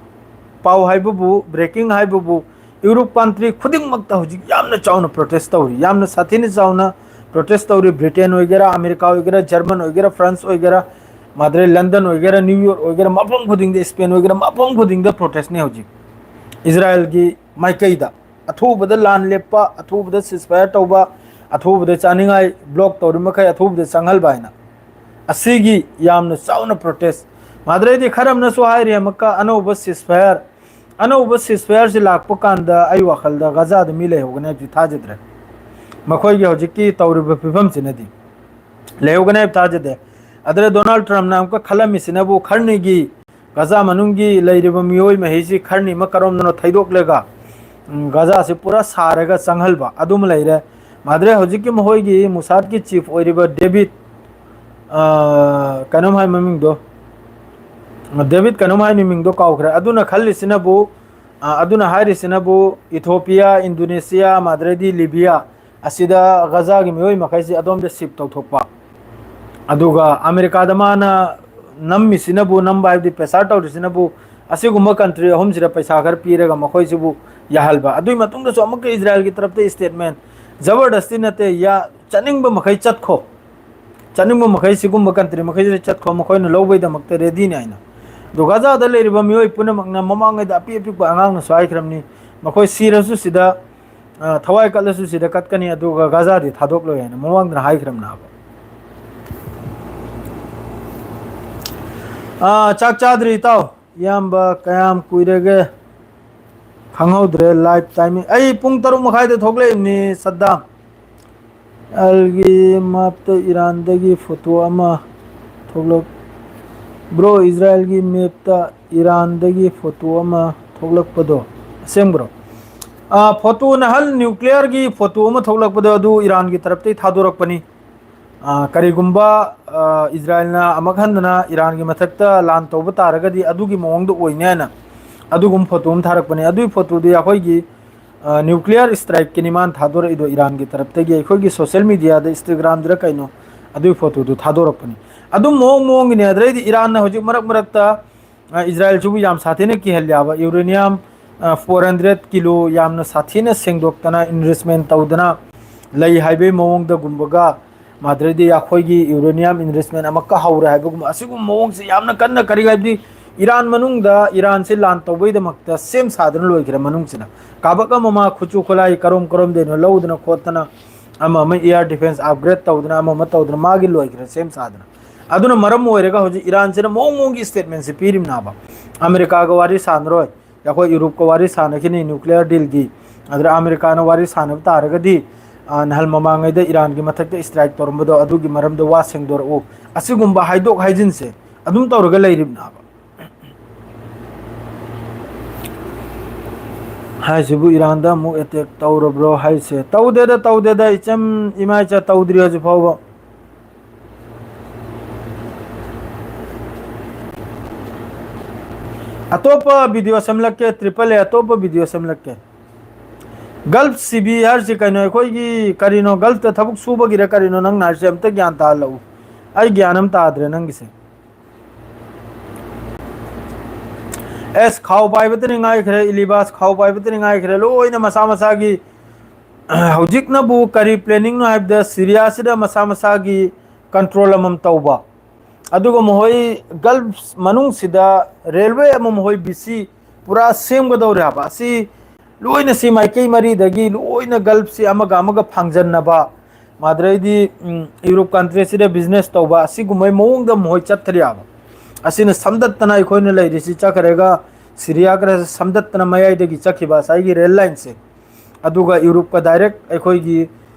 ꯄꯥꯎ ꯍꯥꯏꯕꯕꯨ, ꯕ꯭ꯔꯦꯀꯤꯡ ꯍꯥꯏꯕꯕꯨ, ꯌꯨꯔꯣꯞ ꯀꯟꯇ꯭ꯔꯤ ꯈꯨꯗꯤꯡꯃꯛꯇ ꯍꯧꯖꯤꯛ ꯌꯥꯝꯅ ꯆꯥꯎꯅ ꯄ꯭ꯔꯣꯇꯦꯁ ꯇꯧꯔꯤ, ꯌꯥꯝꯅ ꯁꯥꯊꯤꯅ ꯆꯥꯎꯅ ꯄ꯭ꯔꯣꯇꯦꯁ ꯇꯧꯔꯤ꯫ ꯕ꯭ꯔꯤꯇꯦꯟ ꯑꯣꯏꯒꯦꯔꯥ, ꯑꯃꯦꯔꯤꯀꯥ ꯑꯣꯏꯒꯦꯔꯥ, ꯖꯔꯃꯟ ꯑꯣꯏꯒꯦꯔꯥ, ꯐ꯭ꯔꯥꯟꯁ ꯑꯣꯏꯒꯦꯔꯥ, ꯃꯥꯗ꯭ꯔꯦ ꯂꯟꯗꯟ ꯑꯣꯏꯒꯦꯔꯥ, ꯅ꯭ꯌꯨ ꯌꯣꯔꯛ ꯑꯣꯏꯒꯦꯔꯥ, ꯃꯐꯝ ꯈꯨꯗꯤꯡꯗ, ꯏꯁꯄꯦꯟ ꯑꯣꯏꯒꯦꯔꯥ, ꯃꯐꯝ ꯈꯨꯗꯤꯡꯗ ꯄ꯭ꯔꯣꯇꯦꯁꯅꯤ ꯍꯧꯖꯤꯛ ꯏꯖꯔꯥꯏꯜꯒꯤ ꯃꯥꯏꯀꯩꯗ꯫ ꯑꯊꯨꯕꯗ ꯂꯥꯟ ꯂꯦꯞꯄ, ꯑꯊꯨꯕꯗ ꯁꯤꯁꯐꯥꯌꯔ ꯇꯧꯕ, ꯑꯊꯨꯕꯗ ꯆꯥꯅꯤꯡꯉꯥꯏ ꯕ꯭ꯂꯣꯛ ꯇꯧꯔꯤ ꯃꯈꯩ ꯑꯊꯨꯕꯗ ꯆꯪꯍꯟꯕ ꯍꯥꯏꯅ꯫ ꯑꯁꯤꯒꯤ ꯌꯥꯝꯅ ꯆꯥꯎꯅ ꯄ꯭ꯔꯣꯇꯦꯁ꯫ ꯃꯥꯗ꯭ꯔꯦꯗꯤ ꯈꯔ ꯑꯃꯅꯁꯨ ꯍꯥꯏꯔꯤ ꯑꯃꯨꯛꯀ ꯑꯅꯧꯕ ꯁꯤꯁꯐꯥꯌꯔ, ꯑꯅꯧꯕ ꯁꯤꯁꯐꯥꯌꯔꯁꯤ ꯂꯥꯛꯄ ꯀꯥꯟꯗ ꯑꯩ ꯋꯥꯈꯜꯗ ꯒꯖꯥꯗ ꯃꯤ ꯂꯩꯍꯧꯒꯅꯤ ꯍꯥꯏꯕꯁꯤ ꯊꯥꯖꯗ꯭ꯔꯦ꯫ ꯃꯈꯣꯏꯒꯤ ꯍꯧꯖꯤꯛꯀꯤ ꯇꯧꯔꯤꯕ ꯐꯤꯕꯝꯁꯤꯅꯗꯤ ꯂꯩꯍꯧꯒꯅꯤ ꯍꯥꯏꯕ ꯊꯥꯖꯗꯦ꯫ ꯑꯗꯨꯗ ꯗꯣꯅꯥꯜꯗ ꯇ꯭ꯔꯝꯞꯅ ꯑꯃꯨꯛꯀ ꯈꯜꯂꯝꯃꯤꯁꯤꯅꯕꯨ ꯈꯔꯅꯤꯒꯤ ꯒꯖꯥ ꯃꯅꯨꯡꯒꯤ ꯂꯩꯔꯤꯕ ꯃꯤꯑꯣꯏ ꯃꯍꯩꯁꯤ ꯈꯔꯅꯤ ꯑꯃ ꯀꯔꯣꯝꯗꯅꯣ ꯊꯩꯗꯣꯛꯂꯒ, ꯎꯝ, ꯒꯖꯥꯁꯤ ꯄꯨꯔꯥ ꯁꯥꯔꯒ ꯆꯪꯍꯜꯕ ꯑꯗꯨꯃ ꯂꯩꯔꯦ꯫ ꯃꯥꯗ꯭ꯔꯦ ꯍꯧꯖꯤꯛꯀꯤ ꯃꯈꯣꯏꯒꯤ ꯃꯨꯁꯥꯗꯀꯤ ꯆꯤꯐ ꯑꯣꯏꯔꯤꯕ ꯗꯦꯕꯤꯠ, ꯑ, ꯀꯩꯅꯣꯝ ꯍꯥꯏ ꯃꯃꯤꯡꯗꯣ, ꯗꯦꯕꯤꯠ ꯀꯩꯅꯣꯝ ꯍꯥꯏ ꯃꯃꯤꯡꯗꯣ ꯀꯥꯎꯈ꯭ꯔꯦ꯫ ꯑꯗꯨꯅ ꯈꯜꯂꯤꯁꯤꯅꯕꯨ, ꯑ, ꯑꯗꯨꯅ ꯍꯥꯏꯔꯤꯁꯤꯅꯕꯨ ꯏꯊꯣꯄꯤꯌꯥ, ꯏꯟꯗꯣꯅꯦꯁꯤꯌꯥ, ꯃꯥꯗ꯭ꯔꯦꯗꯤ ꯂꯤꯕꯤꯌꯥ, ꯑꯁꯤꯗ ꯒꯖꯥꯒꯤ ꯃꯤꯑꯣꯏ ꯃꯈꯩꯁꯤ ꯑꯗꯣꯝꯗ ꯁꯤꯞ ꯇꯧꯊꯣꯛꯄ꯫ ꯑꯗꯨꯒ ꯑꯃꯦꯔꯤꯀꯥꯗ ꯃꯥꯅ ꯅꯝꯃꯤꯁꯤꯅꯕꯨ, ꯅꯝꯕ ꯍꯥꯏꯕꯗꯤ ꯄ꯭ꯔꯦꯁꯥꯔ ꯇꯧꯔꯤꯁꯤꯅꯕꯨ, ꯑꯁꯤꯒꯨꯝꯕ ꯀꯟꯇ꯭ꯔꯤ ꯑꯍꯨꯝꯁꯤꯗ ꯄꯩꯁꯥ ꯈꯔ ꯄꯤꯔꯒ ꯃꯈꯣꯏꯁꯤꯕꯨ ꯌꯥꯍꯜꯕ꯫ ꯑꯗꯨꯒꯤ ꯃꯇꯨꯡꯗꯁꯨ ꯑꯃꯨꯛꯀ ꯏꯖꯔꯥꯏꯜꯒꯤ ꯇꯔꯞꯇ ꯏꯁꯇꯦꯠꯃꯦꯟ, ꯖꯕꯔꯗꯁꯇꯤ ꯅꯠꯇꯦ, ꯌꯥ-, ꯆꯠꯅꯤꯡꯕ ꯃꯈꯩ ꯆꯠꯈꯣ, ꯆꯠꯅꯤꯡꯕ ꯃꯈꯩ ꯁꯤꯒꯨꯝꯕ country ꯃꯈꯩꯁꯤꯗ ꯆꯠꯈ꯭ꯔꯣ, ꯃꯈꯣꯏꯅ ꯂꯧꯕꯒꯤꯗꯃꯛꯇ readyꯅꯤ ꯍꯥꯏꯅ꯫ ꯑꯗꯣ ꯒꯥꯖꯥꯗ ꯂꯩꯔꯤꯕ ꯃꯤꯑꯣꯏ ꯄꯨꯝꯅꯃꯛꯅ, ꯃꯃꯥꯡꯉꯩꯗ ꯑꯄꯤꯛ ꯑꯄꯤꯛꯄ ꯑꯉꯥꯡꯅꯁꯨ ꯍꯥꯏꯈ꯭ꯔꯕꯅꯤ, ꯃꯈꯣꯏ ꯁꯤꯔꯁꯨ ꯁꯤꯗ, ꯑ, ꯊꯋꯥꯏ ꯀꯠꯂꯁꯨ ꯁꯤꯗ ꯀꯠꯀꯅꯤ, ꯑꯗꯨꯒ ꯒꯥꯖꯥꯗꯤ ꯊꯥꯗꯣꯛꯂꯣꯏ ꯍꯥꯏꯅ ꯃꯃꯥꯡꯗꯅ ꯍꯥꯏꯈ꯭ꯔꯕꯅꯦꯕ꯫ ꯑ, ꯆꯥꯛ ꯆꯥꯗ꯭ꯔꯤ ꯏꯇꯥꯎ꯫ ꯏꯌꯥꯝꯕ, ꯀꯌꯥꯝ ꯀꯨꯏꯔꯒꯦ? ꯈꯪꯍꯧꯗ꯭ꯔꯦ live timing꯫ ꯑꯩ ꯄꯨꯡ ꯇꯔꯨꯛ ꯃꯈꯥꯏꯗ ꯊꯣꯛꯂꯛꯏꯕꯅꯤ, ꯁꯗꯥꯝ꯫ ꯑꯜꯒꯤ ꯃꯥꯞꯇ ꯏꯔꯥꯟꯗꯒꯤ photo ꯑꯃ ꯊꯣꯛꯂꯛ-, bro, ꯏꯖꯔꯥꯏꯜꯒꯤ mapꯇ ꯏꯔꯥꯟꯗꯒꯤ photo ꯑꯃ ꯊꯣꯛꯂꯛꯄꯗꯣ ꯑꯁꯦꯡꯕ꯭ꯔꯣ? ꯑꯥ, photo ꯅꯍꯥꯟ nuclearꯒꯤ photo ꯑꯃ ꯊꯣꯛꯂꯛꯄꯗꯣ, ꯑꯗꯨ ꯏꯔꯥꯟꯒꯤ ꯇꯔꯞꯇꯒꯤ ꯊꯥꯗꯣꯔꯛꯄꯅꯤ꯫ ꯑꯥ, ꯀꯔꯤꯒꯨꯝꯕ, ꯑꯥ, ꯏꯖꯔꯥꯏꯜꯅ ꯑꯃꯨꯛ ꯍꯟꯗꯅ ꯏꯔꯥꯟꯒꯤ ꯃꯊꯛꯇ ꯂꯥꯟ ꯇꯧꯕ ꯇꯥꯔꯒꯗꯤ, ꯑꯗꯨꯒꯤ ꯃꯑꯣꯡꯗ ꯑꯣꯏꯅꯤ ꯍꯥꯏꯅ ꯑꯗꯨꯒꯨꯝꯕ photo ꯑꯃ ꯊꯥꯔꯛꯄꯅꯦ꯫ ꯑꯗꯨꯒꯤ photoꯗꯤ ꯑꯩꯈꯣꯏꯒꯤ, ꯑꯥ, nuclear strikeꯀꯤꯅꯤ ꯃꯥꯅ ꯊꯥꯗꯣꯔꯛꯏꯗꯣ ꯏꯔꯥꯟꯒꯤ ꯇꯔꯞꯇꯒꯤ꯫ ꯑꯩꯈꯣꯏꯒꯤ social mediaꯗ, Instagramꯗꯔ ꯀꯩꯅꯣ, ꯑꯗꯨꯒꯤ photoꯗꯨ ꯊꯥꯗꯣꯔꯛꯄꯅꯤ꯫ ꯑꯗꯨꯝ ꯃꯑꯣꯡ ꯃꯑꯣꯡꯒꯤꯅꯤ꯫ ꯑꯗꯨꯗꯩꯗꯤ ꯏꯔꯥꯟꯅ ꯍꯧꯖꯤꯛ ꯃꯔꯛ ꯃꯔꯛꯇ ꯑ, ꯏꯖꯔꯥꯏꯜꯁꯤꯕꯨ ꯌꯥꯝ ꯁꯥꯊꯤꯅ ꯀꯤꯍꯜꯂꯦ ꯍꯥꯏꯕ꯫ Uranium, ꯑ, four hundred kilo ꯌꯥꯝꯅ ꯁꯥꯊꯤꯅ ꯁꯦꯡꯗꯣꯛꯇꯅ, enrichment ꯇꯧꯗꯅ ꯂꯩ ꯍꯥꯏꯕꯒꯤ ꯃꯑꯣꯡꯗꯒꯨꯝꯕꯒ, ꯃꯗꯨꯗꯩꯗꯤ ꯑꯩꯈꯣꯏꯒꯤ uranium enrichment ꯑꯃꯛꯀ ꯍꯧꯔꯦ ꯍꯥꯏꯕꯒꯨꯝꯕ, ꯑꯁꯤꯒꯨꯝꯕ ꯃꯑꯣꯡꯁꯦ ꯌꯥꯝꯅ ꯀꯟꯅ, ꯀꯔꯤ ꯍꯥꯏꯕꯗꯤ, ꯏꯔꯥꯟ ꯃꯅꯨꯡꯗ ꯏꯔꯥꯟꯁꯦ ꯂꯥꯟ ꯇꯧꯕꯒꯤꯗꯃꯛꯇ ꯁꯦꯝ ꯁꯥꯗꯨꯅ ꯂꯣꯏꯈ꯭ꯔꯦ ꯃꯅꯨꯡꯁꯤꯗ꯫ ꯀꯥꯕꯛ ꯑꯃ ꯃꯥ ꯈꯨꯠꯁꯨ ꯈꯨꯠꯂꯥꯏ ꯀꯔꯣꯝ ꯀꯔꯣꯝꯗꯩꯅꯣ ꯂꯧꯗꯅ ꯈꯣꯠꯇꯅ, ꯑꯃ ꯑꯃ air defense upgrade ꯇꯧꯗꯅ, ꯑꯃ ꯑꯃ ꯇꯧꯗꯅ ꯃꯥꯒꯤ ꯂꯣꯏꯈ꯭ꯔꯦ ꯁꯦꯝ ꯁꯥꯗꯅ꯫ ꯑꯗꯨꯅ ꯃꯔꯝ ꯑꯣꯏꯔꯒ ꯍꯧꯖꯤꯛ ꯏꯔꯥꯟꯁꯤꯅ ꯃꯑꯣꯡ ꯃꯑꯣꯡꯒꯤ statementꯁꯦ ꯄꯤꯔꯤꯕꯅꯦꯕ꯫ ꯑꯃꯦꯔꯤꯀꯥꯒ ꯋꯥꯔꯤ ꯁꯥꯟꯅꯔꯣꯏ, ꯑꯩꯈꯣꯏ ꯌꯨꯔꯣꯞꯀ ꯋꯥꯔꯤ ꯁꯥꯟꯅꯈꯤꯅꯤ nuclear dealꯒꯤ, ꯑꯗꯨꯗ ꯑꯃꯦꯔꯤꯀꯥꯅ ꯋꯥꯔꯤ ꯁꯥꯟꯅꯕ ꯇꯥꯔꯒꯗꯤ, ꯑ, ꯅꯍꯥꯟ ꯃꯃꯥꯡꯉꯩꯗ ꯏꯔꯥꯟꯒꯤ ꯃꯊꯛꯇ strike ꯇꯧꯔꯝꯕꯗꯣ, ꯑꯗꯨꯒꯤ ꯃꯔꯝꯗ ꯋꯥ ꯁꯦꯡꯗꯣꯔꯛꯎ, ꯑꯁꯤꯒꯨꯝꯕ ꯍꯥꯏꯗꯣꯛ ꯍꯥꯏꯖꯤꯟꯁꯦ ꯑꯗꯨꯝ ꯇꯧꯔꯒ ꯂꯩꯔꯤꯕꯅꯦꯕ꯫ ꯍꯥꯏꯁꯤꯕꯨ ꯏꯔꯥꯟꯗ ꯑꯃꯨꯛ attack ꯇꯧꯔꯕ꯭ꯔꯣ ꯍꯥꯏꯁꯦ? ꯇꯧꯗꯦꯗ, ꯇꯧꯗꯦꯗ, ꯏꯆꯝ ꯏꯃꯥꯏꯆꯥ, ꯇꯧꯗ꯭ꯔꯤ ꯍꯧꯖꯤꯛ ꯐꯥꯎꯕ꯫ ꯑꯇꯣꯞꯄ video ꯁꯦꯝꯂꯛꯀꯦ, triple A, ꯑꯇꯣꯞꯄ video ꯁꯦꯝꯂꯛꯀꯦ꯫ Gulf ꯁꯤꯕꯤ ꯍꯥꯏꯔꯤꯁꯤ ꯀꯩꯅꯣ? ꯑꯩꯈꯣꯏꯒꯤ ꯀꯔꯤꯅꯣ? Gulfꯇ ꯊꯕꯛ ꯁꯨꯕꯒꯤꯔ ꯀꯔꯤꯅꯣ? ꯅꯪꯅ ꯍꯥꯏꯔꯤꯁꯦ ꯑꯝꯇ ꯒ꯭ꯌꯥꯟ ꯇꯥꯍꯜꯂꯛꯎ꯫ ꯑꯩ ꯒ꯭ꯌꯥꯟ ꯑꯃ ꯇꯥꯗ꯭ꯔꯦ ꯅꯪꯒꯤꯁꯦ꯫ ꯑꯦꯁ, ꯈꯥꯎ ꯄꯥꯏꯕꯇꯅꯤ ꯉꯥꯏꯈ꯭ꯔꯦ, ꯏꯂꯤꯕꯥꯁ ꯈꯥꯎ ꯄꯥꯏꯕꯇꯅꯤ ꯉꯥꯏꯈ꯭ꯔꯦ, ꯂꯣꯏꯅ ꯃꯁꯥ ꯃꯁꯥꯒꯤ꯫ ꯍꯧꯖꯤꯛꯅꯕꯨ ꯀꯔꯤ planningꯅꯣ ꯍꯥꯏꯕꯗ, ꯁꯤꯔꯤꯌꯥꯁꯤꯗ ꯃꯁꯥ ꯃꯁꯥꯒꯤ ꯀꯟꯇ꯭ꯔꯣꯜ ꯑꯃꯃꯝ ꯇꯧꯕ, ꯑꯗꯨꯒ ꯃꯈꯣꯏ ꯒꯜꯐ ꯃꯅꯨꯡꯁꯤꯗ ꯔꯦꯜꯋꯦ ꯑꯃ ꯃꯈꯣꯏ ꯕꯤ ꯁꯤ ꯄꯨꯔꯥ ꯁꯦꯝꯒꯗꯧꯔꯦ ꯍꯥꯏꯕ꯫ ꯑꯁꯤ ꯂꯣꯏꯅ ꯁꯤ ꯃꯥꯏꯀꯩ ꯃꯔꯤꯗꯒꯤ ꯂꯣꯏꯅ ꯒꯜꯐꯁꯤ ꯑꯃꯒ ꯑꯃꯒ ꯐꯥꯡꯖꯟꯅꯕ, ꯃꯗꯨꯗꯩꯗꯤ, ꯎꯝ, ꯌꯨꯔꯣꯞ ꯀꯟꯇ꯭ꯔꯤꯁꯤꯗ ꯕꯤꯖꯤꯅꯦꯁ ꯇꯧꯕ, ꯑꯁꯤꯒꯨꯝꯕꯩ ꯃꯑꯣꯡꯗ ꯃꯈꯣꯏ ꯆꯠꯊꯔꯤ ꯍꯥꯏꯕ꯫ ꯑꯁꯤꯅ ꯁꯝꯗꯠꯇꯅ ꯑꯩꯈꯣꯏꯅ ꯂꯩꯔꯤꯁꯤ ꯆꯠꯈ꯭ꯔꯒ ꯁꯤꯔꯤꯌꯥꯒ ꯁꯝꯗꯠꯇꯅ ꯃꯌꯥꯏꯗꯒꯤ ꯆꯠꯈꯤꯕ ꯉꯁꯥꯏꯒꯤ ꯔꯦꯜ ꯂꯥꯏꯟꯁꯦ, ꯑꯗꯨꯒ ꯌꯨꯔꯣꯞꯀ ꯗꯥꯏꯔꯦꯛ ꯑꯩꯈꯣꯏꯒꯤ,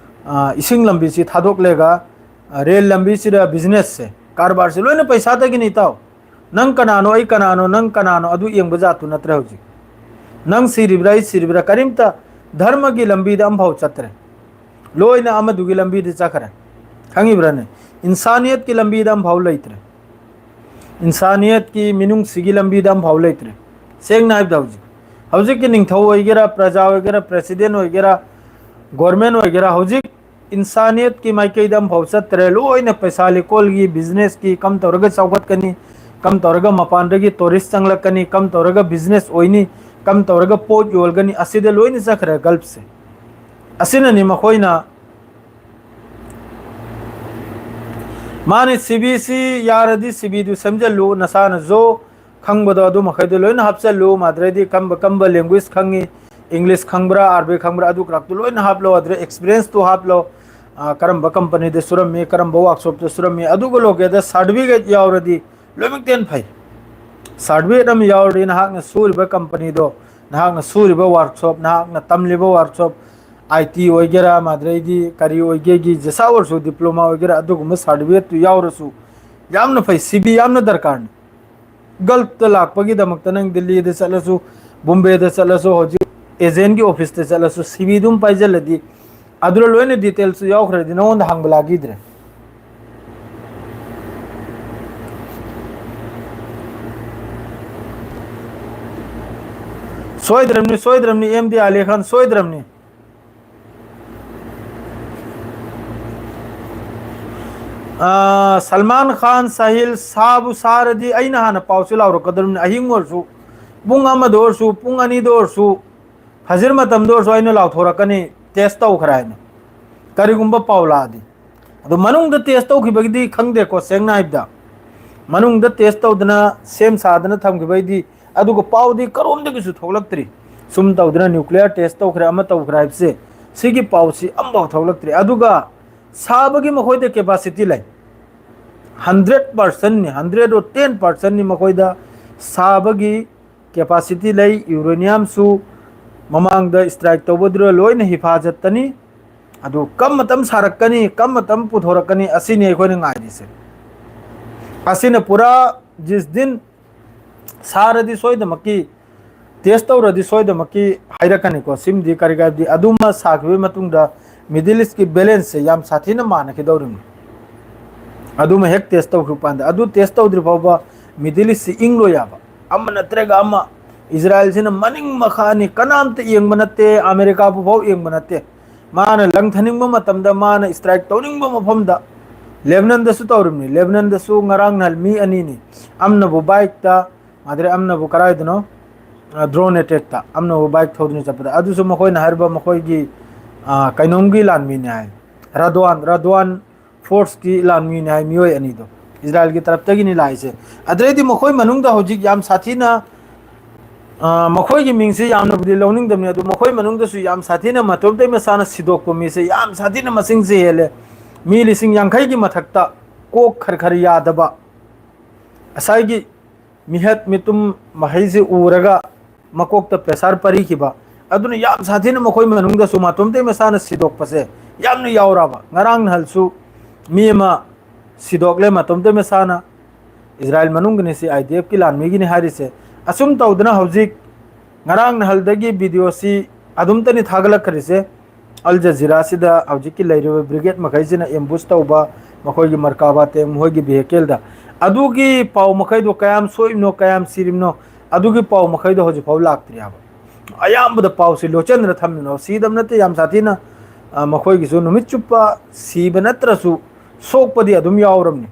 ꯑ, ꯏꯁꯤꯡ ꯂꯝꯕꯤꯁꯤ ꯊꯥꯗꯣꯛꯂꯒ, ꯑ, ꯔꯦꯜ ꯂꯝꯕꯤꯁꯤꯗ ꯕꯤꯖꯤꯅꯦꯁꯁꯦ, ꯀꯔꯕꯥꯔꯁꯦ ꯂꯣꯏꯅ ꯄꯩꯁꯥꯗꯒꯤꯅꯤ, ꯏꯇꯥꯎ꯫ ꯅꯪ ꯀꯅꯥꯅꯣ, ꯑꯩ ꯀꯅꯥꯅꯣ, ꯅꯪ ꯀꯅꯥꯅꯣ, ꯑꯗꯨ ꯌꯦꯡꯕ ꯖꯥꯠꯇꯨ ꯅꯠꯇ꯭ꯔꯦ ꯍꯧꯖꯤꯛ꯫ ꯅꯪ ꯁꯤꯔꯤꯕ꯭ꯔꯥ, ꯑꯩ ꯁꯤꯔꯤꯕ꯭ꯔꯥ, ꯀꯔꯤꯝꯇ ꯙꯔꯃꯒꯤ ꯂꯝꯕꯤꯗ ꯑꯝꯐꯥꯎ ꯆꯠꯇ꯭ꯔꯦ꯫ ꯂꯣꯏꯅ ꯑꯃꯗꯨꯒꯤ ꯂꯝꯕꯤꯗ ꯆꯠꯈ꯭ꯔꯦ꯫ ꯈꯪꯉꯤꯕ꯭ꯔꯥꯅꯦ? ꯏꯟꯁꯥꯅꯤꯌꯠꯀꯤ ꯂꯝꯕꯤꯗ ꯑꯝꯐꯥꯎ ꯂꯩꯇ꯭ꯔꯦ꯫ ꯏꯟꯁꯥꯅꯤꯌꯠꯀꯤ ꯃꯤꯅꯨꯡꯁꯤꯒꯤ ꯂꯝꯕꯤꯗ ꯑꯝꯐꯥꯎ ꯂꯩꯇ꯭ꯔꯦ꯫ ꯁꯦꯡꯅ ꯍꯥꯏꯕꯗ ꯍꯧꯖꯤꯛ, ꯍꯧꯖꯤꯛꯀꯤ ꯅꯤꯡꯊꯧ ꯑꯣꯏꯒꯦꯔꯥ, ꯄ꯭ꯔꯖꯥ ꯑꯣꯏꯒꯦꯔꯥ, ꯄ꯭ꯔꯦꯁꯤꯗꯦꯟ ꯑꯣꯏꯒꯦꯔꯥ, ꯒꯣꯔꯃꯦꯟ ꯑꯣꯏꯒꯦꯔꯥ, ꯍꯧꯖꯤꯛ ꯏꯟꯁꯥꯅꯤꯌꯠꯀꯤ ꯃꯥꯏꯀꯩꯗ ꯑꯝꯐꯥꯎ ꯆꯠꯇ꯭ꯔꯦ꯫ ꯂꯣꯏꯅ ꯄꯩꯁꯥ ꯂꯤꯀꯣꯜꯒꯤ, ꯕꯤꯖꯤꯅꯦꯁꯀꯤ, ꯀꯝ ꯇꯧꯔꯒ ꯆꯥꯎꯈꯠꯀꯅꯤ, ꯀꯝ ꯇꯧꯔꯒ ꯃꯄꯥꯟꯗꯒꯤ ꯇꯨꯔꯤꯁ ꯆꯪꯂꯛꯀꯅꯤ, ꯀꯝ ꯇꯧꯔꯒ ꯕꯤꯖꯤꯅꯦꯁ ꯑꯣꯏꯅꯤ, ꯀꯝ ꯇꯧꯔꯒ ꯄꯣꯠ ꯌꯣꯜꯒꯅꯤ, ꯑꯁꯤꯗ ꯂꯣꯏꯅ ꯆꯠꯈ꯭ꯔꯦ ꯒꯜꯐꯁꯦ꯫ ꯑꯁꯤꯅꯅꯤ ꯃꯈꯣꯏꯅ, ꯃꯥꯅꯤ, ꯁꯤꯕꯤꯁꯤ ꯌꯥꯔꯗꯤ ꯁꯤꯕꯤꯗꯨ ꯁꯦꯝꯖꯤꯜꯂꯨ, ꯅꯁꯥꯅꯁꯨ ꯈꯪꯕꯗꯣ ꯑꯗꯨ ꯃꯈꯩꯗꯣ ꯂꯣꯏꯅ ꯍꯥꯞꯆꯜꯂꯨ꯫ ꯃꯗꯨꯗꯩꯗꯤ ꯀꯝꯕ ꯀꯝꯕ ꯂꯦꯡꯒ꯭ꯋꯦꯖ ꯈꯪꯉꯤ, ꯏꯪꯂꯤꯁ ꯈꯪꯕ꯭ꯔꯥ, ꯑꯥꯔꯕꯤ ꯈꯪꯕ꯭ꯔꯥ, ꯑꯗꯨ ꯈꯔꯗꯨ ꯂꯣꯏꯅ ꯍꯥꯞꯂꯣ꯫ ꯑꯗꯨꯗꯩ ꯑꯦꯛꯁꯄꯤꯔꯤꯌꯦꯟꯁꯇꯨ ꯍꯥꯞꯂꯣ꯫ ꯑ, ꯀꯔꯝꯕ ꯀꯝꯄꯅꯤꯗ ꯁꯨꯔꯝꯃꯤ, ꯀꯔꯝꯕ ꯋꯥꯔꯛꯁꯣꯞꯇ ꯁꯨꯔꯝꯃꯤ, ꯑꯗꯨꯒ ꯂꯣꯀꯦꯜꯗ ꯁꯥꯔꯇꯤꯐꯤꯀꯦꯠ ꯌꯥꯎꯔꯗꯤ ꯂꯣꯏꯅꯃꯛꯇ ꯍꯦꯟꯅ ꯐꯩ꯫ ꯁꯥꯔꯇꯤꯐꯤꯀꯦꯠ ꯑꯃ ꯌꯥꯎꯔꯗꯤ ꯅꯍꯥꯛꯅ ꯁꯨꯔꯤꯕ ꯀꯝꯄꯅꯤꯗꯣ, ꯅꯍꯥꯛꯅ ꯁꯨꯔꯤꯕ ꯋꯥꯔꯛꯁꯣꯞ, ꯅꯍꯥꯛꯅ ꯇꯝꯂꯤꯕ ꯋꯥꯔꯛꯁꯣꯞ, ꯑꯥꯏ ꯇꯤ ꯑꯣꯏꯒꯦꯔꯥ, ꯃꯗꯨꯗꯩꯗꯤ ꯀꯔꯤ ꯑꯣꯏꯒꯦꯒꯤ, ꯖꯦꯁꯥ ꯑꯣꯏꯔꯁꯨ, ꯗꯤꯄ꯭ꯂꯣꯃꯥ ꯑꯣꯏꯒꯦꯔꯥ, ꯑꯗꯨꯒꯨꯝꯕ ꯁꯥꯔꯇꯤꯐꯤꯀꯦꯠꯇꯨ ꯌꯥꯎꯔꯁꯨ ꯌꯥꯝꯅ ꯐꯩ꯫ ꯁꯤ ꯕꯤ ꯌꯥꯝꯅ ꯗꯔꯀꯥꯔꯅꯤ꯫ ꯒꯜꯐꯇ ꯂꯥꯛꯄꯒꯤꯗꯃꯛꯇ ꯅꯪ ꯗꯤꯜꯂꯤꯗ ꯆꯠꯂꯁꯨ, ꯕꯣꯝꯕꯦꯗ ꯆꯠꯂꯁꯨ, ꯍꯧꯖꯤꯛ ꯑꯦꯖꯦꯟꯒꯤ ꯑꯣꯐꯤꯁꯇ ꯆꯠꯂꯁꯨ, ꯁꯤ ꯕꯤꯗꯨ ꯑꯃ ꯄꯥꯏꯁꯤꯜꯂꯗꯤ ꯑꯗꯨꯗ ꯂꯣꯏꯅ ꯗꯤꯇꯦꯜꯁꯁꯨ ꯌꯥꯎꯈ꯭ꯔꯗꯤ ꯅꯉꯣꯟꯗ ꯍꯪꯕ ꯂꯥꯛꯈꯤꯗ꯭ꯔꯦ꯫ ꯁꯣꯏꯗ꯭ꯔꯕꯅꯤ, ꯁꯣꯏꯗ꯭ꯔꯕꯅꯤ, ꯑꯦꯝ ꯗꯤ ꯑꯂꯤ ꯈꯥꯟ, ꯁꯣꯏꯗ꯭ꯔꯕꯅꯤ꯫ ꯑꯥ, ꯁꯜꯃꯥꯟ ꯈꯥꯟ, ꯁꯥꯍꯤꯜ, ꯁꯥꯕꯨ ꯁꯥꯔꯗꯤ ꯑꯩꯅ ꯍꯥꯟꯅ ꯄꯥꯎꯁꯦ ꯂꯥꯎꯔꯛꯀꯗꯧꯔꯤꯕꯅꯤ꯫ ꯑꯍꯤꯡ ꯑꯣꯏꯔꯁꯨ, ꯄꯨꯡ ꯑꯃꯗ ꯑꯣꯏꯔꯁꯨ, ꯄꯨꯡ ꯑꯅꯤꯗ ꯑꯣꯏꯔꯁꯨ, ꯐꯖꯤꯔ ꯃꯇꯝꯗ ꯑꯣꯏꯔꯁꯨ ꯑꯩꯅ ꯂꯥꯎꯊꯣꯔꯛꯀꯅꯤ, ꯇꯦꯁ ꯇꯧꯈ꯭ꯔꯦ ꯍꯥꯏꯅ꯫ ꯀꯔꯤꯒꯨꯝꯕ ꯄꯥꯎ ꯂꯥꯛꯑꯗꯤ꯫ ꯑꯗꯣ ꯃꯅꯨꯡꯗ ꯇꯦꯁ ꯇꯧꯈꯤꯕꯒꯤꯗꯤ ꯈꯪꯗꯦꯀꯣ, ꯁꯦꯡꯅ ꯍꯥꯏꯕꯗ꯫ ꯃꯅꯨꯡꯗ ꯇꯦꯁ ꯇꯧꯗꯅ, ꯁꯦꯝ ꯁꯥꯗꯅ ꯊꯝꯈꯤꯕꯩꯗꯤ, ꯑꯗꯨꯒ ꯄꯥꯎꯗꯤ ꯀꯔꯣꯝꯗꯒꯤꯁꯨ ꯊꯣꯛꯂꯛꯇ꯭ꯔꯤ꯫ ꯁꯨꯝ ꯇꯧꯗꯅ ꯅ꯭ꯌꯨꯀ꯭ꯂꯤꯌꯔ ꯇꯦꯁ ꯇꯧꯈ꯭ꯔꯦ, ꯑꯃ ꯇꯧꯈ꯭ꯔꯦ ꯍꯥꯏꯕꯁꯦ, ꯁꯤꯒꯤ ꯄꯥꯎꯁꯤ ꯑꯃꯐꯥꯎ ꯊꯣꯛꯂꯛꯇ꯭ꯔꯤ꯫ ꯑꯗꯨꯒ ꯁꯥꯕꯒꯤ ꯃꯈꯣꯏꯗ ꯀꯦꯄꯥꯁꯤꯇꯤ ꯂꯩ, ꯍꯟꯗ꯭ꯔꯦꯠ ꯄꯥꯔꯁꯦꯟꯅꯤ, ꯍꯟꯗ꯭ꯔꯦꯠ ꯑꯣ ꯇꯦꯟ ꯄꯥꯔꯁꯦꯟꯅꯤ ꯃꯈꯣꯏꯗ ꯁꯥꯕꯒꯤ ꯀꯦꯄꯥꯁꯤꯇꯤ ꯂꯩ꯫ ꯌꯨꯔꯦꯅꯤꯌꯝꯁꯨ ꯃꯃꯥꯡꯗ ꯁ꯭ꯇ꯭ꯔꯥꯏꯛ ꯇꯧꯕꯗꯨꯗ ꯂꯣꯏꯅ ꯍꯤꯐꯥꯖꯠꯇꯅꯤ꯫ ꯑꯗꯨ ꯀꯔꯝ ꯃꯇꯝ ꯁꯥꯔꯛꯀꯅꯤ, ꯀꯔꯝ ꯃꯇꯝ ꯄꯨꯊꯣꯔꯛꯀꯅꯤ, ꯑꯁꯤꯅꯤ ꯑꯩꯈꯣꯏꯅ ꯉꯥꯏꯔꯤꯁꯦ꯫ ꯑꯁꯤꯅ ꯄꯨꯔꯥ ꯖꯤꯁ ꯗꯤꯟ ꯁꯥꯔꯗꯤ ꯁꯣꯏꯗꯃꯛꯀꯤ, ꯇꯦꯁ ꯇꯧꯔꯗꯤ ꯁꯣꯏꯗꯃꯛꯀꯤ ꯍꯥꯏꯔꯛꯀꯅꯤꯀꯣ꯫ ꯁꯤꯃꯗꯤ ꯀꯔꯤ ꯀꯥꯏꯕꯗꯤ, ꯑꯗꯨꯃ ꯁꯥꯈꯤꯕꯒꯤ ꯃꯇꯨꯡꯗ ꯃꯤꯗꯜ ꯏꯁꯀꯤ ꯕꯦꯂꯦꯟꯁꯁꯦ ꯌꯥꯝ ꯁꯥꯊꯤꯅ ꯃꯥꯟꯅꯈꯤꯗꯧꯔꯤꯕꯅꯤ꯫ ꯑꯗꯨꯃ ꯍꯦꯛ ꯇꯦꯁ ꯇꯧꯈꯤꯕ ꯀꯥꯟꯗ, ꯑꯗꯨ ꯇꯦꯁ ꯇꯧꯗ꯭ꯔꯤ ꯐꯥꯎꯕ ꯃꯤꯗꯜ ꯏꯁꯁꯤ ꯏꯪꯂꯣꯏ ꯌꯥꯕ꯫ ꯑꯃ ꯅꯠꯇ꯭ꯔꯒ ꯑꯃ, ꯏꯖꯔꯥꯏꯜꯁꯤꯅ ꯃꯅꯤꯡ ꯃꯈꯥꯅꯤ, ꯀꯅꯥꯝꯇ ꯌꯦꯡꯕ ꯅꯠꯇꯦ, ꯑꯃꯦꯔꯤꯀꯥꯕꯨ ꯐꯥꯎ ꯌꯦꯡꯕ ꯅꯠꯇꯦ꯫ ꯃꯥꯅ ꯂꯪꯊꯅꯤꯡꯕ ꯃꯇꯝꯗ, ꯃꯥꯅ ꯁ꯭ꯇ꯭ꯔꯥꯏꯛ ꯇꯧꯅꯤꯡꯕ ꯃꯐꯝꯗ, ꯂꯦꯕꯅꯟꯗꯁꯨ ꯇꯧꯔꯤꯕꯅꯤ꯫ ꯂꯦꯕꯅꯟꯗꯁꯨ ꯉꯔꯥꯡ ꯅꯍꯥꯟ ꯃꯤ ꯑꯅꯤꯅꯤ, ꯑꯃꯅꯕꯨ ꯕꯥꯏꯛꯇ, ꯃꯥꯗ꯭ꯔꯦ ꯑꯃꯅꯕꯨ ꯀꯔꯥꯏꯗꯅꯣ, ꯗ꯭ꯔꯣꯟ ꯑꯦꯇꯦꯛꯇ, ꯑꯃꯅꯕꯨ ꯕꯥꯏꯛ ꯊꯧꯗꯨꯅ ꯆꯠꯄꯗ꯫ ꯑꯗꯨꯁꯨ ꯃꯈꯣꯏꯅ ꯍꯥꯏꯔꯤꯕ ꯃꯈꯣꯏꯒꯤ, ꯑ, ꯀꯩꯅꯣꯝꯒꯤ ꯂꯥꯟꯃꯤꯅꯤ ꯍꯥꯏ, ꯔꯗ꯭ꯋꯥꯟ, ꯔꯗ꯭ꯋꯥꯟ ꯐꯣꯔꯁꯀꯤ ꯂꯥꯟꯃꯤꯅꯤ ꯍꯥꯏ, ꯃꯤꯑꯣꯏ ꯑꯅꯤꯗꯣ, ꯏꯖꯔꯥꯏꯜꯒꯤ ꯇꯔꯞꯇꯒꯤꯅꯤ ꯂꯥꯛꯏꯁꯦ꯫ ꯑꯗꯨꯗꯩꯗꯤ ꯃꯈꯣꯏ ꯃꯅꯨꯡꯗ ꯍꯧꯖꯤꯛ ꯌꯥꯝ ꯁꯥꯊꯤꯅ, ꯑ, ꯃꯈꯣꯏꯒꯤ ꯃꯤꯡꯁꯤ ꯌꯥꯝꯅꯕꯨꯗꯤ ꯂꯧꯅꯤꯡꯗꯕꯅꯤ, ꯑꯗꯨ ꯃꯈꯣꯏ ꯃꯅꯨꯡꯗꯁꯨ ꯌꯥꯝ ꯁꯥꯊꯤꯅ ꯃꯇꯣꯝꯇꯩ ꯃꯁꯥꯅ ꯁꯤꯗꯣꯛꯄ ꯃꯤꯁꯦ ꯌꯥꯝ ꯁꯥꯊꯤꯅ ꯃꯁꯤꯡꯁꯦ ꯍꯦꯜꯂꯦ꯫ ꯃꯤ ꯂꯤꯁꯤꯡ ꯌꯥꯡꯈꯩꯒꯤ ꯃꯊꯛꯇ ꯀꯣꯛ ꯈꯔ ꯈꯔ ꯌꯥꯗꯕ, ꯉꯁꯥꯏꯒꯤ ꯃꯤꯍꯠ ꯃꯤꯇꯨꯝ ꯃꯍꯩꯁꯤ ꯎꯔꯒ ꯃꯀꯣꯛꯇ ꯄ꯭ꯔꯦꯁꯥꯔ ꯄꯔꯤꯈꯤꯕ, ꯑꯗꯨꯅ ꯌꯥꯝ ꯁꯥꯊꯤꯅ ꯃꯈꯣꯏ ꯃꯅꯨꯡꯗꯁꯨ ꯃꯇꯣꯝꯇꯩ ꯃꯁꯥꯅ ꯁꯤꯗꯣꯛꯄꯁꯦ ꯌꯥꯝꯅ ꯌꯥꯎꯔꯕ꯫ ꯉꯔꯥꯡ ꯅꯍꯥꯟꯁꯨ ꯃꯤ ꯑꯃ ꯁꯤꯗꯣꯛꯂꯦ ꯃꯇꯣꯝꯇꯩ ꯃꯁꯥꯅ, ꯏꯖꯔꯥꯏꯜ ꯃꯅꯨꯡꯒꯤꯅꯤ ꯁꯤ, ꯑꯥꯏ ꯗꯤ ꯑꯦꯐꯀꯤ ꯂꯥꯟꯃꯤꯒꯤꯅꯤ ꯍꯥꯏꯔꯤꯁꯦ꯫ ꯑꯁꯨꯝ ꯇꯧꯗꯅ ꯍꯧꯖꯤꯛ ꯉꯔꯥꯡ ꯅꯍꯥꯟꯗꯒꯤ ꯚꯤꯗꯤꯑꯣꯁꯤ ꯑꯗꯨꯝꯇꯅꯤ ꯊꯥꯒꯠꯂꯛꯈ꯭ꯔꯤꯁꯦ꯫ ꯑꯜ ꯖꯖꯤꯔꯥꯁꯤꯗ ꯍꯧꯖꯤꯛꯀꯤ ꯂꯩꯔꯤꯕ ꯕ꯭ꯔꯤꯒꯦꯗ ꯃꯈꯩꯁꯤꯅ ꯑꯦꯝꯕꯨꯁ ꯇꯧꯕ, ꯃꯈꯣꯏꯒꯤ ꯃꯔꯀꯥꯕꯥ ꯇꯦꯡ, ꯃꯈꯣꯏꯒꯤ ꯚꯤꯍꯦꯀꯦꯜꯗ꯫ ꯑꯗꯨꯒꯤ ꯄꯥꯎ ꯃꯈꯩꯗꯣ ꯀꯌꯥꯝ ꯁꯣꯛꯏꯕꯅꯣ, ꯀꯌꯥꯝ ꯁꯤꯔꯤꯕꯅꯣ, ꯑꯗꯨꯒꯤ ꯄꯥꯎ ꯃꯈꯩꯗꯣ ꯍꯧꯖꯤꯛꯐꯥꯎ ꯂꯥꯛꯇ꯭ꯔꯤ ꯍꯥꯏꯕ꯫ ꯑꯌꯥꯝꯕꯗ ꯄꯥꯎꯁꯤ ꯂꯣꯠꯁꯤꯟꯗꯅ ꯊꯝꯃꯤꯅꯣ꯫ ꯁꯤꯗꯕ ꯅꯠꯇꯦ, ꯌꯥꯝ ꯁꯥꯊꯤꯅ, ꯑ, ꯃꯈꯣꯏꯒꯤꯁꯨ ꯅꯨꯃꯤꯠ ꯆꯨꯞꯄ ꯁꯤꯕ ꯅꯠꯇ꯭ꯔꯁꯨ ꯁꯣꯛꯄꯗꯤ ꯑꯗꯨꯝ ꯌꯥꯎꯔꯝꯅꯤ꯫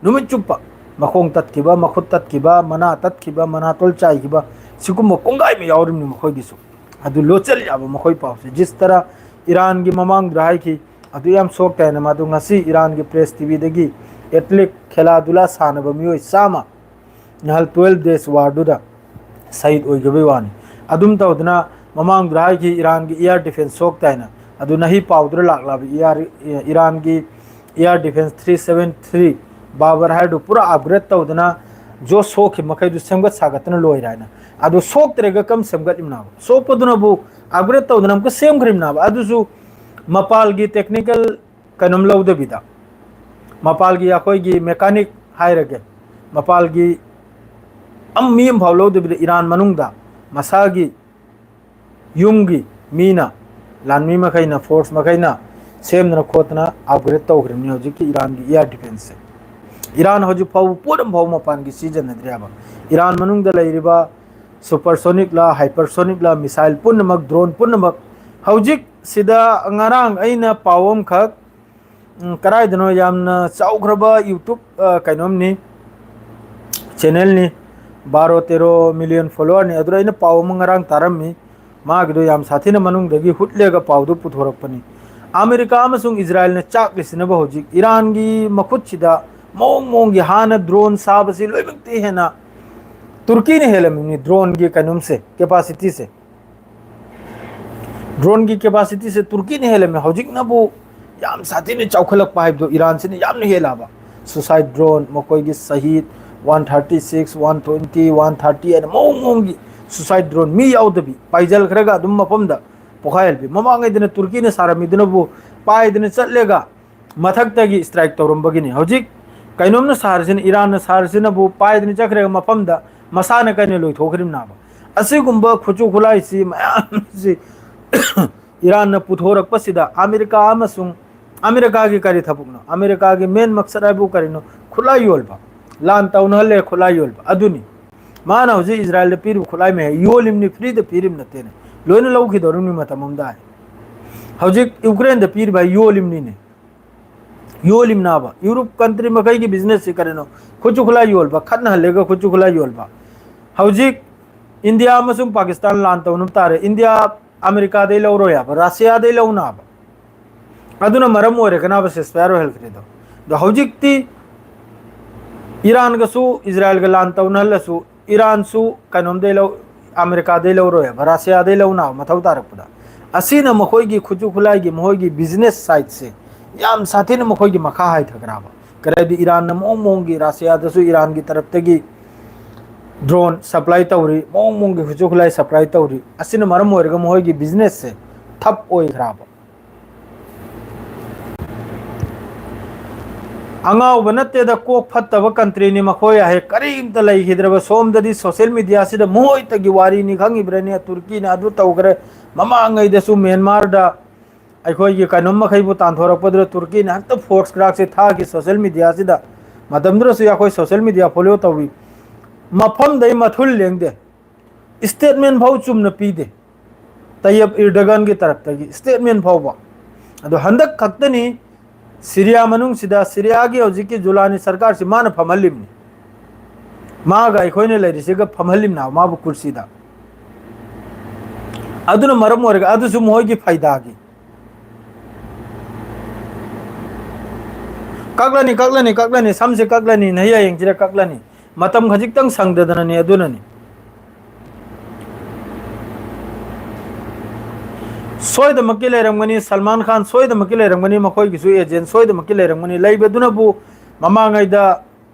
ꯅꯨꯃꯤꯠ ꯆꯨꯞꯄ ꯃꯈꯣꯡ ꯇꯠꯈꯤꯕ, ꯃꯈꯨꯠ ꯇꯠꯈꯤꯕ, ꯃꯅꯥ ꯇꯠꯈꯤꯕ, ꯃꯅꯥꯇꯣꯜ ꯆꯥꯏꯈꯤꯕ, ꯁꯤꯒꯨꯝꯕ ꯀꯣꯡꯒꯥꯏ ꯑꯃ ꯌꯥꯎꯔꯤꯕꯅꯤ ꯃꯈꯣꯏꯒꯤꯁꯨ꯫ ꯑꯗꯨ ꯂꯣꯠꯆꯜꯂꯤ ꯍꯥꯏꯕ ꯃꯈꯣꯏ ꯄꯥꯎꯁꯦ꯫ ꯖꯤꯁ ꯇꯔꯥ ꯏꯔꯥꯟꯒꯤ ꯃꯃꯥꯡꯗ ꯍꯥꯏꯈꯤ, ꯑꯗꯨ ꯌꯥꯝ ꯁꯣꯛꯇꯦ ꯍꯥꯏꯅ ꯃꯥꯗꯨ ꯉꯁꯤ ꯏꯔꯥꯟꯒꯤ ꯄ꯭ꯔꯦꯁ ꯇꯤꯚꯤꯗꯒꯤ ꯑꯦꯊꯂꯤꯛ ꯈꯦꯂꯥ ꯗꯨꯂꯥ ꯁꯥꯟꯅꯕ ꯃꯤꯑꯣꯏ ꯆꯥꯝꯃ ꯅꯍꯥꯜ ꯇ꯭ꯋꯦꯜꯐ ꯗꯦꯖ ꯋꯥꯔꯗꯨꯗ ꯁꯍꯤꯗ ꯑꯣꯏꯈꯤꯕꯒꯤ ꯋꯥꯅꯤ꯫ ꯑꯗꯨꯝ ꯇꯧꯗꯅ ꯃꯃꯥꯡꯗꯨꯗ ꯍꯥꯏꯈꯤ ꯏꯔꯥꯟꯒꯤ ꯏꯌꯥꯔ ꯗꯤꯐꯦꯟꯁ ꯁꯣꯛꯇꯦ ꯍꯥꯏꯅ꯫ ꯑꯗꯨ ꯅꯍꯤ ꯄꯥꯎꯗꯨꯗ ꯂꯥꯛꯂꯕ ꯏꯌꯥꯔ-, ꯏꯔꯥꯟꯒꯤ air defence three seven three Bavar ꯍꯥꯏꯗꯨ ꯄꯨꯔꯥ ꯑꯞꯒ꯭ꯔꯦꯗ ꯇꯧꯗꯅ ꯖꯣꯁ ꯁꯣꯛꯈꯤꯕ ꯃꯈꯩꯗꯨ ꯁꯦꯝꯒꯠ ꯁꯥꯒꯠꯇꯅ ꯂꯣꯏꯔꯦ ꯍꯥꯏꯅ꯫ ꯑꯗꯨ ꯁꯣꯛꯇ꯭ꯔꯦꯒ ꯀꯝ ꯁꯦꯝꯒꯠꯂꯤꯕꯅꯣꯕ? ꯁꯣꯛꯄꯗꯨꯅꯕꯨ ꯑꯞꯒ꯭ꯔꯦꯗ ꯇꯧꯗꯅ ꯑꯃꯨꯛꯀ ꯁꯦꯝꯈ꯭ꯔꯤꯕꯅꯦꯕ꯫ ꯑꯗꯨꯁꯨ ꯃꯄꯥꯜꯒꯤ ꯇꯦꯛꯅꯤꯀꯦꯜ ꯀꯩꯅꯣꯝ ꯂꯧꯗꯕꯤꯗ, ꯃꯄꯥꯜꯒꯤ ꯑꯩꯈꯣꯏꯒꯤ ꯃꯦꯀꯥꯅꯤꯛ ꯍꯥꯏꯔꯒꯦ, ꯃꯄꯥꯜꯒꯤ ꯑꯝ-, ꯃꯤ ꯑꯃꯐꯥꯎ ꯂꯧꯗꯕꯤꯗ ꯏꯔꯥꯟ ꯃꯅꯨꯡꯗ ꯃꯁꯥꯒꯤ ꯌꯨꯝꯒꯤ ꯃꯤꯅ, ꯂꯥꯟꯃꯤ ꯃꯈꯩꯅ, ꯐꯣꯔꯁ ꯃꯈꯩꯅ ꯁꯦꯝꯗꯅ ꯈꯣꯠꯇꯅ ꯑꯞꯒ꯭ꯔꯦꯗ ꯇꯧꯈ꯭ꯔꯤꯕꯅꯤ ꯍꯧꯖꯤꯛꯀꯤ ꯏꯔꯥꯟꯒꯤ ꯏꯌꯥꯔ ꯗꯤꯐꯦꯟꯁꯁꯦ꯫ ꯏꯔꯥꯟ ꯍꯧꯖꯤꯛ ꯐꯥꯎꯕ ꯄꯣꯠ ꯑꯃ ꯐꯥꯎꯕ ꯃꯄꯥꯟꯒꯤ ꯁꯤꯖꯤꯟꯅꯗ꯭ꯔꯦ ꯍꯥꯏꯕ꯫ ꯏꯔꯥꯟ ꯃꯅꯨꯡꯗ ꯂꯩꯔꯤꯕ ꯁꯨꯄꯔꯁꯣꯅꯤꯛꯂ, ꯍꯥꯏꯄꯔꯁꯣꯅꯤꯛꯂ, ꯃꯤꯁꯥꯏꯜ ꯄꯨꯝꯅꯃꯛ, ꯗ꯭ꯔꯣꯟ ꯄꯨꯝꯅꯃꯛ ꯍꯧꯖꯤꯛ ꯁꯤꯗ ꯉꯔꯥꯡ ꯑꯩꯅ ꯄꯥꯎ ꯑꯃꯈꯛ, ꯎꯝ, ꯀꯗꯥꯏꯗꯅꯣ ꯌꯥꯝꯅ ꯆꯥꯎꯈ꯭ꯔꯕ YouTube, ꯑ, ꯀꯩꯅꯣꯝꯅꯤ, ꯆꯦꯅꯦꯜꯅꯤ, ꯕꯥꯔꯣ ꯇꯦꯔꯣ ꯃꯤꯂꯤꯌꯟ ꯐꯣꯂꯣꯋꯔꯅꯤ꯫ ꯑꯗꯨꯗ ꯑꯩꯅ ꯄꯥꯎ ꯑꯃ ꯉꯔꯥꯡ ꯇꯥꯔꯝꯃꯤ, ꯃꯥꯒꯤꯗꯣ ꯌꯥꯝ ꯁꯥꯊꯤꯅ ꯃꯅꯨꯡꯗꯒꯤ ꯍꯨꯠꯂꯦꯒ ꯄꯥꯎꯗꯨ ꯄꯨꯊꯣꯔꯛꯄꯅꯤ꯫ ꯑꯃꯦꯔꯤꯀꯥ ꯑꯃꯁꯨꯡ ꯏꯖꯔꯥꯌꯦꯜꯅ ꯆꯥꯛꯂꯤꯁꯤꯅꯕ ꯍꯧꯖꯤꯛ ꯏꯔꯥꯟꯒꯤ ꯃꯈꯨꯠꯁꯤꯗ ꯃꯑꯣꯡ ꯃꯑꯣꯡꯒꯤ ꯍꯥꯟꯅ ꯗ꯭ꯔꯣꯟ ꯁꯥꯕꯁꯤ ꯂꯣꯏꯅꯃꯛꯇꯤ ꯍꯦꯟꯅ ꯇꯨꯔꯀꯤꯅ ꯍꯦꯜꯂꯝꯃꯤꯅꯤ, ꯗ꯭ꯔꯣꯟꯒꯤ ꯀꯩꯅꯣꯝꯁꯦ, ꯀꯦꯄꯥꯁꯤꯇꯤꯁꯦ꯫ ꯗ꯭ꯔꯣꯟꯒꯤ ꯀꯦꯄꯥꯁꯤꯇꯤꯁꯦ ꯇꯨꯔꯀꯤꯅ ꯍꯦꯜꯂꯝꯃꯦ꯫ ꯍꯧꯖꯤꯛꯅꯕꯨ ꯌꯥꯝ ꯁꯥꯊꯤꯅ ꯆꯥꯎꯈꯠꯂꯛꯄ ꯍꯥꯏꯕꯗꯣ ꯏꯔꯥꯟꯁꯤꯅ ꯌꯥꯝꯅ ꯍꯦꯜꯂꯛꯑꯕ꯫ ꯁꯨꯁꯥꯏꯠ ꯗ꯭ꯔꯣꯟ, ꯃꯈꯣꯏꯒꯤ Shahed one thirty six, one twenty, one thirty ꯍꯥꯏꯅ ꯃꯑꯣꯡ ꯃꯑꯣꯡꯒꯤ ꯁꯨꯁꯥꯏꯠ ꯗ꯭ꯔꯣꯟ, ꯃꯤ ꯌꯥꯎꯗꯕꯤ, ꯄꯥꯏꯖꯜ ꯈꯔꯒ ꯑꯗꯨꯝ ꯃꯐꯝꯗ ꯄꯣꯈꯥꯏꯍꯜꯂꯤ꯫ ꯃꯃꯥꯡꯉꯩꯗꯅ ꯇꯨꯔꯀꯤꯅ ꯁꯥꯔꯝꯃꯤꯗꯨꯅꯕꯨ ꯄꯥꯏꯗꯅ ꯆꯠꯂꯒ ꯃꯊꯛꯇꯒꯤ ꯁ꯭ꯇ꯭ꯔꯥꯏꯛ ꯇꯧꯔꯝꯕꯒꯤꯅꯤ꯫ ꯍꯧꯖꯤꯛ ꯀꯩꯅꯣꯝꯅ ꯁꯥꯔꯤꯁꯤꯅ, ꯏꯔꯥꯟꯅ ꯁꯥꯔꯤꯁꯤꯅꯕꯨ ꯄꯥꯏꯗꯅ ꯆꯠꯈ꯭ꯔꯒ ꯃꯐꯝꯗ ꯃꯁꯥꯅ ꯀꯩꯅ ꯂꯣꯏꯊꯣꯛꯈ꯭ꯔꯤꯕꯅꯦꯕ꯫ ꯑꯁꯤꯒꯨꯝꯕ ꯈꯨꯠꯁꯨ ꯈꯨꯠꯂꯥꯏꯁꯤ ꯃꯌꯥꯝꯁꯤ ꯏꯔꯥꯟꯅ ꯄꯨꯊꯣꯔꯛꯄꯁꯤꯗ ꯑꯃꯦꯔꯤꯀꯥ ꯑꯃꯁꯨꯡ ꯑꯃꯦꯔꯤꯀꯥꯒꯤ ꯀꯔꯤ ꯊꯕꯛꯅꯣ? ꯑꯃꯦꯔꯤꯀꯥꯒꯤ ꯃꯦꯟ ꯃꯛꯁꯠ ꯍꯥꯏꯕꯨ ꯀꯔꯤꯅꯣ? ꯈꯨꯠꯂꯥꯏ ꯌꯣꯟꯕ, ꯂꯥꯟ ꯇꯧꯅꯍꯜꯂꯦ ꯈꯨꯠꯂꯥꯏ ꯌꯣꯟꯕ, ꯑꯗꯨꯅꯤ꯫ ꯃꯥꯅ ꯍꯧꯖꯤꯛ ꯏꯖꯔꯥꯌꯦꯜꯗ ꯄꯤꯔꯤꯕ ꯈꯨꯠꯂꯥꯏ ꯃꯌꯥꯝ ꯌꯣꯜꯂꯤꯕꯅꯤ, ꯐ꯭ꯔꯤꯗ ꯄꯤꯔꯤꯕ ꯅꯠꯇꯦꯅꯦ, ꯂꯣꯏꯅ ꯂꯧꯈꯤꯗꯧꯔꯤꯕꯅꯤ ꯃꯇꯝ ꯑꯃꯗ꯫ ꯍꯧꯖꯤꯛ ꯌꯨꯀ꯭ꯔꯦꯟꯗ ꯄꯤꯔꯤꯕ ꯍꯥꯏ ꯌꯣꯜꯂꯤꯕꯅꯤꯅꯦ꯫ ꯌꯣꯜꯂꯤꯕꯅꯥꯕ ꯌꯨꯔꯣꯞ ꯀꯟꯇ꯭ꯔꯤ ꯃꯈꯩꯒꯤ ꯕꯤꯖꯤꯅꯦꯁꯁꯤ ꯀꯔꯤꯅꯣ? ꯈꯨꯠꯁꯨ ꯈꯨꯠꯂꯥꯏ ꯌꯣꯜꯕ, ꯈꯠꯅꯍꯜꯂꯦꯒ ꯈꯨꯠꯁꯨ ꯈꯨꯠꯂꯥꯏ ꯌꯣꯜꯕ꯫ ꯍꯧꯖꯤꯛ ꯏꯟꯗꯤꯌꯥ ꯑꯃꯁꯨꯡ ꯄꯥꯀꯤꯁꯇꯥꯟ ꯂꯥꯟ ꯇꯧꯅꯕ ꯇꯥꯔꯦ꯫ ꯏꯟꯗꯤꯌꯥ ꯑꯃꯦꯔꯤꯀꯥꯗꯩ ꯂꯧꯔꯣꯏ ꯍꯥꯏꯕ, ꯔꯁꯤꯌꯥꯗꯩ ꯂꯧꯅꯕ꯫ ꯑꯗꯨꯅ ꯃꯔꯝ ꯑꯣꯏꯔꯒꯅꯕ ceasefire ꯑꯣꯏꯍꯜꯈ꯭ꯔꯤꯗꯣ꯫ ꯑꯗꯣ ꯍꯧꯖꯤꯛꯇꯤ ꯏꯔꯥꯟꯒꯁꯨ ꯏꯖꯔꯥꯏꯜꯒ ꯂꯥꯟ ꯇꯧꯅꯍꯜꯂꯁꯨ, ꯏꯔꯥꯟꯁꯨ ꯀꯩꯅꯣꯝꯗꯩ ꯂꯧ, ꯑꯃꯦꯔꯤꯀꯥꯗꯩ ꯂꯧꯔꯣꯏꯕ, ꯔꯁꯤꯌꯥꯗꯩ ꯂꯧꯅꯕ ꯃꯊꯧ ꯇꯥꯔꯛꯄꯗ꯫ ꯑꯁꯤꯅ ꯃꯈꯣꯏꯒꯤ ꯈꯨꯠꯁꯨ ꯈꯨꯠꯂꯥꯏꯒꯤ, ꯃꯈꯣꯏꯒꯤ business sideꯁꯦ ꯌꯥꯝ ꯁꯥꯊꯤꯅ ꯃꯈꯣꯏꯒꯤ ꯃꯈꯥ ꯍꯥꯏꯊꯈ꯭ꯔꯕ꯫ ꯀꯔꯤ ꯍꯥꯏꯗꯤ, ꯏꯔꯥꯟꯅ ꯃꯑꯣꯡ ꯃꯑꯣꯡꯒꯤ ꯔꯁꯤꯌꯥꯗꯁꯨ ꯏꯔꯥꯟꯒꯤ ꯇꯔꯞꯇꯒꯤ drone supply ꯇꯧꯔꯤ, ꯃꯑꯣꯡ ꯃꯑꯣꯡꯒꯤ ꯈꯨꯠꯁꯨ ꯈꯨꯠꯂꯥꯏ supply ꯇꯧꯔꯤ꯫ ꯑꯁꯤꯅ ꯃꯔꯝ ꯑꯣꯏꯔꯒ ꯃꯈꯣꯏꯒꯤ businessꯁꯦ ꯊꯞ ꯑꯣꯏꯈ꯭ꯔꯕ꯫ ꯑꯉꯥꯎꯕ ꯅꯠꯇꯦꯗ, ꯀꯣꯛ ꯐꯠꯇꯕ countryꯅꯤ ꯃꯈꯣꯏ ꯍꯥꯏ꯫ ꯀꯔꯤꯝꯇ ꯂꯩꯈꯤꯗ꯭ꯔꯕ ꯁꯣꯝꯗꯗꯤ social mediaꯁꯤꯗ ꯃꯈꯣꯏꯇꯒꯤ ꯋꯥꯔꯤꯅꯤ ꯈꯪꯉꯤꯕ꯭ꯔꯅꯤ, ꯇꯨꯔꯀꯤꯅ ꯑꯗꯨ ꯇꯧꯈ꯭ꯔꯦ꯫ ꯃꯃꯥꯡꯉꯩꯗꯁꯨ ꯃ꯭ꯌꯥꯟꯃꯥꯔꯗ ꯑꯩꯈꯣꯏꯒꯤ ꯀꯩꯅꯣꯝ ꯃꯈꯩꯕꯨ ꯇꯥꯟꯊꯣꯔꯛꯄꯗꯨꯗ ꯇꯨꯔꯀꯤꯅ ꯍꯦꯛꯇ force crackꯁꯦ ꯊꯥꯈꯤ social mediaꯁꯤꯗ꯫ ꯃꯇꯝꯗꯨꯗꯁꯨ ꯑꯩꯈꯣꯏ social media follow ꯇꯧꯏ꯫ ꯃꯐꯝꯗꯩ ꯃꯊꯨꯜ ꯂꯦꯡꯗꯦ, statement ꯐꯥꯎ ꯆꯨꯝꯅ ꯄꯤꯗꯦ꯫ ꯇꯌꯞ ꯏꯔꯗꯒꯥꯟꯒꯤ ꯇꯔꯞꯇꯒꯤ statement ꯐꯥꯎꯕ꯫ ꯑꯗꯣ ꯍꯟꯗꯛ ꯈꯛꯇꯅꯤ ꯁꯤꯔꯤꯌꯥ ꯃꯅꯨꯡꯁꯤꯗ, ꯁꯤꯔꯤꯌꯥꯒꯤ ꯍꯧꯖꯤꯛꯀꯤ ꯖꯨꯂꯥꯅꯤ ꯁꯔꯀꯥꯔꯁꯤ ꯃꯥꯅ ꯐꯝꯍꯜꯂꯤꯕꯅꯤ꯫ ꯃꯥꯒ ꯑꯩꯈꯣꯏꯅ ꯂꯩꯔꯤꯁꯤꯒ ꯐꯝꯍꯜꯂꯤꯕꯅꯤ ꯃꯥꯕꯨ ꯀꯨꯔꯁꯤꯗ꯫ ꯑꯗꯨꯅ ꯃꯔꯝ ꯑꯣꯏꯔꯒ ꯑꯗꯨꯁꯨ ꯃꯈꯣꯏꯒꯤ ꯐꯥꯏꯗꯥꯒꯤ꯫ ꯀꯛꯂꯅꯤ, ꯀꯛꯂꯅꯤ, ꯀꯛꯂꯅꯤ, ꯁꯝꯁꯦ ꯀꯛꯂꯅꯤ, ꯅꯍꯤ ꯍꯌꯦꯡꯁꯤꯗ ꯀꯛꯂꯅꯤ꯫ ꯃꯇꯝ ꯈꯖꯤꯛꯇꯪ ꯁꯪꯗꯗꯅꯅꯤ, ꯑꯗꯨꯅꯅꯤ꯫ ꯁꯣꯏꯗꯃꯛꯀꯤ ꯂꯩꯔꯝꯒꯅꯤ, ꯁꯜꯃꯥꯟ ꯈꯥꯟ ꯁꯣꯏꯗꯃꯛꯀꯤ ꯂꯩꯔꯝꯒꯅꯤ, ꯃꯈꯣꯏꯒꯤꯁꯨ agent ꯁꯣꯏꯗꯃꯛꯀꯤ ꯂꯩꯔꯝꯒꯅꯤ꯫ ꯂꯩꯕꯗꯨꯅꯕꯨ ꯃꯃꯥꯡꯉꯩꯗ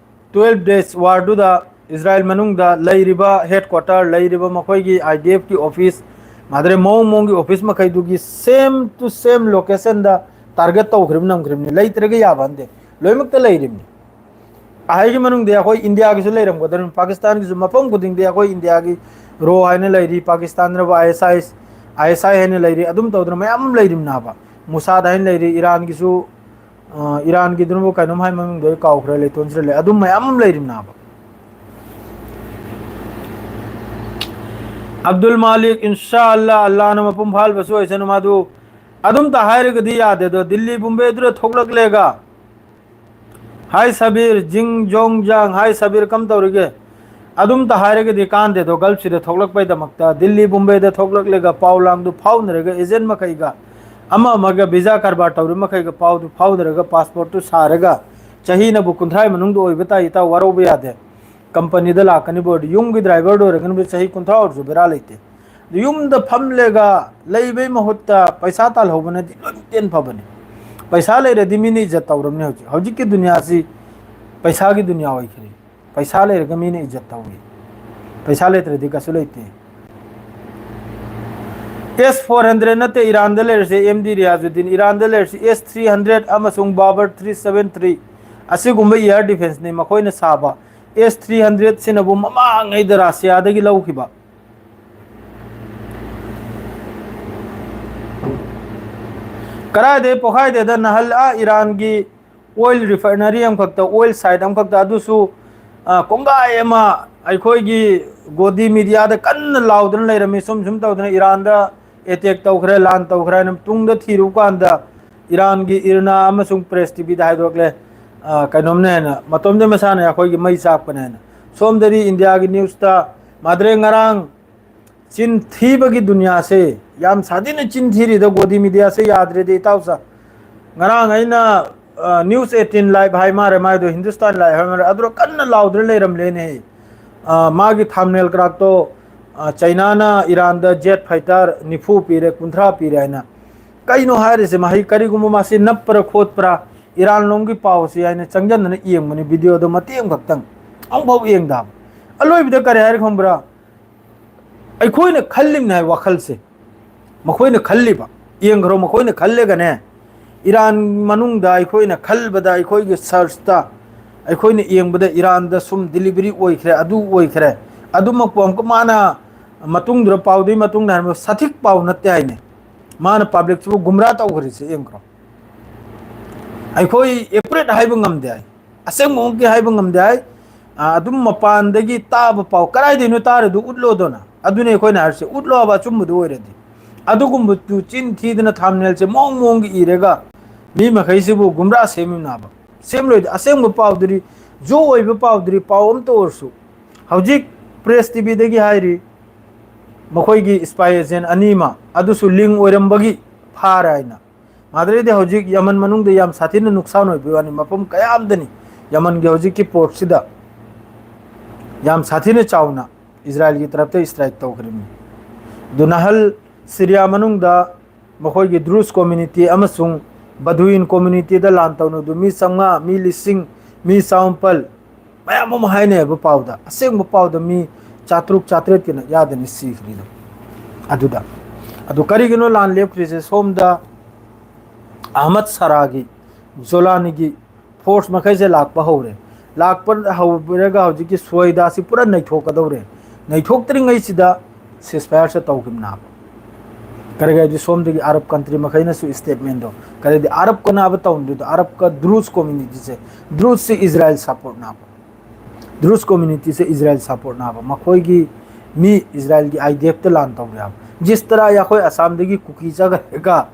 twelve days warꯗꯨꯗ ꯏꯖꯔꯥꯏꯜ ꯃꯅꯨꯡꯗ ꯂꯩꯔꯤꯕ headquarter, ꯂꯩꯔꯤꯕ ꯃꯈꯣꯏꯒꯤ IDFꯀꯤ office, ꯃꯥꯗꯔꯦ ꯃꯑꯣꯡ ꯃꯑꯣꯡꯒꯤ office ꯃꯈꯩꯗꯨꯒꯤ same to same locationꯗ target ꯇꯧꯈ꯭ꯔꯤꯕ ꯅꯝꯈ꯭ꯔꯤꯕꯅꯤ꯫ ꯂꯩꯇ꯭ꯔꯒ ꯌꯥꯕ ꯅꯠꯇꯦ, ꯂꯣꯏꯅꯃꯛꯇ ꯂꯩꯔꯤꯕꯅꯤ꯫ ꯑꯍꯩꯒꯤ ꯃꯅꯨꯡꯗ ꯑꯩꯈꯣꯏ ꯏꯟꯗꯤꯌꯥꯒꯤꯁꯨ ꯂꯩꯔꯝꯒꯗꯧꯔꯤꯕꯅꯤ꯫ ꯄꯥꯀꯤꯁꯇꯥꯟꯒꯤꯁꯨ ꯃꯐꯝ ꯈꯨꯗꯤꯡꯗꯤ ꯑꯩꯈꯣꯏ ꯏꯟꯗꯤꯌꯥꯒꯤ RAW ꯍꯥꯏꯅ ꯂꯩꯔꯤ, ꯄꯥꯀꯤꯁꯇꯥꯟꯗꯅꯕꯨ ISI, ISI ꯍꯥꯏꯅ ꯂꯩꯔꯤ, ꯑꯗꯨꯝ ꯇꯧꯗꯅ ꯃꯌꯥꯝ ꯑꯃ ꯂꯩꯔꯤꯕꯅꯦꯕ꯫ ꯃꯨꯁꯥꯗ ꯍꯥꯏꯅ ꯂꯩꯔꯤ, ꯏꯔꯥꯟꯒꯤꯁꯨ, ꯑ, ꯏꯔꯥꯟꯒꯤꯗꯨꯅꯕꯨ ꯀꯩꯅꯣꯝ ꯍꯥꯏ ꯃꯃꯤꯡꯗꯣ ꯑꯩ ꯀꯥꯎꯈ꯭ꯔꯦ, ꯂꯩꯇꯣꯟꯁꯤꯗ ꯂꯩ, ꯑꯗꯨꯝ ꯃꯌꯥꯝ ꯑꯃ ꯂꯩꯔꯤꯕꯅꯦꯕ꯫ ꯑꯕꯗꯨꯜ ꯃꯥꯂꯤꯛ, ꯏꯟꯁꯥ ꯑꯜꯂꯥ, ꯑꯜꯂꯥꯅ ꯃꯄꯨꯡ ꯐꯥꯍꯟꯕꯁꯨ ꯑꯣꯏꯁꯅꯨ꯫ ꯃꯥꯗꯨ ꯑꯗꯨꯝꯇ ꯍꯥꯏꯔꯒꯗꯤ ꯌꯥꯗꯦ ꯑꯗꯣ, ꯗꯤꯜꯂꯤ ꯕꯨꯝꯕꯦꯗꯨꯗ ꯊꯣꯛꯂꯛꯂꯦꯒ, ꯍꯥꯏ ꯁꯕꯤꯔ, ꯖꯤꯡ ꯖꯣꯡ ꯖꯥꯡ, ꯍꯥꯏ ꯁꯕꯤꯔ, ꯀꯝ ꯇꯧꯔꯤꯒꯦ? ꯑꯗꯨꯝꯇ ꯍꯥꯏꯔꯒꯗꯤ ꯀꯥꯟꯗꯦꯗꯣ, ꯒꯜꯐꯁꯤꯗ ꯊꯣꯛꯂꯛꯄꯩꯗꯃꯛꯇ, ꯗꯤꯜꯂꯤ ꯕꯨꯝꯕꯦꯗ ꯊꯣꯛꯂꯛꯂꯒ ꯄꯥꯎ ꯂꯥꯡꯗꯨ ꯐꯥꯎꯅꯔꯒ agent ꯃꯈꯩꯒ ꯑꯃ ꯑꯃꯒ ꯚꯤꯖꯥ ꯀꯔꯕꯥꯔ ꯇꯧꯔꯤ ꯃꯈꯩꯒ ꯄꯥꯎꯗꯨ ꯐꯥꯎꯗꯔꯒ ꯄꯥꯁꯄꯣꯔꯠꯇꯨ ꯁꯥꯔꯒ ꯆꯍꯤꯅꯕꯨ ꯀꯨꯟꯊ꯭ꯔꯥꯒꯤ ꯃꯅꯨꯡꯗ ꯑꯣꯏꯕ ꯇꯥꯏ, ꯏꯇꯥꯎ, ꯋꯥꯔꯧꯕ ꯌꯥꯗꯦ꯫ ꯀꯝꯄꯅꯤꯗ ꯂꯥꯛꯀꯅꯤꯕ ꯑꯣꯏꯔꯗꯤ, ꯌꯨꯝꯒꯤ ꯗ꯭ꯔꯥꯏꯚꯔꯗ ꯑꯣꯏꯔꯒꯅꯕ ꯆꯍꯤ ꯀꯨꯟꯊ꯭ꯔꯥ ꯑꯣꯏꯔꯁꯨ ꯕꯦꯔꯥ ꯂꯩꯇꯦ꯫ ꯑꯗꯨ ꯌꯨꯝꯗ ꯐꯝꯂꯒ ꯂꯩꯕꯩ ꯃꯍꯨꯠꯇ ꯄꯩꯁꯥ ꯇꯥꯜꯍꯧꯕꯅꯗꯤ ꯂꯣꯏꯅ ꯇꯦꯟ ꯐꯕꯅꯤ꯫ ꯄꯩꯁꯥ ꯂꯩꯔꯗꯤ ꯃꯤꯅ ꯏꯖꯠ ꯇꯧꯔꯕꯅꯤ꯫ ꯍꯧꯖꯤꯛ ꯍꯧꯖꯤꯛꯀꯤ ꯗꯨꯅꯤꯌꯥꯁꯤ ꯄꯩꯁꯥꯒꯤ ꯗꯨꯅꯤꯌꯥ ꯑꯣꯏꯈ꯭ꯔꯦ꯫ ꯄꯩꯁꯥ ꯂꯩꯔꯒ ꯃꯤꯅ ꯏꯖꯠ ꯇꯧꯏ, ꯄꯩꯁꯥ ꯂꯩꯇ꯭ꯔꯗꯤ ꯀꯩꯁꯨ ꯂꯩꯇꯦ꯫ ꯑꯦꯁ ꯐꯣꯔ ꯍꯟꯗ꯭ꯔꯦꯠ ꯅꯠꯇꯦ ꯏꯔꯥꯟꯗ ꯂꯩꯔꯤꯁꯦ, ꯑꯦꯝ ꯗꯤ ꯔꯤꯌꯥꯖꯨꯗꯤꯟ꯫ ꯏꯔꯥꯟꯗ ꯂꯩꯔꯤꯁꯦ ꯑꯦꯁ ꯊ꯭ꯔꯤ ꯍꯟꯗ꯭ꯔꯦꯠ ꯑꯃꯁꯨꯡ ꯕꯥꯕꯔ ꯊ꯭ꯔꯤ ꯁꯚꯦꯟ ꯊ꯭ꯔꯤ, ꯑꯁꯤꯒꯨꯝꯕ ꯏꯌꯥꯔ ꯗꯤꯐꯦꯟꯁꯅꯤ ꯃꯈꯣꯏꯅ ꯁꯥꯕ꯫ ꯑꯦꯁ ꯊ꯭ꯔꯤ ꯍꯟꯗ꯭ꯔꯦꯠꯁꯤꯅꯕꯨ ꯃꯃꯥꯡꯉꯩꯗ ꯔꯁꯤꯌꯥꯗꯒꯤ ꯂꯧꯈꯤꯕ꯫ ꯀꯔꯥꯏꯗꯩ ꯄꯣꯈꯥꯏꯗꯦꯗ ꯅꯍꯜ, ꯑꯥ ꯏꯔꯥꯟꯒꯤ ꯑꯣꯏꯜ ꯔꯤꯐꯥꯏꯅꯔꯤ ꯑꯃꯈꯛꯇ, ꯑꯣꯏꯜ ꯁꯥꯏꯠ ꯑꯃꯈꯛꯇ, ꯑꯗꯨꯁꯨ, ꯑ, ꯀꯣꯡꯒꯥꯏ ꯑꯃ ꯑꯩꯈꯣꯏꯒꯤ ꯒꯣꯗꯤ ꯃꯤꯗꯤꯌꯥꯗ ꯀꯟꯅ ꯂꯥꯎꯗꯨꯅ ꯂꯩꯔꯝꯃꯤ꯫ ꯁꯨꯝ ꯁꯨꯝ ꯇꯧꯗꯅ ꯏꯔꯥꯟꯗ ꯑꯦꯇꯦꯛ ꯇꯧꯈ꯭ꯔꯦ, ꯂꯥꯟ ꯇꯧꯈ꯭ꯔꯦ ꯍꯥꯏꯅ ꯇꯨꯡꯗ ꯊꯤꯔꯨꯕ ꯀꯥꯟꯗ ꯏꯔꯥꯟꯒꯤ ꯏꯔꯅꯥ ꯑꯃꯁꯨꯡ ꯄ꯭ꯔꯦꯁ ꯇꯤꯚꯤꯗ ꯍꯥꯏꯗꯣꯛꯂꯦ, ꯑ, ꯀꯩꯅꯣꯝꯅꯦ ꯍꯥꯏꯅ, ꯃꯇꯣꯝꯗ ꯃꯁꯥꯅ ꯑꯩꯈꯣꯏꯒꯤ ꯃꯩ ꯆꯥꯛꯄꯅꯦ ꯍꯥꯏꯅ꯫ ꯁꯣꯝꯗꯗꯤ ꯏꯟꯗꯤꯌꯥꯒꯤ ꯅ꯭ꯌꯨꯁꯇ ꯃꯥꯗ꯭ꯔꯦ ꯉꯔꯥꯡ ꯆꯤꯟ ꯊꯤꯕꯒꯤ ꯗꯨꯅꯤꯌꯥꯁꯦ ꯌꯥꯝ ꯁꯥꯊꯤꯅ ꯆꯤꯟ ꯊꯤꯔꯤꯗ, ꯒꯣꯗꯤ ꯃꯤꯗꯤꯌꯥꯁꯦ ꯌꯥꯗ꯭ꯔꯦꯗ ꯏꯇꯥꯎꯁꯥ꯫ ꯉꯔꯥꯡ ꯑꯩꯅ, ꯑ, ꯅ꯭ꯌꯨꯁ ꯑꯩꯠꯇꯤꯟ ꯂꯥꯏꯚ ꯍꯥꯏ ꯃꯥꯔꯦ, ꯃꯥꯏꯗꯣ ꯍꯤꯟꯗꯨꯁꯇꯥꯟ ꯂꯥꯏꯚ ꯍꯥꯏ ꯃꯥꯔꯦ, ꯑꯗꯨꯗ ꯀꯟꯅ ꯂꯥꯎꯗꯅ ꯂꯩꯔꯝꯂꯦꯅꯦ꯫ ꯑ, ꯃꯥꯒꯤ ꯊꯥꯝꯅꯦꯜ ꯀ꯭ꯔꯥꯛꯇꯣ, ꯑ, ꯆꯩꯅꯥꯅ ꯏꯔꯥꯟꯗ ꯖꯦꯠ ꯐꯥꯏꯇꯔ ꯅꯤꯐꯨ ꯄꯤꯔꯦ, ꯀꯨꯟꯊ꯭ꯔꯥ ꯄꯤꯔꯦ ꯍꯥꯏꯅ꯫ ꯀꯩꯅꯣ ꯍꯥꯏꯔꯤꯁꯦ? ꯃꯍꯩ ꯀꯔꯤꯒꯨꯝꯕ ꯃꯥꯁꯤ ꯅꯞꯄ꯭ꯔꯥ ꯈꯣꯠꯄ꯭ꯔꯥ, ꯏꯔꯥꯟ ꯂꯣꯝꯒꯤ ꯄꯥꯎꯁꯤ ꯍꯥꯏꯅ ꯆꯪꯖꯟꯗꯅ ꯌꯦꯡꯕꯅꯤ, ꯚꯤꯗꯤꯑꯣꯗꯣ ꯃꯇꯦꯛ ꯑꯃꯈꯛꯇꯪ, ꯑꯃꯨꯛꯐꯥꯎ ꯌꯦꯡꯗꯕ꯫ ꯑꯂꯣꯏꯕꯗ ꯀꯔꯤ ꯍꯥꯏꯔꯤ ꯈꯪꯕ꯭ꯔꯥ? ꯑꯩꯈꯣꯏꯅ ꯈꯜꯂꯤꯕꯅꯦ ꯍꯥꯏ ꯋꯥꯈꯜꯁꯦ, ꯃꯈꯣꯏꯅ ꯈꯜꯂꯤꯕ, ꯌꯦꯡꯈ꯭ꯔꯣ, ꯃꯈꯣꯏꯅ ꯈꯜꯂꯒꯅꯦ, ꯏꯔꯥꯟ ꯃꯅꯨꯡꯗ ꯑꯩꯈꯣꯏꯅ ꯈꯜꯕꯗ, ꯑꯩꯈꯣꯏꯒꯤ ꯁꯔꯆꯇ ꯑꯩꯈꯣꯏꯅ ꯌꯦꯡꯕꯗ ꯏꯔꯥꯟꯗ ꯁꯨꯝ ꯗꯤꯂꯤꯚꯔꯤ ꯑꯣꯏꯈ꯭ꯔꯦ, ꯑꯗꯨ ꯑꯣꯏꯈ꯭ꯔꯦ, ꯑꯗꯨꯃꯛꯄꯨ ꯑꯃꯨꯛꯀ ꯃꯥꯅ ꯃꯇꯨꯡꯗꯨꯗ ꯄꯥꯎꯗꯨꯒꯤ ꯃꯇꯨꯡꯗ ꯍꯥꯏꯔꯝꯕ ꯁꯊꯤꯛ ꯄꯥꯎ ꯅꯠꯇꯦ ꯍꯥꯏꯅꯦ꯫ ꯃꯥꯅ ꯄꯕ꯭ꯂꯤꯛꯁꯤꯕꯨ ꯒꯨꯝꯔꯥ ꯇꯧꯈ꯭ꯔꯤꯁꯦ ꯌꯦꯡꯈ꯭ꯔꯣ꯫ ꯑꯩꯈꯣꯏ ꯑꯦꯀꯨꯔꯦꯠ ꯍꯥꯏꯕ ꯉꯝꯗꯦ ꯍꯥꯏ, ꯑꯁꯦꯡꯕꯃꯛꯇꯤ ꯍꯥꯏꯕ ꯉꯝꯗꯦ ꯍꯥꯏ꯫ ꯑ, ꯑꯗꯨꯝ ꯃꯄꯥꯟꯗꯒꯤ ꯇꯥꯕ ꯄꯥꯎ, ꯀꯗꯥꯏꯗꯩꯅꯣ ꯇꯥꯔꯤꯗꯨ? ꯎꯠꯂꯣꯗꯅ꯫ ꯑꯗꯨꯅꯤ ꯑꯩꯈꯣꯏꯅ ꯍꯥꯏꯔꯤꯁꯦ, ꯎꯠꯂꯣ ꯍꯥꯏꯕ ꯑꯆꯨꯝꯕꯗꯨ ꯑꯣꯏꯔꯗꯤ꯫ ꯑꯗꯨꯒꯨꯝꯕꯗꯨ ꯆꯤꯟ ꯊꯤꯗꯅ ꯊꯥꯝꯅꯦꯜꯁꯦ ꯃꯑꯣꯡ ꯃꯑꯣꯡꯒꯤ ꯏꯔꯒ ꯃꯤ ꯃꯈꯩꯁꯤꯕꯨ ꯒꯨꯝꯔꯥ ꯁꯦꯝꯃꯤꯕꯅꯦꯕ꯫ ꯁꯦꯝꯂꯣꯏꯗ, ꯑꯁꯦꯡꯕ ꯄꯥꯎꯗꯨꯗꯤ, ꯖꯣ ꯑꯣꯏꯕ ꯄꯥꯎꯗꯨꯗꯤ, ꯄꯥꯎ ꯑꯝꯇ ꯑꯣꯏꯔꯁꯨ꯫ ꯍꯧꯖꯤꯛ ꯄ꯭ꯔꯦꯁ ꯇꯤꯚꯤꯗꯒꯤ ꯍꯥꯏꯔꯤ, ꯃꯈꯣꯏꯒꯤ ꯏꯁꯄꯥꯏ ꯑꯦꯖꯦꯟ ꯑꯅꯤꯃ ꯑꯗꯨꯁꯨ ꯂꯤꯡ ꯑꯣꯏꯔꯝꯕꯒꯤ ꯐꯥꯔꯦ ꯍꯥꯏꯅ꯫ ꯃꯥꯗ꯭ꯔꯦꯗꯤ ꯍꯧꯖꯤꯛ ꯌꯃꯟ ꯃꯅꯨꯡꯗ ꯌꯥꯝ ꯁꯥꯊꯤꯅ ꯅꯨꯡꯁꯥꯟ ꯑꯣꯏꯕ ꯋꯥꯅꯤ, ꯃꯐꯝ ꯀꯌꯥ ꯑꯃꯗꯅꯤ ꯌꯃꯟꯒꯤ ꯍꯧꯖꯤꯛꯀꯤ ꯄꯣꯔꯠꯁꯤꯗ ꯌꯥꯝ ꯁꯥꯊꯤꯅ ꯆꯥꯎꯅ ꯏꯁꯔꯥꯏꯜꯒꯤ ꯇꯔꯞꯇ ꯏꯁꯇ꯭ꯔꯥꯏꯛ ꯇꯧꯈ꯭ꯔꯤꯕꯅꯤ꯫ ꯑꯗꯨ ꯅꯍꯜ ꯁꯤꯔꯤꯌꯥ ꯃꯅꯨꯡꯗ ꯃꯈꯣꯏꯒꯤ ꯗ꯭ꯔꯨꯁ ꯀꯣꯃ꯭ꯌꯨꯅꯤꯇꯤ ꯑꯃꯁꯨꯡ ꯕꯗꯨꯏꯟ ꯀꯣꯃ꯭ꯌꯨꯅꯤꯇꯤꯗ ꯂꯥꯟ ꯇꯧꯅꯕꯗꯨ ꯃꯤ ꯆꯥꯝꯃꯉꯥ, ꯃꯤ ꯂꯤꯁꯤꯡ, ꯃꯤ ꯆꯥꯃꯥꯄꯜ, ꯃꯌꯥꯝ ꯑꯃ ꯍꯥꯏꯅꯩꯕ ꯄꯥꯎꯗ꯫ ꯑꯁꯦꯡꯕ ꯄꯥꯎꯗ ꯃꯤ ꯆꯥꯇ꯭ꯔꯨꯛ ꯆꯥꯇ꯭ꯔꯦꯠꯀꯤꯅ ꯌꯥꯗꯅꯤ ꯁꯤꯈ꯭ꯔꯤꯗꯣ꯫ ꯑꯗꯨꯗ ꯑꯗꯨ ꯀꯔꯤꯒꯤꯅꯣ ꯂꯥꯟ ꯂꯦꯞꯈ꯭ꯔꯤꯁꯦ? ꯁꯣꯝꯗ ꯑꯍꯃꯗ ꯁꯔꯥꯒꯤ, ꯖꯣꯂꯥꯅꯤꯒꯤ ꯐꯣꯔꯁ ꯃꯈꯩꯁꯦ ꯂꯥꯛꯄ ꯍꯧꯔꯦ꯫ ꯂꯥꯛꯄ ꯍꯧꯔꯒ ꯍꯧꯖꯤꯛꯀꯤ ꯁꯣꯏꯗꯥꯁꯤ ꯄꯨꯔꯥ ꯅꯩꯊꯣꯛꯀꯗꯧꯔꯦ꯫ ꯅꯩꯊꯣꯛꯇ꯭ꯔꯤꯉꯩꯁꯤꯗ ꯁꯤꯁꯐꯥꯌꯔꯁꯦ ꯇꯧꯈꯤꯕꯅꯦꯕ꯫ ꯀꯔꯤꯒꯤ ꯍꯥꯏꯗꯤ ꯁꯣꯝꯗꯒꯤ ꯑꯔꯕ ꯀꯟꯇ꯭ꯔꯤ ꯃꯈꯩꯅꯁꯨ ꯁ꯭ꯇꯦꯠꯃꯦꯟꯗꯣ, ꯀꯔꯤꯗꯤ ꯑꯔꯕꯀꯅꯥꯕ ꯇꯧꯅꯗꯣꯏꯗꯣ, ꯑꯔꯕꯀ ꯗ꯭ꯔꯨꯁ ꯀꯣꯃ꯭ꯌꯨꯅꯤꯇꯤꯁꯦ, ꯗ꯭ꯔꯨꯁꯁꯦ ꯏꯁꯔꯥꯏꯜ ꯁꯞꯄꯣꯔꯠꯅꯦꯕ꯫ ꯗ꯭ꯔꯨꯁ ꯀꯣꯃ꯭ꯌꯨꯅꯤꯇꯤꯁꯦ ꯏꯁꯔꯥꯏꯜ ꯁꯞꯄꯣꯔꯠꯅꯦꯕ꯫ ꯃꯈꯣꯏꯒꯤ ꯃꯤ ꯏꯁꯔꯥꯏꯜꯒꯤ ꯑꯥꯏ ꯗꯤ ꯑꯦꯐꯇ ꯂꯥꯟ ꯇꯧꯔꯦꯕ꯫ ꯖꯤꯁ ꯇꯔꯥ ꯑꯩꯈꯣꯏ ꯑꯁꯥꯝꯗꯒꯤ ꯀꯨꯀꯤ ꯆꯠꯈ꯭ꯔꯒ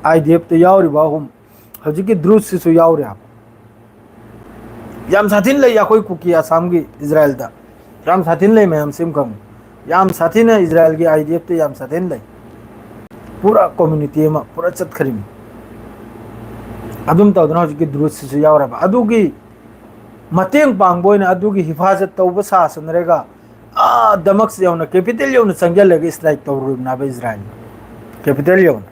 ꯑꯥꯏ ꯗꯤ ꯑꯦꯐꯇ ꯌꯥꯎꯔꯤꯕ ꯑꯍꯨꯝ, ꯍꯧꯖꯤꯛꯀꯤ ꯗ꯭ꯔꯨꯁꯁꯤꯁꯨ ꯌꯥꯎꯔꯦ ꯍꯥꯏꯕ꯫ ꯌꯥꯝ ꯁꯥꯊꯤꯅ ꯂꯩ ꯑꯩꯈꯣꯏ ꯀꯨꯀꯤ ꯑꯁꯥꯝꯒꯤ ꯏꯁꯔꯥꯏꯜꯗ꯫ ꯌꯥꯝ ꯁꯥꯊꯤꯅ ꯂꯩ ꯃꯌꯥꯝ ꯁꯤ ꯑꯃ ꯈꯪꯉꯨ꯫ ꯌꯥꯝ ꯁꯥꯊꯤꯅ ꯏꯁꯔꯥꯏꯜꯒꯤ ꯑꯥꯏ ꯗꯤ ꯑꯦꯐꯇ ꯌꯥꯝ ꯁꯥꯊꯤꯅ ꯂꯩ꯫ ꯄꯨꯔꯥ ꯀꯝꯃ꯭ꯌꯨꯅꯤꯇꯤ ꯑꯃ ꯄꯨꯔꯥ ꯆꯠꯈ꯭ꯔꯤꯕꯅꯤ꯫ ꯑꯗꯨꯝ ꯇꯧꯗꯅ ꯍꯧꯖꯤꯛꯀꯤ ꯗ꯭ꯔꯨꯁꯁꯤꯁꯨ ꯌꯥꯎꯔꯕ꯫ ꯑꯗꯨꯒꯤ ꯃꯇꯦꯡ ꯄꯥꯡꯕ ꯑꯣꯏꯅ ꯑꯗꯨꯒꯤ ꯍꯤꯐꯥꯖꯠ ꯇꯧꯕ ꯁꯥꯁꯟꯅꯔꯒ ꯑꯥ ꯗꯃꯛꯁ ꯌꯧꯅ, ꯀꯦꯄꯤꯇꯦꯜ ꯌꯧꯅ ꯆꯪꯁꯤꯜꯂꯒ ꯏꯁꯇ꯭ꯔꯥꯏꯛ ꯇꯧꯔꯨꯕꯅꯦꯕ ꯏꯁꯔꯥꯏꯜꯅ꯫ ꯀꯦꯄꯤꯇꯦꯜ ꯌꯧꯅ꯫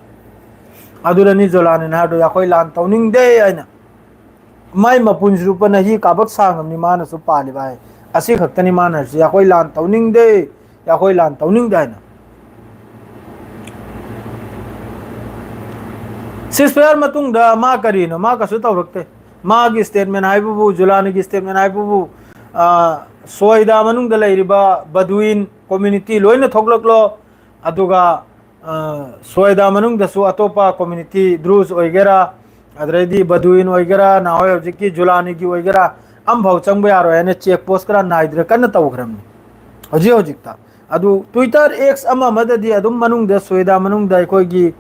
ꯑꯗꯨꯗꯅꯤ ꯖꯣꯂꯥꯅꯤꯅ ꯍꯥꯏꯕꯗꯣ, "ꯑꯩꯈꯣꯏ ꯂꯥꯟ ꯇꯧꯅꯤꯡꯗꯦ" ꯍꯥꯏꯅ꯫ ꯃꯥꯏ ꯃꯄꯨꯟꯁꯤ ꯂꯨꯄꯥ ꯅꯍꯤ ꯀꯥꯕꯛ ꯁꯥꯡꯉꯕꯅꯤ ꯃꯥꯅꯁꯨ ꯄꯥꯜꯂꯤꯕ ꯍꯥꯏ꯫ ꯑꯁꯤ ꯈꯛꯇꯅꯤ ꯃꯥꯅ ꯍꯥꯏꯔꯤꯁꯤ, "ꯑꯩꯈꯣꯏ ꯂꯥꯟ ꯇꯧꯅꯤꯡꯗꯦ, ꯑꯩꯈꯣꯏ ꯂꯥꯟ ꯇꯧꯅꯤꯡꯗꯦ" ꯍꯥꯏꯅ꯫ ꯁꯤꯁꯐꯥꯌꯔ ꯃꯇꯨꯡꯗ ꯃꯥ ꯀꯔꯤꯅꯣ? ꯃꯥ ꯀꯩꯁꯨ ꯇꯧꯔꯛꯇꯦ꯫ ꯃꯥꯒꯤ ꯁ꯭ꯇꯦꯠꯃꯦꯟ ꯍꯥꯏꯕꯕꯨ, ꯖꯨꯂꯥꯅꯤꯒꯤ ꯁ꯭ꯇꯦꯠꯃꯦꯟ ꯍꯥꯏꯕꯕꯨ, ꯑ, ꯁꯣꯏꯗꯥ ꯃꯅꯨꯡꯗ ꯂꯩꯔꯤꯕ ꯕꯗꯨꯏꯟ ꯀꯝꯃ꯭ꯌꯨꯅꯤꯇꯤ ꯂꯣꯏꯅ ꯊꯣꯛꯂꯛꯂꯣ, ꯑꯗꯨꯒ, ꯑ, ꯁꯣꯏꯗꯥ ꯃꯅꯨꯡꯗꯁꯨ ꯑꯇꯣꯞꯄ ꯀꯝꯃ꯭ꯌꯨꯅꯤꯇꯤ, ꯗ꯭ꯔꯨꯖ ꯑꯣꯏꯒꯦꯔꯥ, ꯑꯗꯩꯗꯤ ꯕꯗꯨꯏꯟ ꯑꯣꯏꯒꯦꯔꯥ, ꯅꯍꯥꯟꯋꯥꯏ ꯍꯧꯖꯤꯛꯀꯤ ꯖꯨꯂꯥꯅꯤꯒꯤ ꯑꯣꯏꯒꯦꯔꯥ, ꯑꯝꯐꯥꯎ ꯆꯪꯕ ꯌꯥꯔꯣꯏ ꯍꯥꯏꯅ ꯆꯦꯛ ꯄꯣꯁ ꯈꯔ ꯅꯥꯏꯗꯅ ꯀꯟꯅ ꯇꯧꯈ꯭ꯔꯕꯅꯤ꯫ ꯍꯧꯖꯤꯛ ꯍꯧꯖꯤꯛꯇ ꯑꯗꯨ Twitter, X ꯑꯃ ꯑꯃꯗꯗꯤ ꯑꯗꯨꯝ ꯃꯅꯨꯡꯗ, ꯁꯣꯏꯗꯥ ꯃꯅꯨꯡꯗ ꯑꯩꯈꯣꯏꯒꯤ,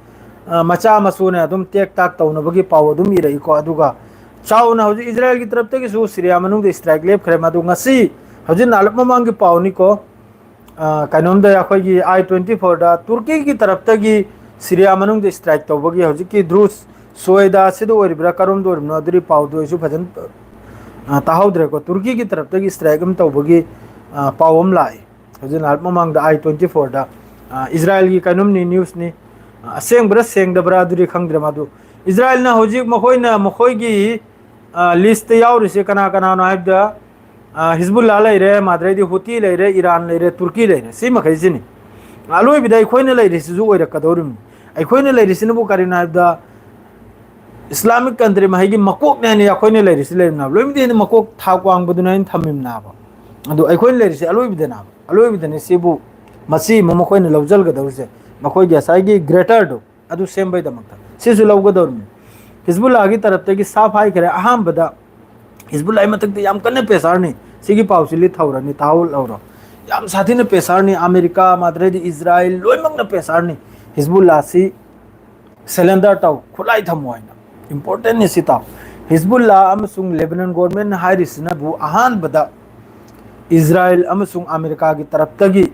ꯑ, ꯃꯆꯥ ꯃꯁꯨꯅ ꯑꯗꯨꯝ ꯇꯦꯛ ꯇꯥꯛ ꯇꯧꯅꯕꯒꯤ ꯄꯥꯎ ꯑꯗꯨꯝ ꯏꯔꯛꯏꯀꯣ꯫ ꯑꯗꯨꯒ ꯆꯥꯎꯅ ꯍꯧꯖꯤꯛ ꯏꯖꯔꯥꯌꯦꯜꯒꯤ ꯇꯔꯞꯇꯒꯤꯁꯨ ꯁꯤꯔꯤꯌꯥ ꯃꯅꯨꯡꯗ ꯏꯁꯇ꯭ꯔꯥꯏꯛ ꯂꯦꯞꯈ꯭ꯔꯦ꯫ ꯃꯗꯨ ꯉꯁꯤ, ꯍꯧꯖꯤꯛ ꯅꯥꯂꯞ ꯃꯃꯥꯡꯒꯤ ꯄꯥꯎꯅꯤꯀꯣ꯫ ꯑ, ꯀꯩꯅꯣꯝꯗ ꯑꯩꯈꯣꯏꯒꯤ ꯑꯥꯏ ꯇ꯭ꯋꯦꯟꯇꯤ ꯐꯣꯔꯗ ꯇꯨꯔꯀꯤꯒꯤ ꯇꯔꯞꯇꯒꯤ ꯁꯤꯔꯤꯌꯥ ꯃꯅꯨꯡꯗ ꯁ꯭ꯇ꯭ꯔꯥꯏꯛ ꯇꯧꯕꯒꯤ ꯍꯧꯖꯤꯛꯀꯤ ꯗ꯭ꯔꯨꯁ ꯁꯣꯏꯗꯥ ꯑꯁꯤꯗ ꯑꯣꯏꯔꯤꯕ꯭ꯔꯥ, ꯀꯔꯣꯝꯗ ꯑꯣꯏꯔꯤꯕꯅꯣ, ꯑꯗꯨꯗꯤ ꯄꯥꯎꯗꯨ ꯑꯩꯁꯨ ꯐꯖꯅ, ꯑ, ꯇꯥꯍꯧꯗ꯭ꯔꯦꯀꯣ꯫ ꯇꯨꯔꯀꯤꯒꯤ ꯇꯔꯞꯇꯒꯤ ꯁ꯭ꯇ꯭ꯔꯥꯏꯛ ꯑꯃ ꯇꯧꯕꯒꯤ, ꯑ, ꯄꯥꯎ ꯑꯃ ꯂꯥꯛꯏ꯫ ꯍꯧꯖꯤꯛ ꯉꯥꯏꯍꯥꯛ ꯃꯃꯥꯡꯗ ꯑꯥꯏ ꯇ꯭ꯋꯦꯟꯇꯤ ꯐꯣꯔꯗ, ꯑ, ꯏꯖꯔꯥꯏꯜꯒꯤ ꯀꯩꯅꯣꯝꯅꯤ, ꯅ꯭ꯌꯨꯁꯅꯤ꯫ ꯑ, ꯑꯁꯦꯡꯕ꯭ꯔꯥ ꯁꯦꯡꯗꯕ꯭ꯔꯥ ꯑꯗꯨꯗꯤ ꯈꯪꯗ꯭ꯔꯦ꯫ ꯃꯗꯨ ꯏꯖꯔꯥꯏꯜꯅ ꯍꯧꯖꯤꯛ ꯃꯈꯣꯏꯅ ꯃꯈꯣꯏꯒꯤ, ꯑ, ꯂꯤꯁꯇ ꯌꯥꯎꯔꯤꯁꯦ ꯀꯅꯥ ꯀꯅꯥꯅꯣ ꯍꯥꯏꯕꯗ, ꯑ, ꯍꯤꯖꯕꯨꯜꯂꯥ ꯂꯩꯔꯦ, ꯃꯥꯗ꯭ꯔꯩꯗꯤ ꯍꯨꯇꯤ ꯂꯩꯔꯦ, ꯏꯔꯥꯟ ꯂꯩꯔꯦ, ꯇꯨꯔꯀꯤ ꯂꯩꯔꯦ, ꯁꯤ ꯃꯈꯩꯁꯤꯅꯤ꯫ ꯑꯂꯣꯏꯕꯗ ꯑꯩꯈꯣꯏꯅ ꯂꯩꯔꯤꯁꯤꯁꯨ ꯑꯣꯏꯔꯛꯀꯗꯧꯔꯤꯕꯅꯤ꯫ ꯑꯩꯈꯣꯏꯅ ꯂꯩꯔꯤꯁꯤꯅꯕꯨ ꯀꯔꯤꯅꯣ ꯍꯥꯏꯕꯗ, ꯏꯁꯂꯥꯃꯤꯛ ꯀꯟꯇ꯭ꯔꯤ ꯃꯍꯩꯒꯤ ꯃꯀꯣꯛꯅꯦ ꯍꯥꯏꯅ ꯑꯩꯈꯣꯏꯅ ꯂꯩꯔꯤꯁꯤ ꯂꯩꯔꯤꯕꯅꯦꯕ꯫ ꯂꯣꯏꯅꯃꯛꯇꯒꯤ ꯍꯦꯟꯅ ꯃꯀꯣꯛ ꯊꯥꯛ ꯋꯥꯡꯕꯗꯨꯅ ꯑꯩꯅ ꯊꯝꯃꯤꯕꯅꯦꯕ꯫ ꯑꯗꯣ ꯑꯩꯈꯣꯏꯅ ꯂꯩꯔꯤꯁꯤ ꯑꯂꯣꯏꯕꯗꯅꯦꯕ, ꯑꯂꯣꯏꯕꯗꯅꯦ꯫ ꯁꯤꯕꯨ, ꯃꯁꯤ ꯑꯃ ꯃꯈꯣꯏꯅ ꯂꯧꯁꯤꯟꯒꯗꯧꯔꯤꯁꯦ, ꯃꯈꯣꯏꯒꯤ ꯉꯁꯥꯏꯒꯤ ꯒ꯭ꯔꯦꯇꯔꯗꯣ ꯑꯗꯨ ꯁꯦꯝꯕꯩꯗꯃꯛꯇ ꯁꯤꯁꯨ ꯂꯧꯒꯗꯧꯔꯤꯕꯅꯤ꯫ ꯍꯤꯖꯕꯨꯜꯂꯥꯒꯤ ꯇꯔꯞꯇꯒꯤ ꯁꯥꯐ ꯍꯥꯏꯈ꯭ꯔꯦ꯫ ꯑꯍꯥꯟꯕꯗ ꯍꯤꯖꯕꯨꯜꯂꯥꯒꯤ ꯃꯊꯛꯇ ꯌꯥꯝ ꯀꯟꯅ ꯄ꯭ꯔꯦꯁꯥꯔꯅꯤ꯫ ꯁꯤꯒꯤ ꯄꯥꯎꯁꯤ ꯂꯤꯠ ꯊꯧꯔꯅꯤ, ꯇꯥꯍꯧ ꯂꯧꯔꯣ꯫ ꯌꯥꯝ ꯁꯥꯊꯤꯅ ꯄ꯭ꯔꯦꯁꯥꯔꯅꯤ꯫ ꯑꯃꯦꯔꯤꯀꯥ, ꯃꯥꯗ꯭ꯔꯩꯗꯤ ꯏꯖꯔꯥꯏꯜ, ꯂꯣꯏꯅꯃꯛꯅ ꯄ꯭ꯔꯦꯁꯥꯔꯅꯤ꯫ ꯍꯤꯖꯕꯨꯜꯂꯥꯁꯤ ꯁꯦꯂꯦꯟꯗꯔ ꯇꯧ, ꯈꯨꯠꯂꯥꯏ ꯊꯝꯃꯣ ꯍꯥꯏꯅ꯫ ꯏꯝꯄꯣꯔꯇꯦꯟꯅꯤ ꯁꯤ ꯇꯥꯎ꯫ ꯍꯤꯖꯕꯨꯜꯂꯥ ꯑꯃꯁꯨꯡ ꯂꯦꯕꯅꯟ ꯒꯣꯔꯃꯦꯟ ꯍꯥꯏꯔꯤꯁꯤꯅꯕꯨ ꯑꯍꯥꯟꯕꯗ ꯏꯖꯔꯥꯏꯜ ꯑꯃꯁꯨꯡ ꯑꯃꯦꯔꯤꯀꯥꯒꯤ ꯇꯔꯞꯇꯒꯤ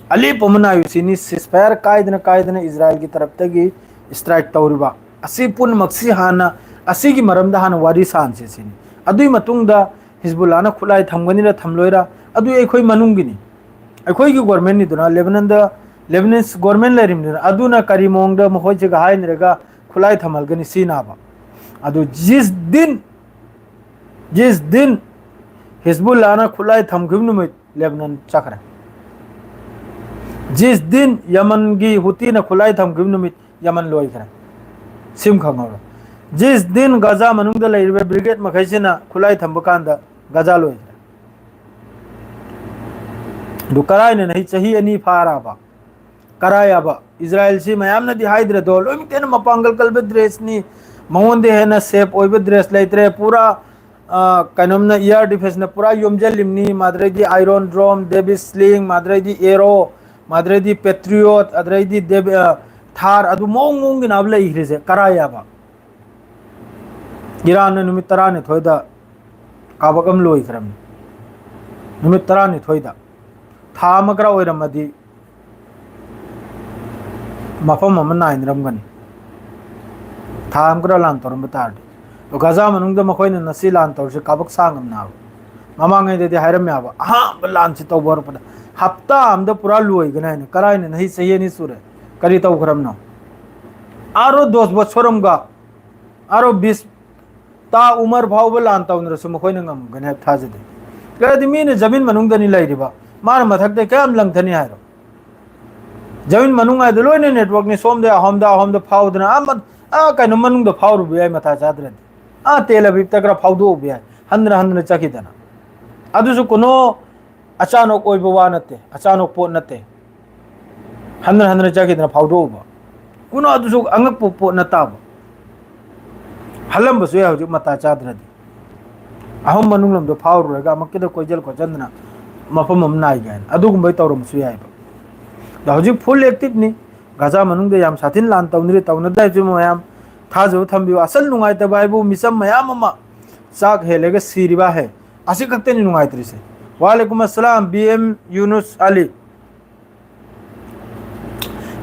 ꯑꯂꯦꯞꯄ ꯑꯃ ꯅꯥꯏꯌꯨ ꯁꯤꯅꯤ꯫ ꯁꯤꯁꯐꯥꯌꯔ ꯀꯥꯏꯗꯅ ꯀꯥꯏꯗꯅ ꯏꯖꯔꯥꯏꯜꯒꯤ ꯇꯔꯞꯇꯒꯤ ꯁ꯭ꯇ꯭ꯔꯥꯏꯛ ꯇꯧꯔꯤꯕ ꯑꯁꯤ ꯄꯨꯝꯅꯃꯛꯁꯤ ꯍꯥꯟꯅ, ꯑꯁꯤꯒꯤ ꯃꯔꯝꯗ ꯍꯥꯟꯅ ꯋꯥꯔꯤ ꯁꯥꯟꯁꯦ ꯁꯤꯅꯤ꯫ ꯑꯗꯨꯒꯤ ꯃꯇꯨꯡꯗ ꯍꯤꯖꯕꯨꯜꯂꯥꯅ ꯈꯨꯠꯂꯥꯏ ꯊꯝꯒꯅꯤꯔ ꯊꯝꯂꯣꯏꯔ, ꯑꯗꯨ ꯑꯩꯈꯣꯏ ꯃꯅꯨꯡꯒꯤꯅꯤ꯫ ꯑꯩꯈꯣꯏꯒꯤ ꯒꯣꯔꯃꯦꯟꯅꯤꯗꯨꯅ, ꯂꯦꯕꯅꯟꯗ, ꯂꯦꯕꯅꯤꯁ ꯒꯣꯔꯃꯦꯟ ꯂꯩꯔꯤꯕꯅꯤꯅ, ꯑꯗꯨꯅ ꯀꯔꯤ ꯃꯑꯣꯡꯗ ꯃꯈꯣꯏꯁꯤꯒ ꯍꯥꯏꯅꯔꯒ ꯈꯨꯠꯂꯥꯏ ꯊꯝꯍꯜꯒꯅꯤ ꯁꯤꯅꯥꯕ꯫ ꯑꯗꯨ ꯖꯤꯁ ꯗꯤꯟ, ꯖꯤꯁ ꯗꯤꯟ ꯍꯤꯖꯕꯨꯜꯂꯥꯅ ꯈꯨꯠꯂꯥꯏ ꯊꯝꯈꯤꯕ ꯅꯨꯃꯤꯠ ꯂꯦꯕꯅꯟ ꯆꯠꯈ꯭ꯔꯦ꯫ ꯖꯤꯁ ꯗꯤꯟ ꯌꯃꯟꯒꯤ ꯍꯨꯇꯤꯅ ꯈꯨꯠꯂꯥꯏ ꯊꯝꯈꯤꯕ ꯅꯨꯃꯤꯠ ꯌꯃꯟ ꯂꯣꯏꯈ꯭ꯔꯦ꯫ ꯁꯤꯝ ꯈꯪꯍꯧꯔꯣ꯫ ꯖꯤꯁ ꯗꯤꯟ ꯒꯖꯥ ꯃꯅꯨꯡꯗ ꯂꯩꯔꯤꯕ ꯕ꯭ꯔꯤꯒꯦꯗ ꯃꯈꯩꯁꯤꯅ ꯈꯨꯠꯂꯥꯏ ꯊꯝꯕ ꯀꯥꯟꯗ ꯒꯖꯥ ꯂꯣꯏꯈ꯭ꯔꯦ꯫ ꯑꯗꯨ ꯀꯔꯥꯏꯅ ꯅꯍꯤ ꯆꯍꯤ ꯑꯅꯤ ꯐꯥꯔꯕ? ꯀꯔꯥꯏ ꯌꯥꯕ? ꯏꯖꯔꯥꯏꯜꯁꯤ ꯃꯌꯥꯝꯅꯗꯤ ꯍꯥꯏꯗ꯭ꯔꯗꯣ, ꯂꯣꯏꯅꯃꯛꯇ ꯍꯦꯟꯅ ꯃꯄꯥꯡꯒꯜ ꯀꯜꯕ ꯗ꯭ꯔꯦꯁꯅꯤ, ꯃꯉꯣꯟꯗ ꯍꯦꯟꯅ ꯁꯦꯐ ꯑꯣꯏꯕ ꯗ꯭ꯔꯦꯁ ꯂꯩꯇ꯭ꯔꯦ꯫ ꯄꯨꯔꯥ, ꯑ, ꯀꯩꯅꯣꯝꯅ, ꯏꯌꯥꯔ ꯗꯤꯐꯦꯟꯁꯅ ꯄꯨꯔꯥ ꯌꯣꯝꯁꯤꯜꯂꯤꯝꯅꯤ꯫ ꯃꯥꯗ꯭ꯔꯩꯗꯤ iron drum, Davis sling, ꯃꯥꯗ꯭ꯔꯩꯗꯤ ꯑꯦꯔꯣ, ꯃꯥꯗ꯭ꯔꯩꯗꯤ patriot, ꯑꯗ꯭ꯔꯩꯗꯤ ꯗꯦꯕ-, ꯑ, ꯊꯥꯔ, ꯑꯗꯨ ꯃꯑꯣꯡ ꯃꯑꯣꯡꯒꯤꯅ ꯂꯩꯈ꯭ꯔꯤꯁꯦ ꯀꯔꯥꯏ ꯌꯥꯕ? ꯏꯔꯥꯟꯅ ꯅꯨꯃꯤꯠ ꯇꯔꯥꯅꯤꯊꯣꯏꯗ ꯀꯥꯕꯛ ꯑꯃ ꯂꯣꯏꯈ꯭ꯔꯕꯅꯤ꯫ ꯅꯨꯃꯤꯠ ꯇꯔꯥꯅꯤꯊꯣꯏꯗ꯫ ꯊꯥ ꯑꯃ ꯈꯔ ꯑꯣꯏꯔꯝꯃꯗꯤ ꯃꯐꯝ ꯑꯃ ꯅꯥꯏꯅꯔꯝꯒꯅꯤ, ꯊꯥ ꯑꯃ ꯈꯔ ꯂꯥꯟ ꯇꯧꯔꯝꯕ ꯇꯥꯔꯗꯤ꯫ ꯑꯗꯣ ꯒꯥꯖꯥ ꯃꯅꯨꯡꯗ ꯃꯈꯣꯏꯅ ꯉꯁꯤ ꯂꯥꯟ ꯇꯧꯔꯤꯁꯦ ꯀꯥꯕꯛ ꯁꯥꯡꯉꯝꯅꯦꯕ꯫ ꯃꯃꯥꯡꯉꯩꯗꯗꯤ ꯍꯥꯏꯔꯝꯃꯦꯕ, ꯑꯍꯥꯟꯕ ꯂꯥꯟꯁꯤ ꯇꯧꯕ ꯍꯧꯔꯛꯄꯗ ꯍꯞꯇꯥ ꯑꯃꯗ ꯄꯨꯔꯥ ꯂꯣꯏꯒꯅꯤ ꯍꯥꯏꯅ꯫ ꯀꯔꯥꯏꯅ ꯆꯍꯤ ꯑꯅꯤ ꯁꯨꯔꯦ, ꯀꯔꯤ ꯇꯧꯈ꯭ꯔꯕꯅꯣ? ꯑꯥꯔꯣ ꯗꯣꯁ ꯕꯁꯣꯔꯝꯒ ꯑꯥꯔꯣ ꯕꯤꯁ ꯇꯥ ꯎꯃꯔ ꯐꯥꯎꯕ ꯂꯥꯟ ꯇꯧꯅꯔꯁꯨ ꯃꯈꯣꯏꯅ ꯉꯝꯒꯅꯤ ꯍꯥꯏꯕ ꯊꯥꯖꯗꯦ꯫ ꯀꯔꯤꯗꯤ ꯃꯤꯅ ꯖꯃꯤꯟ ꯃꯅꯨꯡꯗꯅꯤ ꯂꯩꯔꯤꯕ, ꯃꯥꯅ ꯃꯊꯛꯇ ꯀꯌꯥꯝ ꯂꯪꯊꯅꯤ ꯍꯥꯏꯔꯣ? ꯖꯃꯤꯟ ꯃꯅꯨꯡ ꯍꯥꯏꯗꯣ ꯂꯣꯏꯅ ꯅꯦꯠꯋꯥꯛꯅꯤ꯫ ꯁꯣꯝꯗ ꯑꯍꯣꯝꯗ, ꯑꯍꯣꯝꯗ ꯐꯥꯎꯗꯅ ꯑꯥ ꯃ-, ꯑꯥ ꯀꯩꯅꯣ ꯃꯅꯨꯡꯗ ꯐꯥꯎꯔꯨꯕ ꯌꯥꯏ, ꯃꯊꯥ ꯆꯥꯗ꯭ꯔꯗꯤ꯫ ꯑꯥ ꯇꯦꯜ ꯑꯕꯤꯕꯇ ꯈꯔ ꯐꯥꯎꯗꯣꯛꯎꯕ ꯌꯥꯏ, ꯍꯟꯗꯅ ꯍꯟꯗꯅ ꯆꯠꯈꯤꯗꯅ꯫ ꯑꯗꯨꯁꯨ ꯀꯩꯅꯣ ꯑꯆꯥꯅꯣꯛ ꯑꯣꯏꯕ ꯋꯥ ꯅꯠꯇꯦ, ꯑꯆꯥꯅꯣꯛ ꯄꯣꯠ ꯅꯠꯇꯦ꯫ ꯍꯟꯗꯅ ꯍꯟꯗꯅ ꯆꯠꯈꯤꯗꯅ ꯐꯥꯎꯗꯣꯛꯎꯕ, ꯀꯩꯅꯣ ꯑꯗꯨꯁꯨ ꯑꯉꯛꯄ ꯄꯣꯠ ꯅꯠꯇꯕ꯫ ꯍꯜꯂꯝꯕꯁꯨ ꯌꯥꯏ ꯍꯧꯖꯤꯛ ꯃꯇꯥ ꯆꯥꯗ꯭ꯔꯗꯤ꯫ ꯑꯍꯨꯝ ꯃꯅꯨꯡ ꯂꯝꯗꯣ ꯐꯥꯎꯔꯨꯔꯒ ꯑꯃꯨꯛꯀꯤꯗ ꯀꯣꯏꯖꯜ ꯈꯣꯠꯆꯟꯗꯅ ꯃꯐꯝ ꯑꯃ ꯅꯥꯏꯒꯦ ꯍꯥꯏꯅ ꯑꯗꯨꯒꯨꯝꯕꯩ ꯇꯧꯔꯝꯕꯁꯨ ꯌꯥꯏꯕ꯫ ꯑꯗꯣ ꯍꯧꯖꯤꯛ ꯐꯨꯜ ꯑꯦꯛꯇꯤꯞꯅꯤ꯫ ꯒꯥꯖꯥ ꯃꯅꯨꯡꯗ ꯌꯥꯝ ꯁꯥꯊꯤꯅ ꯂꯥꯟ ꯇꯧꯅꯔꯤ, ꯇꯧꯅꯗꯦ ꯍꯥꯏꯕꯁꯤꯃ ꯃꯌꯥꯝ ꯊꯥꯖꯕ ꯊꯝꯕꯤꯌꯨ꯫ ꯑꯁꯜ ꯅꯨꯡꯉꯥꯏꯇꯕ ꯍꯥꯏꯕꯨ ꯃꯤꯆꯝ ꯃꯌꯥꯝ ꯑꯃ ꯆꯥꯛ ꯍꯦꯜꯂꯒ ꯁꯤꯔꯤꯕ ꯍꯦ, ꯑꯁꯤ ꯈꯛꯇꯅꯤ ꯅꯨꯡꯉꯥꯏꯇ꯭ꯔꯤꯁꯦ꯫ ꯋꯥꯂꯦꯀꯨꯝ ꯑꯁꯂꯥꯝ, ꯕꯤ ꯑꯦꯝ ꯌꯨꯅꯨꯁ ꯑꯂꯤ꯫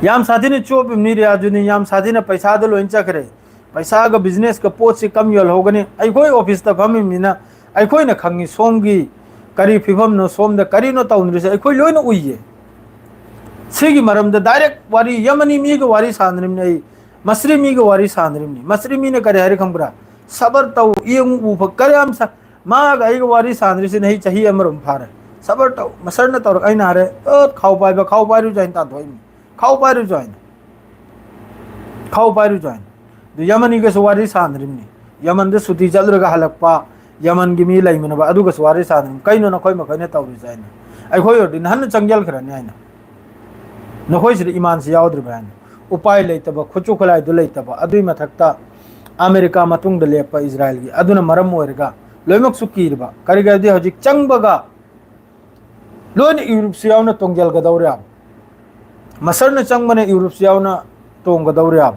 ꯌꯥꯝ ꯁꯥꯊꯤꯅ ꯆꯣꯞꯄꯤꯕꯅꯤ ꯔꯤꯌꯥꯖꯨꯗꯤꯟ, ꯌꯥꯝ ꯁꯥꯊꯤꯅ ꯄꯩꯁꯥꯗꯣ ꯂꯣꯏꯅ ꯆꯠꯈ꯭ꯔꯦ꯫ ꯄꯩꯁꯥꯒ ꯕꯤꯖꯤꯅꯦꯁꯀ ꯄꯣꯠꯁꯤ ꯀꯝ ꯌꯣꯜꯍꯧꯒꯅꯤ? ꯑꯩꯈꯣꯏ ꯑꯣꯐꯤꯁꯇ ꯐꯝꯃꯤꯕꯅꯤꯅ ꯑꯩꯈꯣꯏꯅ ꯈꯪꯉꯤ ꯁꯣꯝꯒꯤ ꯀꯔꯤ ꯐꯤꯕꯝꯅꯣ, ꯁꯣꯝꯗ ꯀꯔꯤꯅꯣ ꯇꯧꯅꯔꯤꯁꯦ ꯑꯩꯈꯣꯏ ꯂꯣꯏꯅ ꯎꯏꯌꯦ꯫ ꯁꯤꯒꯤ ꯃꯔꯝꯗ ꯗꯥꯏꯔꯦꯛ ꯋꯥꯔꯤ, ꯌꯃꯅꯤ ꯃꯤꯒ ꯋꯥꯔꯤ ꯁꯥꯟꯅꯔꯤꯕꯅꯤ ꯑꯩ, ꯃꯁꯔꯤ ꯃꯤꯒ ꯋꯥꯔꯤ ꯁꯥꯟꯅꯔꯤꯕꯅꯤ꯫ ꯃꯁꯔꯤ ꯃꯤꯅ ꯀꯔꯤ ꯍꯥꯏꯔꯤ ꯈꯪꯕ꯭ꯔꯥ? ꯁꯕꯔ ꯇꯧ, ꯌꯦꯡꯉꯨ, ꯎ ꯐ-, ꯀꯔꯤ ꯌꯥꯝ ꯁꯥ-, ꯃꯥꯒ ꯑꯩꯒ ꯋꯥꯔꯤ ꯁꯥꯟꯅꯔꯤꯁꯤꯅ ꯑꯩ ꯆꯍꯤ ꯑꯃꯔꯣꯝ ꯐꯥꯔꯦ꯫ ꯁꯕꯔ ꯇꯧ, ꯃꯁꯔꯅ ꯇꯧꯔꯛ-, ꯑꯩꯅ ꯍꯥꯏꯔꯦ, "ꯑꯣ, ꯈꯥꯎ ꯄꯥꯏꯕ, ꯈꯥꯎ ꯄꯥꯏꯔꯨꯁꯦ" ꯍꯥꯏꯅ ꯇꯥꯟꯊꯣꯛꯏꯅꯤ꯫ ꯈꯥꯎ ꯄꯥꯏꯔꯨꯁꯨ ꯍꯥꯏꯅ꯫ ꯈꯥꯎ ꯄꯥꯏꯔꯨꯁꯨ ꯍꯥꯏꯅ꯫ ꯑꯗꯨ ꯌꯃꯅꯤꯒꯁꯨ ꯋꯥꯔꯤ ꯁꯥꯟꯅꯔꯤꯕꯅꯤ꯫ ꯌꯃꯟꯗ ꯁꯨꯇꯤ ꯆꯠꯂꯨꯔꯒ ꯍꯜꯂꯛꯄ ꯌꯃꯟꯒꯤ ꯃꯤ ꯂꯩꯃꯤꯟꯅꯕ ꯑꯗꯨꯒꯁꯨ ꯋꯥꯔꯤ ꯁꯥꯟꯅꯔꯤꯕꯅꯤ꯫ "ꯀꯩꯅꯣ ꯅꯈꯣꯏ ꯃꯈꯩꯅ ꯇꯧꯔꯤꯁꯦ?" ꯍꯥꯏꯅ꯫ "ꯑꯩꯈꯣꯏ ꯑꯣꯏꯔꯗꯤ ꯅꯍꯥꯟꯅ ꯆꯪꯖꯜꯈ꯭ꯔꯅꯤ" ꯍꯥꯏꯅ꯫ "ꯅꯈꯣꯏꯁꯤꯗ ꯏꯃꯥꯟꯁꯤ ꯌꯥꯎꯗ꯭ꯔꯤꯕ꯭ꯔꯥ?" ꯍꯥꯏꯅ꯫ ꯎꯄꯥꯏ ꯂꯩꯇꯕ, ꯈꯨꯠꯁꯨ ꯈꯨꯠꯂꯥꯏꯗꯨ ꯂꯩꯇꯕ꯫ ꯑꯗꯨꯏ ꯃꯊꯛꯇ ꯑꯃꯦꯔꯤꯀꯥ ꯃꯇꯨꯡꯗ ꯂꯦꯞꯄ ꯏꯖꯔꯥꯏꯜꯒꯤ꯫ ꯑꯗꯨꯅ ꯃꯔꯝ ꯑꯣꯏꯔꯒ ꯂꯣꯏꯅꯃꯛꯁꯨ ꯀꯤꯔꯤꯕ꯫ ꯀꯔꯤꯒꯤꯅꯣ ꯍꯥꯏꯕꯗꯤ ꯍꯧꯖꯤꯛ ꯆꯪꯕꯒ ꯂꯣꯏꯅ ꯌꯨꯔꯨꯞꯁꯨ ꯌꯥꯎꯅ ꯇꯣꯡꯖꯤꯜꯒꯗꯧꯔꯦꯕ꯫ ꯃꯁꯔꯅ ꯆꯪꯕꯅ ꯌꯨꯔꯨꯞꯁꯨ ꯌꯥꯎꯅ ꯇꯣꯡꯒꯗꯧꯔꯦꯕ꯫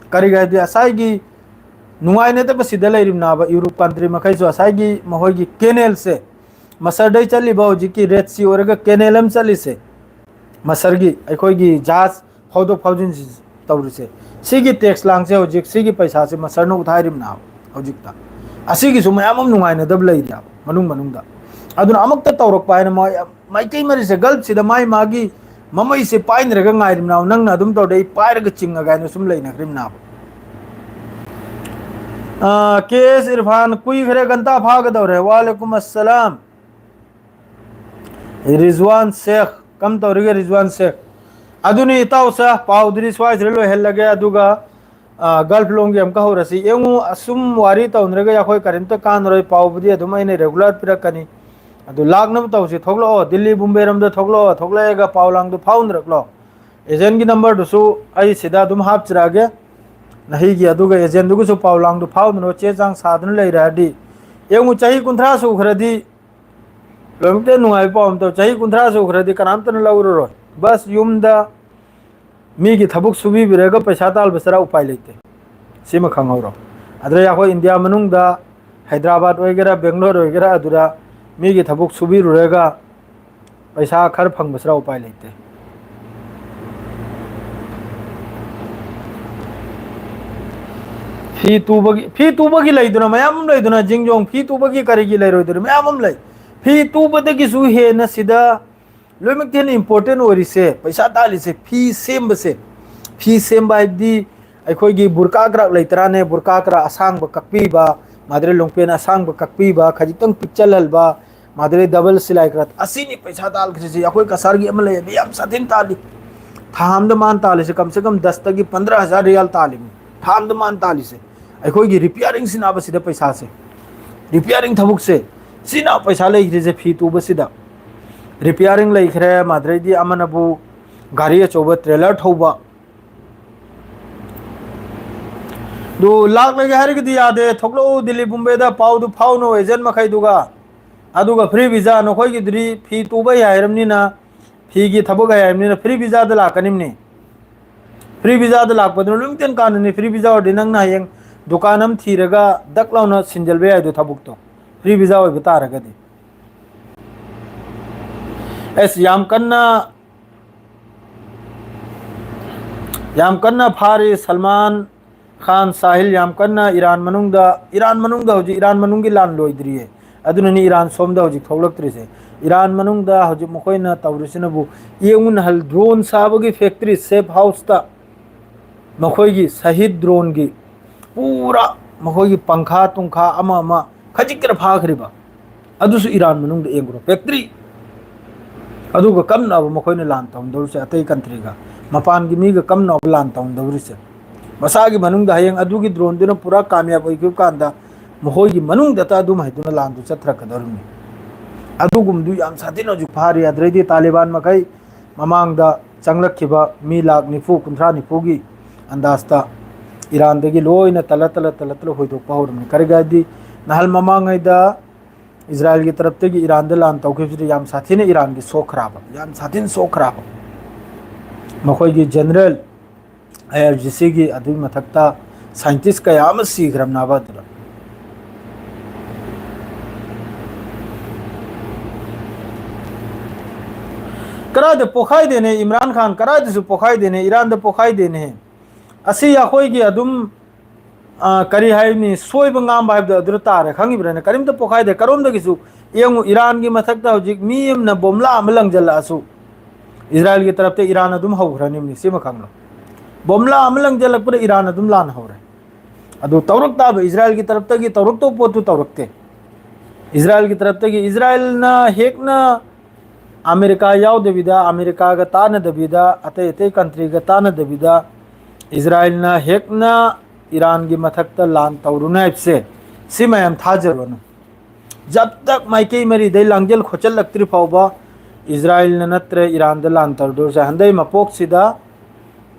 ꯀꯔꯤꯒꯤ ꯍꯥꯏꯗꯤ ꯉꯁꯥꯏꯒꯤ ꯅꯨꯡꯉꯥꯏꯅꯗꯕ ꯁꯤꯗ ꯂꯩꯔꯤꯕꯅꯥꯕ ꯌꯨꯔꯨꯞ ꯀꯟꯇ꯭ꯔꯤ ꯃꯈꯩꯁꯨ ꯉꯁꯥꯏꯒꯤ ꯃꯈꯣꯏꯒꯤ ꯀꯦꯅꯦꯜꯁꯦ, ꯃꯁꯔꯗꯩ ꯆꯠꯂꯤꯕ ꯍꯧꯖꯤꯛꯀꯤ ꯔꯦꯗ ꯁꯤ ꯑꯣꯏꯔꯒ ꯀꯦꯅꯦꯜ ꯑꯃ ꯆꯠꯂꯤꯁꯦ, ꯃꯁꯔꯒꯤ ꯑꯩꯈꯣꯏꯒꯤ ꯖꯍꯥꯖ ꯐꯥꯎꯗꯣꯛ ꯐꯥꯎꯖꯤꯟꯁꯤ ꯇꯧꯔꯤꯁꯦ, ꯁꯤꯒꯤ ꯇꯦꯛꯁ ꯂꯥꯡꯁꯦ ꯍꯧꯖꯤꯛ ꯁꯤꯒꯤ ꯄꯩꯁꯥꯁꯦ ꯃꯁꯔꯅ ꯎꯠꯊꯥꯏꯔꯤꯕꯅꯦꯕ ꯍꯧꯖꯤꯛꯇ꯫ ꯑꯁꯤꯒꯤꯁꯨ ꯃꯌꯥꯝ ꯑꯃ ꯅꯨꯡꯉꯥꯏꯅꯗꯕ ꯂꯩꯔꯤꯕ ꯃꯅꯨꯡ ꯃꯅꯨꯡꯗ꯫ ꯑꯗꯨꯅ ꯑꯃꯨꯛꯇ ꯇꯧꯔꯛꯄ ꯍꯥꯏꯅ ꯃꯣꯏ ꯃꯥꯏꯀꯩ ꯃꯔꯤꯁꯦ ꯒꯜꯐꯁꯤꯗ ꯃꯥꯏ ꯃꯥꯒꯤ ꯃꯃꯩꯁꯦ ꯄꯥꯏꯅꯔꯒ ꯉꯥꯏꯔꯤꯕꯅꯥꯎ, ꯅꯪꯅ ꯑꯗꯨꯝ ꯇꯧꯔꯗꯤ ꯑꯩ ꯄꯥꯏꯔꯒ ꯆꯤꯡꯉꯒꯦ ꯍꯥꯏꯅ ꯁꯨꯝ ꯂꯩꯅꯈ꯭ꯔꯤꯕꯅꯥꯎ꯫ ꯀꯦ ꯑꯦꯁ ꯏꯔꯐꯥꯟ, ꯀꯨꯏꯈ꯭ꯔꯦ, ꯘꯟꯇꯥ ꯐꯥꯒꯗꯧꯔꯦ꯫ ꯋꯥꯂꯦꯀꯨꯝ ꯑꯁꯂꯥꯝ꯫ ꯔꯤꯖꯋꯥꯟ ꯁꯦꯈ, ꯀꯝ ꯇꯧꯔꯤꯒꯦ ꯔꯤꯖꯋꯥꯟ ꯁꯦꯈ? ꯑꯗꯨꯅꯤ ꯏꯇꯥꯎꯁꯦ, ꯄꯥꯎꯗꯨꯗꯤ ꯁ꯭ꯋꯥꯏꯁꯤꯗ ꯂꯣꯏꯍꯜꯂꯒꯦ, ꯑꯗꯨꯒ ꯑ, ꯒꯜꯐ ꯂꯣꯝꯒꯤ ꯑꯃꯨꯛꯀ ꯍꯧꯔꯁꯤ꯫ ꯌꯦꯡꯉꯨ, ꯑꯁꯨꯝ ꯋꯥꯔꯤ ꯇꯧꯅꯔꯒ ꯑꯩꯈꯣꯏ ꯀꯔꯤꯝꯇ ꯀꯥꯟꯅꯔꯣꯏ꯫ ꯄꯥꯎꯕꯨꯗꯤ ꯑꯗꯨꯝ ꯑꯩꯅ ꯔꯦꯒꯨꯂꯔ ꯄꯤꯔꯛꯀꯅꯤ꯫ ꯑꯗꯨ ꯂꯥꯛꯅꯕ ꯇꯧꯁꯤ꯫ ꯊꯣꯛꯂꯛꯑꯣ, ꯗꯤꯜꯂꯤ ꯕꯨꯝꯕꯦꯔꯣꯝꯗ ꯊꯣꯛꯂꯛꯑꯣ, ꯊꯣꯛꯂꯛꯑꯒ ꯄꯥꯎ ꯂꯥꯡꯗꯨ ꯐꯥꯎꯅꯔꯛꯂꯣ꯫ ꯑꯦꯖꯦꯟꯒꯤ ꯅꯝꯕꯔꯗꯨꯁꯨ ꯑꯩ ꯁꯤꯗ ꯑꯗꯨꯝ ꯍꯥꯞꯆꯔꯛꯑꯒꯦ꯫ ꯅꯍꯤꯒꯤ ꯑꯗꯨꯒ ꯑꯦꯖꯦꯟꯗꯨꯒꯁꯨ ꯄꯥꯎ ꯂꯥꯡꯗꯨ ꯐꯥꯎꯅꯔꯣ, ꯆꯦ ꯆꯥꯡ ꯁꯥꯗꯨꯅ ꯂꯩꯔꯛꯑꯗꯤ꯫ ꯌꯦꯡꯉꯨ, ꯆꯍꯤ ꯀꯨꯟꯊ꯭ꯔꯥ ꯁꯨꯈ꯭ꯔꯗꯤ ꯂꯣꯏꯃꯛꯇ ꯅꯨꯡꯉꯥꯏꯕ ꯄꯥꯎ ꯑꯃ ꯇꯧ꯫ ꯆꯍꯤ ꯀꯨꯟꯊ꯭ꯔꯥ ꯁꯨꯈ꯭ꯔꯗꯤ ꯀꯅꯥꯝꯇꯅ ꯂꯧꯔꯔꯣꯏ꯫ ꯕꯁ ꯌꯨꯝꯗ ꯃꯤꯒꯤ ꯊꯕꯛ ꯁꯨꯕꯤꯕꯤꯔꯒ ꯄꯩꯁꯥ ꯇꯥꯜꯕ ꯆꯔꯥ ꯎꯄꯥꯏ ꯂꯩꯇꯦ꯫ ꯁꯤꯃ ꯈꯪꯍꯧꯔꯣ꯫ ꯑꯗꯨꯗ ꯑꯩꯈꯣꯏ ꯏꯟꯗꯤꯌꯥ ꯃꯅꯨꯡꯗ ꯍꯥꯏꯗ꯭ꯔꯕꯥꯗ ꯑꯣꯏꯒꯦꯔꯥ, ꯕꯦꯡꯒ꯭ꯂꯣꯔ ꯑꯣꯏꯒꯦꯔꯥ, ꯑꯗꯨꯗ ꯃꯤꯒꯤ ꯊꯕꯛ ꯁꯨꯕꯤꯔꯨꯔꯒ ꯄꯩꯁꯥ ꯈꯔ ꯐꯪꯕ ꯆꯔꯥ ꯎꯄꯥꯏ ꯂꯩꯇꯦ꯫ ꯐꯤ ꯇꯨꯕꯒꯤ, ꯐꯤ ꯇꯨꯕꯒꯤ ꯂꯩꯗꯅ, ꯃꯌꯥꯝ ꯑꯃ ꯂꯩꯗꯅ, ꯖꯤꯡꯖꯣꯡ ꯐꯤ ꯇꯨꯕꯒꯤ ꯀꯔꯤꯒꯤ ꯂꯩꯔꯣꯏꯗꯅ, ꯃꯌꯥꯝ ꯑꯃ ꯂꯩ꯫ ꯐꯤ ꯇꯨꯕꯗꯒꯤꯁꯨ ꯍꯦꯟꯅ ꯁꯤꯗ ꯂꯣꯏꯅꯃꯛꯇ ꯍꯦꯟꯅ ꯏꯝꯄꯣꯔꯇꯦꯟ ꯑꯣꯏꯔꯤꯁꯦ, ꯄꯩꯁꯥ ꯇꯥꯜꯂꯤꯁꯦ, ꯐꯤ ꯁꯦꯝꯕꯁꯦ꯫ ꯐꯤ ꯁꯦꯝꯕ ꯍꯥꯏꯕꯗꯤ ꯑꯩꯈꯣꯏꯒꯤ ꯕꯨꯔꯀꯥ ꯀ꯭ꯔꯥꯛ ꯂꯩꯇ꯭ꯔꯥꯅꯦ? ꯕꯨꯔꯀꯥ ꯀ꯭ꯔꯥꯛ ꯑꯁꯥꯡꯕ ꯀꯛꯄꯤꯕ, ꯃꯥꯗ꯭ꯔꯦ ꯂꯣꯡꯄꯦꯟ ꯑꯁꯥꯡꯕ ꯀꯛꯄꯤꯕ, ꯈꯖꯤꯛꯇꯪ ꯄꯤꯛꯆꯜꯍꯜꯕ, ꯃꯥꯗ꯭ꯔꯦ ꯗꯕꯜ ꯁꯤꯂꯥꯏ ꯀ꯭ꯔꯥꯛ, ꯑꯁꯤꯅꯤ ꯄꯩꯁꯥ ꯇꯥꯜꯈ꯭ꯔꯤꯁꯦ꯫ ꯑꯩꯈꯣꯏ ꯀꯁꯥꯔꯒꯤ ꯑꯃ ꯂꯩ, ꯑꯗꯨ ꯌꯥꯝ ꯁꯥꯊꯤꯅ ꯇꯥꯜꯂꯤ꯫ ꯊꯥ ꯑꯃꯗ ꯃꯥꯅ ꯇꯥꯜꯂꯤꯁꯦ ꯀꯝ ꯁꯦ ꯀꯝ ꯗꯁꯇꯒꯤ ꯄꯟꯗ꯭ꯔꯥ ꯍꯖꯥꯔ ꯔꯤꯌꯥꯜ ꯇꯥꯜꯂꯤꯕꯅꯤ ꯊꯥ ꯑꯃꯗ ꯃꯥꯅ ꯇꯥꯜꯂꯤꯁꯦ꯫ ꯑꯩꯈꯣꯏꯒꯤ ꯔꯤꯄꯤꯌꯥꯔꯤꯡ ꯁꯤꯟꯅꯕꯁꯤꯗ ꯄꯩꯁꯥꯁꯦ, ꯔꯤꯄꯤꯌꯥꯔꯤꯡ ꯊꯕꯛꯁꯦ, ꯁꯤꯅ ꯄꯩꯁꯥ ꯂꯩꯈ꯭ꯔꯤꯁꯦ ꯐꯤ ꯇꯨꯕꯁꯤꯗ꯫ ꯔꯤꯄꯤꯌꯥꯔꯤꯡ ꯂꯩꯈ꯭ꯔꯦ, ꯃꯥꯗ꯭ꯔꯩꯗꯤ ꯑꯃꯅꯕꯨ ꯒꯥꯔꯤ ꯑꯆꯧꯕ ꯇ꯭ꯔꯦꯂꯔ ꯊꯧꯕ꯫ ꯑꯗꯨ ꯂꯥꯛꯂꯒꯦ ꯍꯥꯏꯔꯒꯗꯤ ꯌꯥꯗꯦ, ꯊꯣꯛꯂꯛꯎ ꯗꯤꯜꯂꯤ ꯕꯨꯝꯕꯦꯗ, ꯄꯥꯎꯗꯨ ꯐꯥꯎꯅꯧ ꯑꯦꯖꯦꯟ ꯃꯈꯩꯗꯨꯒ꯫ ꯑꯗꯨꯒ ꯐ꯭ꯔꯤ ꯚꯤꯖꯥ, ꯅꯈꯣꯏꯒꯤꯗꯨꯗꯤ ꯐꯤ ꯇꯨꯕ ꯍꯩ ꯍꯥꯏꯔꯕꯅꯤꯅ, ꯐꯤꯒꯤ ꯊꯕꯛ ꯍꯩ ꯍꯥꯏꯔꯕꯅꯤꯅ ꯐ꯭ꯔꯤ ꯚꯤꯖꯥꯗ ꯂꯥꯛꯀꯅꯤꯕꯅꯤ꯫ ꯐ꯭ꯔꯤ ꯚꯤꯖꯥꯗ ꯂꯥꯛꯄꯗꯨꯅ ꯂꯣꯏꯅ ꯀꯥꯟꯅꯅꯤ꯫ ꯐ꯭ꯔꯤ ꯚꯤꯖꯥ ꯑꯣꯏꯔꯗꯤ ꯅꯪꯅ ꯍꯌꯦꯡ ꯗꯨꯀꯥꯟ ꯑꯃ ꯊꯤꯔꯒ ꯗꯛ ꯂꯥꯎꯅ ꯁꯤꯟꯖꯜꯕ ꯌꯥꯏꯗꯣ ꯊꯕꯛꯇꯣ, ꯐ꯭ꯔꯤ ꯚꯤꯖꯥ ꯑꯣꯏꯕ ꯇꯥꯔꯒꯗꯤ꯫ ꯑꯁ, ꯌꯥꯝ ꯀꯟꯅ ꯌꯥꯝ ꯀꯟꯅ ꯐꯥꯔꯤ꯫ ꯁꯜꯃꯥꯟ ꯈꯥꯟ ꯁꯥꯍꯤꯜ ꯌꯥꯝ ꯀꯟꯅ ꯏꯔꯥꯟ ꯃꯅꯨꯡꯗ, ꯏꯔꯥꯟ ꯃꯅꯨꯡꯗ ꯍꯧꯖꯤꯛ ꯏꯔꯥꯟ ꯃꯅꯨꯡꯒꯤ ꯂꯥꯟ ꯂꯣꯏꯗ꯭ꯔꯤꯌꯦ꯫ ꯑꯗꯨꯅꯅꯤ ꯏꯔꯥꯟ ꯁꯣꯝꯗ ꯍꯧꯖꯤꯛ ꯊꯣꯛꯂꯛꯇ꯭ꯔꯤꯁꯦ꯫ ꯏꯔꯥꯟ ꯃꯅꯨꯡꯗ ꯍꯧꯖꯤꯛ ꯃꯈꯣꯏꯅ ꯇꯧꯔꯤꯁꯤꯅꯕꯨ, ꯌꯦꯡꯉꯨ, ꯅꯍꯜ ꯗ꯭ꯔꯣꯟ ꯁꯥꯕꯒꯤ ꯐꯦꯛꯇ꯭ꯔꯤ, ꯁꯦꯐ ꯍꯥꯎꯁꯇ ꯃꯈꯣꯏꯒꯤ ꯁꯍꯤꯗ ꯗ꯭ꯔꯣꯟꯒꯤ ꯄꯨꯔꯥ ꯃꯈꯣꯏꯒꯤ ꯄꯪꯈꯥ ꯇꯨꯡꯈꯥ ꯑꯃ ꯑꯃ ꯈꯖꯤꯛ ꯈꯔ ꯐꯥꯈ꯭ꯔꯤꯕ, ꯑꯗꯨꯁꯨ ꯏꯔꯥꯟ ꯃꯅꯨꯡꯗ ꯌꯦꯡꯈ꯭ꯔꯣ, ꯐꯦꯛꯇ꯭ꯔꯤ꯫ ꯑꯗꯨꯒ ꯀꯝꯅꯕ ꯃꯈꯣꯏꯅ ꯂꯥꯟ ꯇꯧꯅꯗꯧꯔꯤꯁꯦ, ꯑꯇꯩ ꯀꯟꯇ꯭ꯔꯤꯒ, ꯃꯄꯥꯟꯒꯤ ꯃꯤꯒ ꯀꯝꯅꯕ ꯂꯥꯟ ꯇꯧꯅꯗꯧꯔꯤꯁꯦ? ꯃꯁꯥꯒꯤ ꯃꯅꯨꯡꯗ ꯍꯌꯦꯡ ꯑꯗꯨꯒꯤ ꯗ꯭ꯔꯣꯟꯗꯨꯅ ꯄꯨꯔꯥ ꯀꯥꯃꯌꯥꯕ ꯑꯣꯏꯈꯤꯕ ꯀꯥꯟꯗ, ꯃꯈꯣꯏꯒꯤ ꯃꯅꯨꯡꯗꯇ ꯑꯗꯨꯝ ꯍꯥꯏꯗꯨꯅ ꯂꯥꯟꯗꯨ ꯆꯠꯊꯔꯛꯀꯗꯧꯔꯤꯕꯅꯤ꯫ ꯑꯗꯨꯒꯨꯝꯕꯗꯨ ꯌꯥꯝ ꯁꯥꯊꯤꯅ ꯍꯧꯖꯤꯛ ꯐꯥꯔꯤ꯫ ꯑꯗꯨꯗꯩꯗꯤ ꯇꯥꯂꯤꯕꯥꯟ ꯃꯈꯩ ꯃꯃꯥꯡꯗ ꯆꯪꯂꯛꯈꯤꯕ ꯃꯤ ꯂꯥꯈ ꯅꯤꯐꯨ, ꯀꯨꯟꯊ꯭ꯔꯥ, ꯅꯤꯐꯨꯒꯤ ꯑꯟꯗꯥꯖꯇ ꯏꯔꯥꯟꯗꯒꯤ ꯂꯣꯏꯅ ꯇꯂ ꯇꯂ ꯇꯂ ꯇꯂ ꯍꯣꯏꯗꯣꯛꯄ ꯍꯧꯔꯝꯃꯤ꯫ ꯀꯔꯤꯒꯤ ꯍꯥꯏꯗꯤ, ꯅꯍꯥꯟ ꯃꯃꯥꯡꯉꯩꯗ ꯏꯖꯔꯥꯏꯜꯒꯤ ꯇꯔꯞꯇꯒꯤ ꯏꯔꯥꯟꯗ ꯂꯥꯟ ꯇꯧꯈꯤꯕꯁꯤꯗ ꯌꯥꯝ ꯁꯥꯊꯤꯅ ꯏꯔꯥꯟꯒꯤ ꯁꯣꯛꯈ꯭ꯔꯕ, ꯌꯥꯝ ꯁꯥꯊꯤꯅ ꯁꯣꯛꯈ꯭ꯔꯕ꯫ ꯃꯈꯣꯏꯒꯤ ꯖꯦꯅꯔꯦꯜ, ꯑꯥꯏ ꯑꯥꯔ ꯖꯤ ꯁꯤꯒꯤ, ꯑꯗꯨꯒꯤ ꯃꯊꯛꯇ ꯁꯥꯏꯟꯇꯤꯁ ꯀꯌꯥ ꯑꯃ ꯁꯤꯈ꯭ꯔꯕꯅꯦꯕ ꯑꯗꯨꯗ꯫ ꯀꯗꯥꯏꯗ ꯄꯣꯈꯥꯏꯗꯦꯅꯦ ꯏꯝꯔꯥꯟ ꯈꯥꯟ? ꯀꯗꯥꯏꯗꯁꯨ ꯄꯣꯈꯥꯏꯗꯦꯅꯦ, ꯏꯔꯥꯟꯗ ꯄꯣꯈꯥꯏꯗꯦꯅꯦ꯫ ꯑꯁꯤ ꯑꯩꯈꯣꯏꯒꯤ ꯑꯗꯨꯝ, ꯑ, ꯀꯔꯤ ꯍꯥꯏꯅꯤ, ꯁꯣꯏꯕ ꯉꯥꯝꯕ ꯍꯥꯏꯕꯗꯣ ꯑꯗꯨꯗ ꯇꯥꯔꯦ, ꯈꯪꯉꯤꯕ꯭ꯔꯥꯅꯦ? ꯀꯔꯤꯝꯇ ꯄꯣꯈꯥꯏꯗꯦ꯫ ꯀꯔꯣꯝꯗꯒꯤꯁꯨ ꯌꯦꯡꯉꯨ, ꯏꯔꯥꯟꯒꯤ ꯃꯊꯛꯇ ꯍꯧꯖꯤꯛ ꯃꯤ ꯑꯃꯅ ꯕꯣꯝꯂꯥ ꯑꯃ ꯂꯪꯁꯤꯜꯂꯛꯑꯁꯨ, ꯏꯖꯔꯥꯏꯜꯒꯤ ꯇꯔꯞꯇ ꯏꯔꯥꯟ ꯑꯗꯨꯝ ꯍꯧꯈ꯭ꯔꯅꯤꯕꯅꯤ, ꯁꯤꯃ ꯈꯪꯂꯣ꯫ ꯕꯣꯝꯂꯥ ꯑꯃ ꯂꯪꯁꯤꯜꯂꯛꯄꯗ ꯏꯔꯥꯟ ꯑꯗꯨꯝ ꯂꯥꯟ ꯍꯧꯔꯦ꯫ ꯑꯗꯨ ꯇꯧꯔꯛ ꯇꯥꯕ, ꯏꯖꯔꯥꯏꯜꯒꯤ ꯇꯔꯞꯇꯒꯤ ꯇꯧꯔꯛꯇꯧꯕ ꯄꯣꯠꯇꯨ ꯇꯧꯔꯛꯇꯦ꯫ ꯏꯖꯔꯥꯏꯜꯒꯤ ꯇꯔꯞꯇꯒꯤ, ꯏꯖꯔꯥꯏꯜꯅ ꯍꯦꯛꯅ ꯑꯃꯦꯔꯤꯀꯥ ꯌꯥꯎꯗꯕꯤꯗ, ꯑꯃꯦꯔꯤꯀꯥꯒ ꯇꯥꯟꯅꯗꯕꯤꯗ, ꯑꯇꯩ ꯑꯇꯩ ꯀꯟꯇ꯭ꯔꯤꯒ ꯇꯥꯟꯅꯗꯕꯤꯗ, ꯏꯖꯔꯥꯏꯜꯅ ꯍꯦꯛꯅ ꯏꯔꯥꯟꯒꯤ ꯃꯊꯛꯇ ꯂꯥꯟ ꯇꯧꯔꯨꯅꯤ ꯍꯥꯏꯕꯁꯦ, ꯁꯤ ꯃꯌꯥꯝ ꯊꯥꯖꯔꯨꯔꯅꯨ꯫ ꯖꯕ ꯇꯛ ꯃꯥꯏꯀꯩ ꯃꯔꯤꯗꯩ ꯂꯥꯡꯖꯦꯜ ꯈꯣꯠꯆꯜꯂꯛꯇ꯭ꯔꯤ ꯐꯥꯎꯕ ꯏꯖꯔꯥꯏꯜꯅ ꯅꯠꯇ꯭ꯔꯦ ꯏꯔꯥꯟꯗ ꯂꯥꯟ ꯇꯧꯗꯣꯏꯁꯦ꯫ ꯍꯟꯗꯛ ꯃꯄꯣꯛꯁꯤꯗ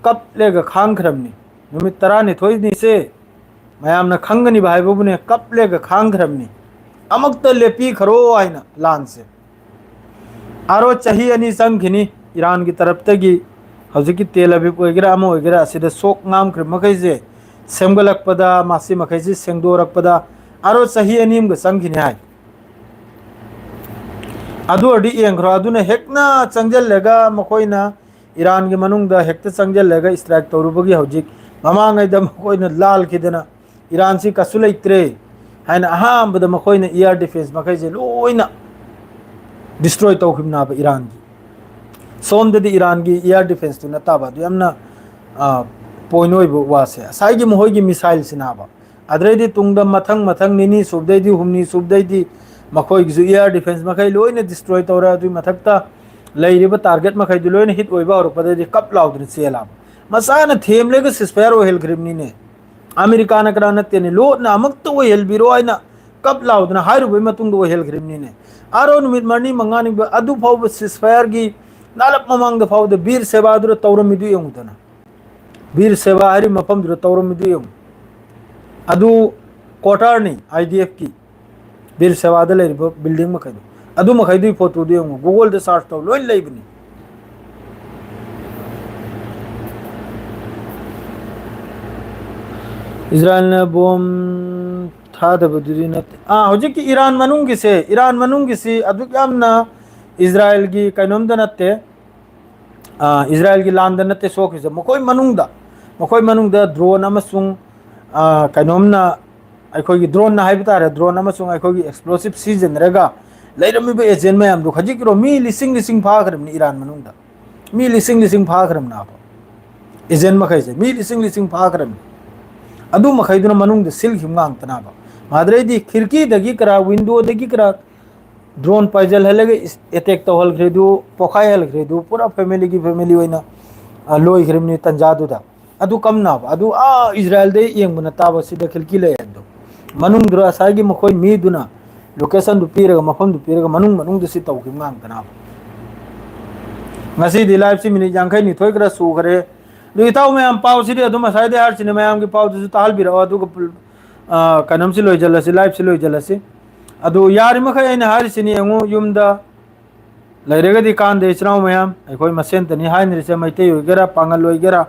ꯀꯞꯂꯦꯒ ꯈꯥꯡꯈ꯭ꯔꯕꯅꯤ꯫ ꯅꯨꯃꯤꯠ ꯇꯔꯥꯅꯤꯊꯣꯏꯅꯤꯁꯦ ꯃꯌꯥꯝꯅ ꯈꯪꯒꯅꯤꯕ ꯍꯥꯏꯕꯕꯨꯅꯦ, ꯀꯞꯂꯦꯒ ꯈꯥꯡꯈ꯭ꯔꯕꯅꯤ꯫ ꯑꯃꯨꯛꯇ ꯂꯦꯞꯄꯤꯈ꯭ꯔꯣ ꯍꯥꯏꯅ ꯂꯥꯟꯁꯦ꯫ ꯑꯥꯔꯣ ꯆꯍꯤ ꯑꯅꯤ ꯆꯪꯈꯤꯅꯤ ꯏꯔꯥꯟꯒꯤ ꯇꯔꯞꯇꯒꯤ꯫ ꯍꯧꯖꯤꯛꯀꯤ ꯇꯦꯜ ꯑꯕꯤꯕ ꯑꯣꯏꯒꯦꯔꯥ ꯑꯃ ꯑꯣꯏꯒꯦꯔꯥ, ꯑꯁꯤꯗ ꯁꯣꯛ ꯉꯥꯝꯈ꯭ꯔꯤꯕ ꯃꯈꯩꯁꯦ ꯁꯦꯝꯒꯠꯂꯛꯄꯗ, ꯃꯁꯤ ꯃꯈꯩꯁꯦ ꯁꯦꯡꯗꯣꯔꯛꯄꯗ ꯑꯥꯔꯣ ꯆꯍꯤ ꯑꯅꯤ ꯑꯃꯒ ꯆꯪꯈꯤꯅꯤ ꯍꯥꯏ꯫ ꯑꯗꯨ ꯑꯣꯏꯔꯗꯤ ꯌꯦꯡꯈ꯭ꯔꯣ, ꯑꯗꯨꯅ ꯍꯦꯛꯅ ꯆꯪꯁꯤꯜꯂꯒ ꯃꯈꯣꯏꯅ ꯏꯔꯥꯟꯒꯤ ꯃꯅꯨꯡꯗ ꯍꯦꯛꯇ ꯆꯪꯁꯤꯜꯂꯒ strike ꯇꯧꯔꯨꯕꯒꯤ ꯍꯧꯖꯤꯛ ꯃꯃꯥꯡꯉꯩꯗ ꯃꯈꯣꯏꯅ ꯂꯥꯜꯈꯤꯗꯅ ꯏꯔꯥꯟꯁꯤ ꯀꯩꯁꯨ ꯂꯩꯇ꯭ꯔꯦ ꯍꯥꯏꯅ ꯑꯍꯥꯟꯕꯗ ꯃꯈꯣꯏꯅ air defence ꯃꯈꯩꯁꯦ ꯂꯣꯏꯅ destroy ꯇꯧꯈꯤꯕꯅꯦꯕ ꯏꯔꯥꯟꯒꯤ꯫ ꯁꯣꯝꯗꯗꯤ ꯏꯔꯥꯟꯒꯤ air defenceꯇꯨ ꯅꯠꯇꯕ, ꯑꯗꯨ ꯌꯥꯝꯅ point ꯑꯣꯏꯕ ꯋꯥꯁꯦ, ꯉꯁꯥꯏꯒꯤ ꯃꯈꯣꯏꯒꯤ missileꯁꯤꯅꯦꯕ꯫ ꯑꯗꯨꯗꯩꯗꯤ ꯇꯨꯡꯗ ꯃꯊꯪ ꯃꯊꯪ ꯅꯤꯅꯤ ꯁꯨꯕꯗꯩꯗꯤ ꯍꯨꯝꯅꯤ ꯁꯨꯕꯗꯩꯗꯤ ꯃꯈꯣꯏꯒꯤꯁꯨ air defence ꯃꯈꯩ ꯂꯣꯏꯅ destroy ꯇꯧꯔꯦ꯫ ꯑꯗꯨꯒꯤ ꯃꯊꯛꯇ ꯂꯩꯔꯤꯕ target ꯃꯈꯩꯗꯨ ꯂꯣꯏꯅ hit ꯑꯣꯏꯕ ꯍꯧꯔꯛꯄꯗꯩꯗꯤ ꯀꯞ ꯂꯥꯎꯗꯅ ꯆꯦꯜꯂꯕ꯫ ꯃꯁꯥꯅ ꯊꯦꯝꯂꯒ ceasefire ꯑꯣꯏꯍꯟꯈ꯭ꯔꯤꯕꯅꯤꯅꯦ꯫ ꯑꯃꯦꯔꯤꯀꯥꯅ ꯀꯅꯥ ꯅꯠꯇꯦꯅꯦ, ꯂꯣꯠꯅ ꯑꯃꯨꯛꯇ ꯑꯣꯏꯍꯜꯕꯤꯔꯣ ꯍꯥꯏꯅ ꯀꯞ ꯂꯥꯎꯗꯅ ꯍꯥꯏꯔꯨꯕꯩ ꯃꯇꯨꯡꯗ ꯑꯣꯏꯍꯜꯈ꯭ꯔꯤꯕꯅꯤꯅꯦ꯫ ꯑꯥꯔꯣ ꯅꯨꯃꯤꯠ ꯃꯔꯤ ꯃꯉꯥꯅꯤ ꯑꯗꯨ ꯐꯥꯎꯕ ceasefireꯒꯤ ꯅꯥꯂꯞ ꯃꯃꯥꯡꯗ ꯐꯥꯎꯕꯗ ꯕꯤꯔ ꯁꯦꯕꯥꯗꯨꯗ ꯇꯧꯔꯝꯃꯤꯗꯨ ꯌꯦꯡꯉꯨꯗꯅ꯫ ꯕꯤꯔ ꯁꯦꯕꯥ ꯍꯥꯏꯔꯤꯕ ꯃꯐꯝꯗꯨꯗ ꯇꯧꯔꯝꯃꯤꯗꯨ ꯌꯦꯡꯉꯨ꯫ ꯑꯗꯨ quarterꯅꯤ IDFꯀꯤ꯫ ꯕꯤꯔ ꯁꯦꯕꯥꯗ ꯂꯩꯔꯤꯕ building ꯃꯈꯩꯗꯣ꯫ ꯑꯗꯨ ꯃꯈꯩꯗꯨꯒꯤ photoꯗꯨ ꯌꯦꯡꯉꯨ꯫ Googleꯗ search ꯇꯧ, ꯂꯣꯏ ꯂꯩꯕꯅꯤ꯫ ꯏꯁꯔꯥꯌꯦꯜꯅ bomb ꯊꯥꯗꯕꯗꯨꯗꯤ ꯅꯠꯇꯦ꯫ ꯑꯥ, ꯍꯧꯖꯤꯛꯀꯤ ꯏꯔꯥꯟ ꯃꯅꯨꯡꯒꯤꯁꯦ, ꯏꯔꯥꯟ ꯃꯅꯨꯡꯒꯤꯁꯤ ꯑꯗꯨꯛ ꯌꯥꯝꯅ ꯏꯁꯔꯥꯌꯦꯜꯒꯤ ꯀꯩꯅꯣꯝꯗ ꯅꯠꯇꯦ꯫ ꯑꯥ, ꯏꯁꯔꯥꯌꯦꯜꯒꯤ ꯂꯥꯟꯗ ꯅꯠꯇꯦ ꯁꯣꯛꯈꯤꯕꯁꯦ꯫ ꯃꯈꯣꯏ ꯃꯅꯨꯡꯗ, ꯃꯈꯣꯏ ꯃꯅꯨꯡꯗ drone ꯑꯃꯁꯨꯡ, ꯑꯥ, ꯀꯩꯅꯣꯝꯅ, ꯑꯩꯈꯣꯏꯒꯤ droneꯅ ꯍꯥꯏꯕ ꯇꯥꯔꯦ, drone ꯑꯃꯁꯨꯡ ꯑꯩꯈꯣꯏꯒꯤ explosive ꯁꯤꯖꯤꯟꯅꯔꯒ ꯂꯩꯔꯝꯃꯤꯕ agent ꯃꯌꯥꯝꯗꯨ ꯈꯖꯤꯛꯀꯤꯔꯣ ꯃꯤ ꯂꯤꯁꯤꯡ ꯂꯤꯁꯤꯡ ꯐꯥꯈ꯭ꯔꯕꯅꯤ ꯏꯔꯥꯟ ꯃꯅꯨꯡꯗ꯫ ꯃꯤ ꯂꯤꯁꯤꯡ ꯂꯤꯁꯤꯡ ꯐꯥꯈ꯭ꯔꯕꯅꯦꯕ꯫ Agent ꯃꯈꯩꯁꯦ ꯃꯤ ꯂꯤꯁꯤꯡ ꯂꯤꯁꯤꯡ ꯐꯥꯈ꯭ꯔꯕꯅꯤ꯫ ꯑꯗꯨ ꯃꯈꯩꯗꯨꯅ ꯃꯅꯨꯡꯗ ꯁꯤꯜꯈꯤꯕ ꯉꯥꯛꯇꯅꯦꯕ꯫ ꯃꯥꯗ꯭ꯔꯩꯗꯤ ꯈꯤꯔꯀꯤꯗꯒꯤ ꯀꯔꯥ, windowꯗꯒꯤ ꯀꯔꯥ drone ꯄꯥꯏꯁꯤꯜꯍꯜꯂꯒ is-, attack ꯇꯧꯍꯜꯈ꯭ꯔꯦꯗꯨ, ꯄꯣꯈꯥꯏꯍꯜꯈ꯭ꯔꯦꯗꯨ, ꯄꯨꯔꯥ familyꯒꯤ family ꯑꯣꯏꯅ, ꯑ, ꯂꯣꯏꯈ꯭ꯔꯕꯅꯤ ꯇꯟꯖꯥꯗꯨꯗ꯫ ꯑꯗꯨ ꯀꯝꯅꯕ? ꯑꯗꯨ, ꯑꯥ, ꯏꯁꯔꯥꯌꯦꯜꯗꯩ ꯌꯦꯡꯕ ꯅꯠꯇꯕ ꯁꯤꯗ ꯈꯤꯔꯀꯤ ꯂꯩ ꯍꯥꯏꯕꯗꯣ꯫ ꯃꯅꯨꯡꯗꯨꯗ ꯉꯁꯥꯏꯒꯤ ꯃꯈꯣꯏ ꯃꯤꯗꯨꯅ locationꯗꯨ ꯄꯤꯔꯒ, ꯃꯐꯝꯗꯨ ꯄꯤꯔꯒ, ꯃꯅꯨꯡ ꯃꯅꯨꯡꯗ ꯁꯤ ꯇꯧꯈꯤꯕ ꯉꯥꯛꯇꯅꯕ꯫ ꯉꯁꯤꯗꯤ liveꯁꯤ minute ꯌꯥꯡꯈꯩ ꯅꯤꯊꯣꯏ ꯈꯔ ꯁꯨꯈ꯭ꯔꯦ꯫ ꯑꯗꯨ ꯏꯇꯥꯎ ꯃꯌꯥꯝ, ꯄꯥꯎꯁꯤꯗꯤ ꯑꯗꯨꯝ ꯉꯁꯥꯏꯗꯩ ꯍꯥꯏꯔꯤꯁꯤꯅꯦ, ꯃꯌꯥꯝꯒꯤ ꯄꯥꯎꯗꯨꯁꯨ ꯇꯥꯍꯟꯕꯤꯔꯛꯑꯣ꯫ ꯑꯗꯨꯒ, ꯑ, ꯀꯩꯅꯣꯝꯁꯤ ꯂꯣꯏꯁꯤꯜꯂꯁꯤ, liveꯁꯤ ꯂꯣꯏꯁꯤꯜꯂꯁꯤ꯫ ꯑꯗꯨ ꯌꯥꯔꯤꯃꯈꯩ ꯑꯩꯅ ꯍꯥꯏꯔꯤꯁꯤꯅꯤ ꯌꯦꯡꯉꯨ, ꯌꯨꯝꯗ ꯂꯩꯔꯒꯗꯤ ꯀꯥꯟꯗꯦ, ꯏꯆꯤꯟ ꯏꯅꯥꯎ ꯃꯌꯥꯝ, ꯑꯩꯈꯣꯏ ꯃꯁꯦꯟꯇꯅꯤ ꯍꯥꯏꯅꯔꯤꯁꯦ, ꯃꯩꯇꯩ ꯑꯣꯏꯒꯦꯔꯥ, ꯄꯥꯉꯜ ꯑꯣꯏꯒꯦꯔꯥ,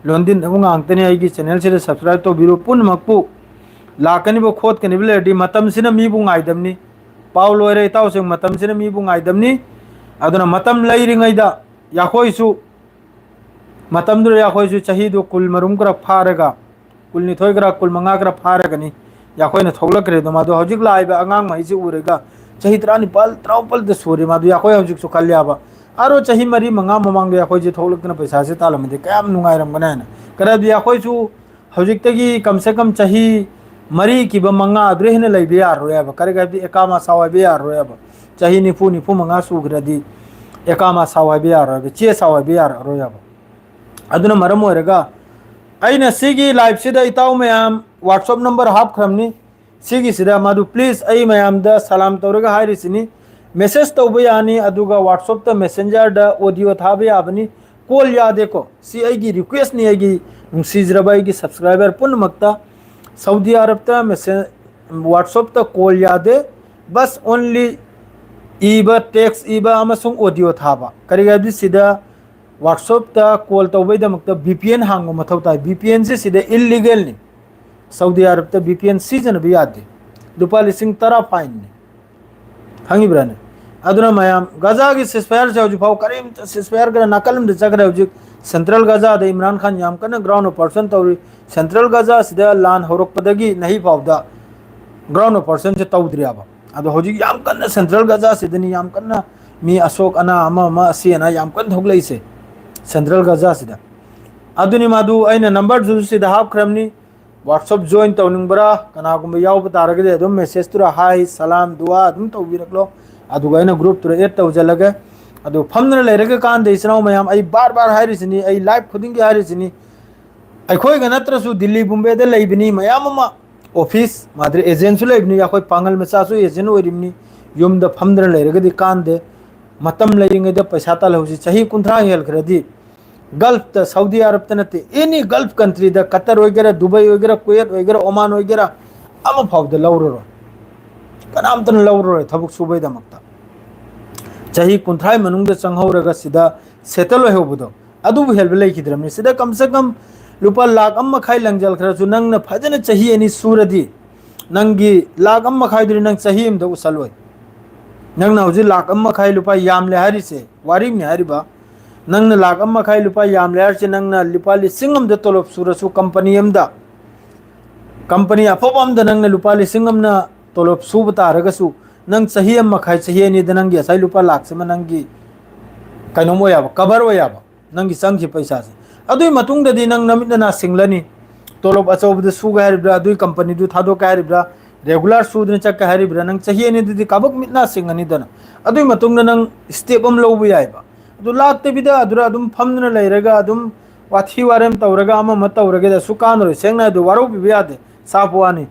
ꯂꯣꯟꯗꯤꯟꯅꯕ ꯉꯥꯛꯇꯅꯤ꯫ ꯑꯩꯒꯤ channelꯁꯤꯗ subscribe ꯇꯧꯕꯤꯔꯨ꯫ ꯄꯨꯝꯅꯃꯛꯄꯨ ꯂꯥꯛꯀꯅꯤꯕ ꯈꯣꯠꯀꯅꯤꯕ ꯂꯩꯔꯗꯤ ꯃꯇꯝꯁꯤꯅ ꯃꯤꯕꯨ ꯉꯥꯏꯗꯕꯅꯤ꯫ ꯄꯥꯎ ꯂꯣꯏꯔꯦ ꯏꯇꯥꯎꯁꯤꯡ, ꯃꯇꯝꯁꯤꯅ ꯃꯤꯕꯨ ꯉꯥꯏꯗꯕꯅꯤ꯫ ꯑꯗꯨꯅ ꯃꯇꯝ ꯂꯩꯔꯤꯉꯩꯗ ꯌꯥꯈꯣꯏꯁꯨ ꯃꯇꯝꯗꯨꯗ ꯑꯩꯈꯣꯏꯁꯨ ꯆꯍꯤꯗꯨ ꯀꯨꯟ ꯃꯔꯨꯝ ꯈꯔ ꯐꯥꯔꯒ, ꯀꯨꯟꯅꯤꯊꯣꯏ ꯈꯔ, ꯀꯨꯟ ꯃꯉꯥ ꯈꯔ ꯐꯥꯔꯒꯅꯤ ꯑꯩꯈꯣꯏꯅ ꯊꯣꯛꯂꯛꯈ꯭ꯔꯦꯗꯣ꯫ ꯃꯗꯣ ꯍꯧꯖꯤꯛ ꯂꯥꯛꯏꯕ ꯑꯉꯥꯡ ꯃꯍꯩꯁꯤ ꯎꯔꯒ ꯆꯍꯤ ꯇꯔꯥꯅꯤꯄꯥꯜ, ꯇꯔꯥꯃꯥꯄꯜꯗ ꯁꯨꯔꯦ꯫ ꯃꯗꯨ ꯑꯩꯈꯣꯏ ꯍꯧꯖꯤꯛꯁꯨ ꯈꯜꯂꯦꯕ, ꯑꯥꯔꯣ ꯆꯍꯤ ꯃꯔꯤ ꯃꯉꯥ ꯃꯃꯥꯡꯗ ꯑꯩꯈꯣꯏꯁꯦ ꯊꯣꯛꯂꯛꯇꯅ ꯄꯩꯁꯥꯁꯦ ꯇꯥꯜꯂꯝꯃꯗꯤ ꯀꯌꯥꯝ ꯅꯨꯡꯉꯥꯏꯔꯝꯒꯅꯤ ꯍꯥꯏꯅ꯫ ꯀꯔꯗꯤ ꯑꯩꯈꯣꯏꯁꯨ ꯍꯧꯖꯤꯛꯇꯒꯤ ꯀꯝ ꯁꯦ ꯀꯝ ꯆꯍꯤ ꯃꯔꯤ ꯀꯤꯕ ꯃꯉꯥ ꯑꯗꯨꯗ ꯍꯦꯟꯅ ꯂꯩꯕ ꯌꯥꯔꯔꯣꯏꯕ꯫ ꯀꯔꯤ ꯍꯥꯏꯕꯗꯤ ꯑꯦꯀꯥꯃꯥ ꯁꯥꯎ ꯍꯥꯏꯕ ꯌꯥꯔꯔꯣꯏꯕ꯫ ꯆꯍꯤ ꯅꯤꯐꯨ, ꯅꯤꯐꯨ ꯃꯉꯥ ꯁꯨꯈ꯭ꯔꯗꯤ ꯑꯦꯀꯥꯃꯥ ꯁꯥꯎ ꯍꯥꯏꯕ ꯌꯥꯔꯔꯣꯏꯕ, ꯆꯦ ꯁꯥꯎ ꯍꯥꯏꯕ ꯌꯥꯔꯔꯣꯏꯕ꯫ ꯑꯗꯨꯅ ꯃꯔꯝ ꯑꯣꯏꯔꯒ ꯑꯩꯅ ꯁꯤꯒꯤ live ꯁꯤꯗ ꯏꯇꯥꯎ ꯃꯌꯥꯝ WhatsApp number ꯍꯥꯞꯈ꯭ꯔꯕꯅꯤ꯫ ꯁꯤꯒꯤꯁꯤꯗ ꯃꯗꯨ please ꯑꯩ ꯃꯌꯥꯝꯗ ꯁꯂꯥꯝ ꯇꯧꯔꯒ ꯍꯥꯏꯔꯤꯁꯤꯅꯤ, message ꯇꯧꯕ ꯌꯥꯅꯤ, ꯑꯗꯨꯒ WhatsApp ꯇ Messenger ꯗ audio ꯊꯥꯕ ꯌꯥꯕꯅꯤ꯫ Call ꯌꯥꯗꯦꯀꯣ꯫ ꯁꯤ ꯑꯩꯒꯤ request ꯅꯤ, ꯑꯩꯒꯤ ꯅꯨꯡꯁꯤꯖꯔꯕ ꯑꯩꯒꯤ subscriber ꯄꯨꯝꯅꯃꯛꯇ꯫ ꯁꯥꯎꯗꯤ ꯑꯔꯕꯇ message, WhatsApp ꯇ call ꯌꯥꯗꯦ, ꯕꯁ only ꯏꯕ, text ꯏꯕ ꯑꯃꯁꯨꯡ audio ꯊꯥꯕ꯫ ꯀꯔꯤꯒꯤ ꯍꯥꯏꯕꯗꯤ ꯁꯤꯗ WhatsApp ꯇ call ꯇꯧꯕꯩꯗꯃꯛꯇ V P N ꯍꯥꯡꯕ ꯃꯊꯧ ꯇꯥꯏ꯫ V P N ꯁꯤ ꯁꯤꯗ illegal ꯅꯤ꯫ ꯁꯥꯎꯗꯤ ꯑꯔꯕꯇ V P N ꯁꯤꯖꯤꯟꯅꯕ ꯌꯥꯗꯦ꯫ ꯂꯨꯄꯥ ꯂꯤꯁꯤꯡ ꯇꯔꯥ fine ꯅꯤ꯫ ꯈꯪꯉꯤꯕ꯭ꯔꯥꯅꯦ? ꯑꯗꯨꯅ ꯃꯌꯥꯝ, ꯒꯖꯥꯒꯤ ceasefire ꯁꯦ ꯍꯧꯖꯤꯛ ꯐꯥꯎ ꯀꯔꯤꯝꯇ, ceasefire ꯈꯔ ꯅꯥꯀꯜ ꯑꯃꯗ ꯆꯠꯈ꯭ꯔꯦ꯫ ꯍꯧꯖꯤꯛ Central Gaza ꯗ ꯏꯝꯔꯥꯟ ꯈꯥꯟ ꯌꯥꯝ ꯀꯟꯅ ground operation ꯇꯧꯔꯤ꯫ Central Gaza ꯁꯤꯗ ꯂꯥꯟ ꯍꯧꯔꯛꯄꯗꯒꯤ ꯅꯍꯤ ꯐꯥꯎꯗ ground operation ꯁꯦ ꯇꯧꯗ꯭ꯔꯤꯑꯕ꯫ ꯑꯗꯣ ꯍꯧꯖꯤꯛ ꯌꯥꯝ ꯀꯟꯅ Central Gaza ꯁꯤꯗꯅꯤ ꯌꯥꯝ ꯀꯟꯅ ꯃꯤ ꯑꯁꯣꯛ ꯑꯅꯥ ꯑꯃ ꯑꯃ ꯑꯁꯤ ꯑꯅꯥ ꯌꯥꯝ ꯀꯟꯅ ꯊꯣꯛꯂꯛꯏꯁꯦ Central Gaza ꯁꯤꯗ꯫ ꯑꯗꯨꯅꯤ ꯃꯗꯨ ꯑꯩꯅ number ꯗꯨꯁꯨ ꯁꯤꯗ ꯍꯥꯞꯈ꯭ꯔꯕꯅꯤ꯫ WhatsApp join ꯇꯧꯅꯤꯡꯕ꯭ꯔꯥ? ꯀꯅꯥꯒꯨꯝꯕ ꯌꯥꯎꯕ ꯇꯥꯔꯒꯗꯤ ꯑꯗꯨꯝ message ꯇꯨꯗ hi, ꯁꯂꯥꯝ, ꯗꯨꯋꯥ ꯑꯗꯨꯝ ꯇꯧꯕꯤꯔꯛꯂꯣ꯫ ꯑꯗꯨꯒ ꯑꯩꯅ group ꯇꯨꯗ add ꯇꯧꯖꯜꯂꯒꯦ꯫ ꯑꯗꯨ ꯐꯝꯗꯅ ꯂꯩꯔꯒ ꯀꯥꯟꯗꯦ ꯏꯆꯤꯟ ꯏꯅꯥꯎ ꯃꯌꯥꯝ, ꯑꯩ ꯕꯥꯔ ꯕꯥꯔ ꯍꯥꯏꯔꯤꯁꯤꯅꯤ, ꯑꯩ live ꯈꯨꯗꯤꯡꯒꯤ ꯍꯥꯏꯔꯤꯁꯤꯅꯤ꯫ ꯑꯩꯈꯣꯏꯒ ꯅꯠꯇ꯭ꯔꯁꯨ ꯗꯤꯜꯂꯤ ꯕꯨꯝꯕꯦꯗ ꯂꯩꯕꯅꯤ ꯃꯌꯥꯝ ꯑꯃ, office ꯃꯥꯗ꯭ꯔꯤ agent ꯁꯨ ꯂꯩꯕꯅꯤ, ꯑꯩꯈꯣꯏ ꯄꯥꯡꯒꯜ ꯃꯆꯥꯁꯨ agent ꯑꯣꯏꯔꯤꯕꯅꯤ꯫ ꯌꯨꯝꯗ ꯐꯝꯗꯅ ꯂꯩꯔꯒꯗꯤ ꯀꯥꯟꯗꯦ꯫ ꯃꯇꯝ ꯂꯩꯔꯤꯉꯩꯗ ꯄꯩꯁꯥ ꯇꯥꯜꯍꯧꯁꯤ꯫ ꯆꯍꯤ ꯀꯨꯟꯊ꯭ꯔꯥ ꯍꯦꯜꯈ꯭ꯔꯗꯤ Gulf ꯇ, ꯁꯥꯎꯗꯤ ꯑꯔꯕꯇ ꯅꯠꯇꯦ, any Gulf country ꯗ, ꯀꯇꯔ ꯑꯣꯏꯒꯦꯔꯥ, ꯗꯨꯕꯥꯏ ꯑꯣꯏꯒꯦꯔꯥ, ꯀꯨꯋꯦꯠ ꯑꯣꯏꯒꯦꯔꯥ, ꯑꯣꯃꯥꯟ ꯑꯣꯏꯒꯦꯔꯥ, ꯑꯃ ꯐꯥꯎꯗ ꯂꯧꯔꯔꯣꯏ꯫ ꯀꯅꯥꯝꯇꯅ ꯂꯧꯔꯔꯣꯏ ꯊꯕꯛ ꯁꯨꯕꯩꯗꯃꯛꯇ꯫ ꯆꯍꯤ ꯀꯨꯟꯊ꯭ꯔꯥ ꯃꯅꯨꯡꯗ ꯆꯪꯍꯧꯔꯒ ꯁꯤꯗ settle ꯑꯣꯏꯍꯧꯕꯗꯣ, ꯑꯗꯨꯕꯨ ꯍꯦꯟꯕ ꯂꯩꯈꯤꯗ꯭ꯔꯕꯅꯤ꯫ ꯁꯤꯗ ꯀꯝ ꯁꯦ ꯀꯝ ꯂꯨꯄꯥ ꯂꯥꯈ ꯑꯃ ꯃꯈꯥꯏ ꯂꯪꯖꯜꯈ꯭ꯔꯁꯨ, ꯅꯪꯅ ꯐꯖꯅ ꯆꯍꯤ ꯑꯅꯤ ꯁꯨꯔꯗꯤ, ꯅꯪꯒꯤ ꯂꯥꯈ ꯑꯃ ꯃꯈꯥꯏꯗꯨꯗꯤ ꯅꯪ ꯆꯍꯤ ꯑꯃꯗ ꯎꯁꯜꯂꯣꯏ꯫ ꯅꯪꯅ ꯍꯧꯖꯤꯛ ꯂꯥꯈ ꯑꯃ ꯃꯈꯥꯏ ꯂꯨꯄꯥ ꯌꯥꯝꯂꯦ ꯍꯥꯏꯔꯤꯁꯦ, ꯋꯥꯔꯤꯅꯤ ꯍꯥꯏꯔꯤꯕ, ꯅꯪꯅ ꯂꯥꯛ ꯑꯃ ꯃꯈꯥꯏ ꯂꯨꯄꯥ ꯌꯥꯝꯂꯦ ꯍꯥꯏꯔꯁꯤ, ꯅꯪꯅ ꯂꯨꯄꯥ ꯂꯤꯁꯤꯡ ꯑꯃꯗ ꯇꯣꯂꯣꯞ ꯁꯨꯔꯁꯨ, ꯀꯝꯄꯅꯤ ꯑꯃꯗ, ꯀꯝꯄꯅꯤ ꯑꯐꯕ ꯑꯃꯗ ꯅꯪꯅ ꯂꯨꯄꯥ ꯂꯤꯁꯤꯡ ꯑꯃꯅ ꯇꯣꯂꯣꯞ ꯁꯨꯕ ꯇꯥꯔꯒꯁꯨ, ꯅꯪ ꯆꯍꯤ ꯑꯃ ꯃꯈꯥꯏ, ꯆꯍꯤ ꯑꯅꯤꯗ ꯅꯪꯒꯤ ꯉꯁꯥꯏ ꯂꯨꯄꯥ ꯂꯥꯛꯁꯤꯃ ꯅꯪꯒꯤ ꯀꯩꯅꯣꯝ ꯑꯣꯏ ꯌꯥꯕ, ꯀꯕꯔ ꯑꯣꯏ ꯌꯥꯕ, ꯅꯪꯒꯤ ꯆꯪꯈꯤꯕ ꯄꯩꯁꯥꯁꯦ꯫ ꯑꯗꯨꯒꯤ ꯃꯇꯨꯡꯗꯗꯤ ꯅꯪ ꯅꯃꯤꯠ ꯅꯅꯥ ꯁꯤꯡꯂꯅꯤ꯫ ꯇꯣꯂꯣꯞ ꯑꯆꯧꯕꯗ ꯁꯨꯒꯦ ꯍꯥꯏꯔꯤꯕ꯭ꯔꯥ, ꯑꯗꯨꯒꯤ ꯀꯝꯄꯅꯤꯗꯨ ꯊꯥꯗꯣꯛꯀꯦ ꯍꯥꯏꯔꯤꯕ꯭ꯔꯥ, ꯔꯦꯒꯨꯂꯔ ꯁꯨꯗꯅ ꯆꯠꯀꯦ ꯍꯥꯏꯔꯤꯕ꯭ꯔꯥ, ꯅꯪ ꯆꯍꯤ ꯑꯅꯤꯗꯨꯗꯤ ꯀꯥꯕꯛ ꯃꯤꯠ ꯅꯥ ꯁꯤꯡꯉꯅꯤꯗꯅ꯫ ꯑꯗꯨꯒꯤ ꯃꯇꯨꯡꯗ ꯅꯪ ꯁ꯭ꯇꯦꯞ ꯑꯃ ꯂꯧꯕ ꯌꯥꯏꯕ꯫ ꯑꯗꯨ ꯂꯥꯛꯇꯕꯤꯗ ꯑꯗꯨꯗ ꯑꯗꯨꯝ ꯐꯝꯗꯨꯅ ꯂꯩꯔꯒ, ꯑꯗꯨꯝ ꯋꯥꯊꯤ ꯋꯥꯔꯦꯝ ꯇꯧꯔꯒ, ꯑꯃ ꯑꯃ ꯇꯧꯔꯒꯦꯗꯁꯨ ꯀꯥꯟꯅꯔꯣꯏ꯫ ꯁꯦꯡꯅ ꯍꯥꯏꯗꯤ ꯋꯥꯔꯧꯕꯤꯕ ꯌꯥꯗꯦ, ꯁꯥꯞꯄ ꯋꯥꯅꯤ꯫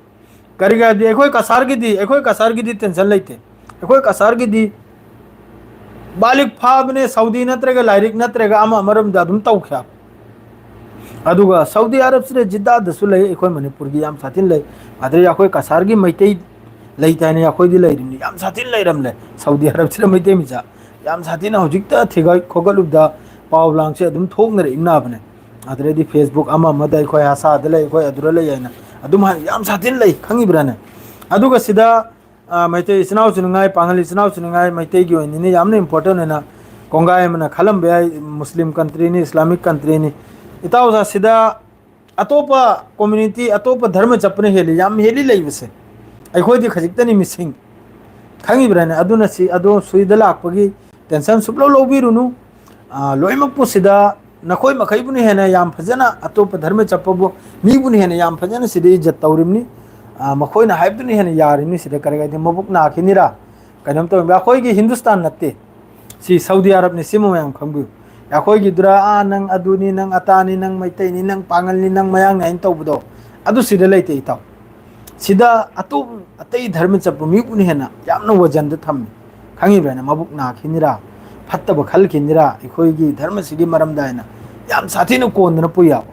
ꯀꯔꯤꯒꯤ ꯍꯥꯏꯗꯤ ꯑꯩꯈꯣꯏ ꯀꯁꯥꯔꯒꯤꯗꯤ, ꯑꯩꯈꯣꯏ ꯀꯁꯥꯔꯒꯤꯗꯤ ꯇꯦꯟꯁꯟ ꯂꯩꯇꯦ꯫ ꯑꯩꯈꯣꯏ ꯀꯁꯥꯔꯒꯤꯗꯤ ꯕꯥꯂꯤꯛ ꯐꯥꯕꯅꯦ, ꯁꯥꯎꯗꯤ ꯅꯠꯇ꯭ꯔꯒ ꯂꯥꯏꯔꯤꯛ ꯅꯠꯇ꯭ꯔꯒ ꯑꯃ ꯑꯃꯔꯣꯝꯗ ꯑꯗꯨꯝ ꯇꯧꯈ꯭ꯔꯦ꯫ ꯑꯗꯨꯒ ꯁꯥꯎꯗꯤ ꯑꯔꯕꯁꯤꯗ ꯖꯤꯗꯥꯗꯁꯨ ꯂꯩ, ꯑꯩꯈꯣꯏ ꯃꯅꯤꯄꯨꯔꯒꯤ ꯌꯥꯝ ꯁꯥꯊꯤꯅ ꯂꯩ꯫ ꯑꯗꯩ ꯑꯩꯈꯣꯏ ꯀꯁꯥꯔꯒꯤ ꯃꯩꯇꯩ ꯂꯩꯇꯥꯏꯅꯦ, ꯑꯩꯈꯣꯏꯗꯤ ꯂꯩꯔꯤꯕꯅꯤ, ꯌꯥꯝ ꯁꯥꯊꯤꯅ ꯂꯩꯔꯝꯂꯦ ꯁꯥꯎꯗꯤ ꯑꯔꯕꯁꯤꯗ ꯃꯩꯇꯩ ꯃꯆꯥ꯫ ꯌꯥꯝ ꯁꯥꯊꯤꯅ ꯍꯧꯖꯤꯛꯇ ꯊꯤꯒꯠ ꯈꯣꯒꯠꯂꯨꯕꯗ ꯄꯥꯎ ꯂꯥꯡꯁꯦ ꯑꯗꯨꯝ ꯊꯣꯛꯅꯔꯛꯏꯕꯅꯦ꯫ ꯑꯗꯨꯗꯩꯗꯤ Facebook ꯑꯃ ꯑꯃꯗ ꯑꯩꯈꯣꯏ ꯑꯁꯥꯗ ꯂꯩ, ꯑꯩꯈꯣꯏ ꯑꯗꯨꯗ ꯂꯩ ꯍꯥꯏꯅ ꯑꯗꯨꯝ ꯍꯥꯏ-, ꯌꯥꯝ ꯁꯥꯊꯤꯅ ꯂꯩ, ꯈꯪꯉꯤꯕ꯭ꯔꯥꯅꯦ? ꯑꯗꯨꯒ ꯁꯤꯗ, ꯑ, ꯃꯩꯇꯩ ꯏꯆꯤꯟ ꯏꯅꯥꯎꯁꯨ ꯅꯨꯡꯉꯥꯏ, ꯄꯥꯉꯜ ꯏꯆꯤꯟ ꯏꯅꯥꯎꯁꯨ ꯅꯨꯡꯉꯥꯏ, ꯃꯩꯇꯩꯒꯤ ꯑꯣꯏꯅꯤꯅꯦ ꯌꯥꯝꯅ ꯏꯝꯄꯣꯔꯇꯦꯟ ꯑꯣꯏꯅ ꯀꯣꯡꯒꯥꯏ ꯑꯃꯅ ꯈꯜꯂꯝꯕ ꯌꯥꯏ, ꯃꯨꯁꯂꯤꯝ ꯀꯟꯇ꯭ꯔꯤꯅꯤ, ꯏꯁꯂꯥꯃꯤꯛ ꯀꯟꯇ꯭ꯔꯤꯅꯤ꯫ ꯏꯇꯥꯎꯁꯥ ꯁꯤꯗ ꯑꯇꯣꯞꯄ ꯀꯝꯃ꯭ꯌꯨꯅꯤꯇꯤ, ꯑꯇꯣꯞꯄ ꯙꯔꯃ ꯆꯠꯄꯅ ꯍꯦꯜꯂꯤ, ꯌꯥꯝ ꯍꯦꯜꯂꯤ ꯂꯩꯕꯁꯦ꯫ ꯑꯩꯈꯣꯏꯗꯤ ꯈꯖꯤꯛꯇꯅꯤ ꯃꯤꯁꯤꯡ, ꯈꯪꯉꯤꯕ꯭ꯔꯥꯅꯦ? ꯑꯗꯨꯅ ꯁꯤ, ꯑꯗꯣ ꯁꯨꯏꯗ ꯂꯥꯛꯄꯒꯤ ꯇꯦꯟꯁꯟ ꯁꯨꯞꯂꯧ ꯂꯧꯕꯤꯔꯨꯅꯨ꯫ ꯑ, ꯂꯣꯏꯅꯃꯛꯄꯨ ꯁꯤꯗ ꯅꯈꯣꯏ ꯃꯈꯩꯕꯨꯅ ꯍꯦꯟꯅ ꯌꯥꯝ ꯐꯖꯅ, ꯑꯇꯣꯞꯄ ꯙꯔꯃ ꯆꯠꯄꯕꯨ ꯃꯤꯕꯨꯅ ꯍꯦꯟꯅ ꯌꯥꯝ ꯐꯖꯅ ꯁꯤꯗ ꯏꯖꯠ ꯇꯧꯔꯤꯕꯅꯤ꯫ ꯑ, ꯃꯈꯣꯏꯅ ꯍꯥꯏꯕꯗꯨꯅ ꯍꯦꯟꯅ ꯌꯥꯔꯤꯕꯅꯤ꯫ ꯁꯤꯗ ꯀꯔꯤ ꯍꯥꯏꯗꯤ ꯃꯕꯨꯛ ꯅꯥꯈꯤꯅꯤꯔꯥ, ꯀꯩꯅꯣꯝ ꯇꯧꯔꯤꯕ꯫ ꯑꯩꯈꯣꯏꯒꯤ ꯍꯤꯟꯗꯨꯁꯇꯥꯟ ꯅꯠꯇꯦ, ꯁꯤ ꯁꯥꯎꯗꯤ ꯑꯔꯕꯅꯤ, ꯁꯤꯃ ꯃꯌꯥꯝ ꯈꯪꯕꯤꯌꯨ꯫ ꯑꯩꯈꯣꯏꯒꯤꯗꯨꯔꯥ, "ꯑꯥ, ꯅꯪ ꯑꯗꯨꯅꯤ, ꯅꯪ ꯑꯇꯥꯅꯤ, ꯅꯪ ꯃꯩꯇꯩꯅꯤ, ꯅꯪ ꯄꯥꯉꯜꯅꯤ, ꯅꯪ ꯃꯌꯥꯡꯅꯤ" ꯍꯥꯏꯅ ꯇꯧꯕꯗꯣ, ꯑꯗꯨ ꯁꯤꯗ ꯂꯩꯇꯦ, ꯏꯇꯥꯎ꯫ ꯁꯤꯗ ꯑꯇꯣꯞ-, ꯑꯇꯩ ꯙꯔꯃ ꯆꯠꯄ ꯃꯤꯕꯨꯅ ꯍꯦꯟꯅ ꯌꯥꯝꯅ ꯋꯥꯖꯟꯗ ꯊꯝꯃꯤ꯫ ꯈꯪꯉꯤꯕ꯭ꯔꯥꯅꯦ? ꯃꯕꯨꯛ ꯅꯥꯈꯤꯅꯤꯔꯥ, ꯐꯠꯇꯕ ꯈꯜꯈꯤꯅꯤꯔꯥ, ꯑꯩꯈꯣꯏꯒꯤ ꯙꯔꯃꯁꯤꯒꯤ ꯃꯔꯝꯗ ꯍꯥꯏꯅ ꯌꯥꯝ ꯁꯥꯊꯤꯅ ꯀꯣꯟꯗꯅ ꯄꯨꯏ ꯌꯥꯕ꯫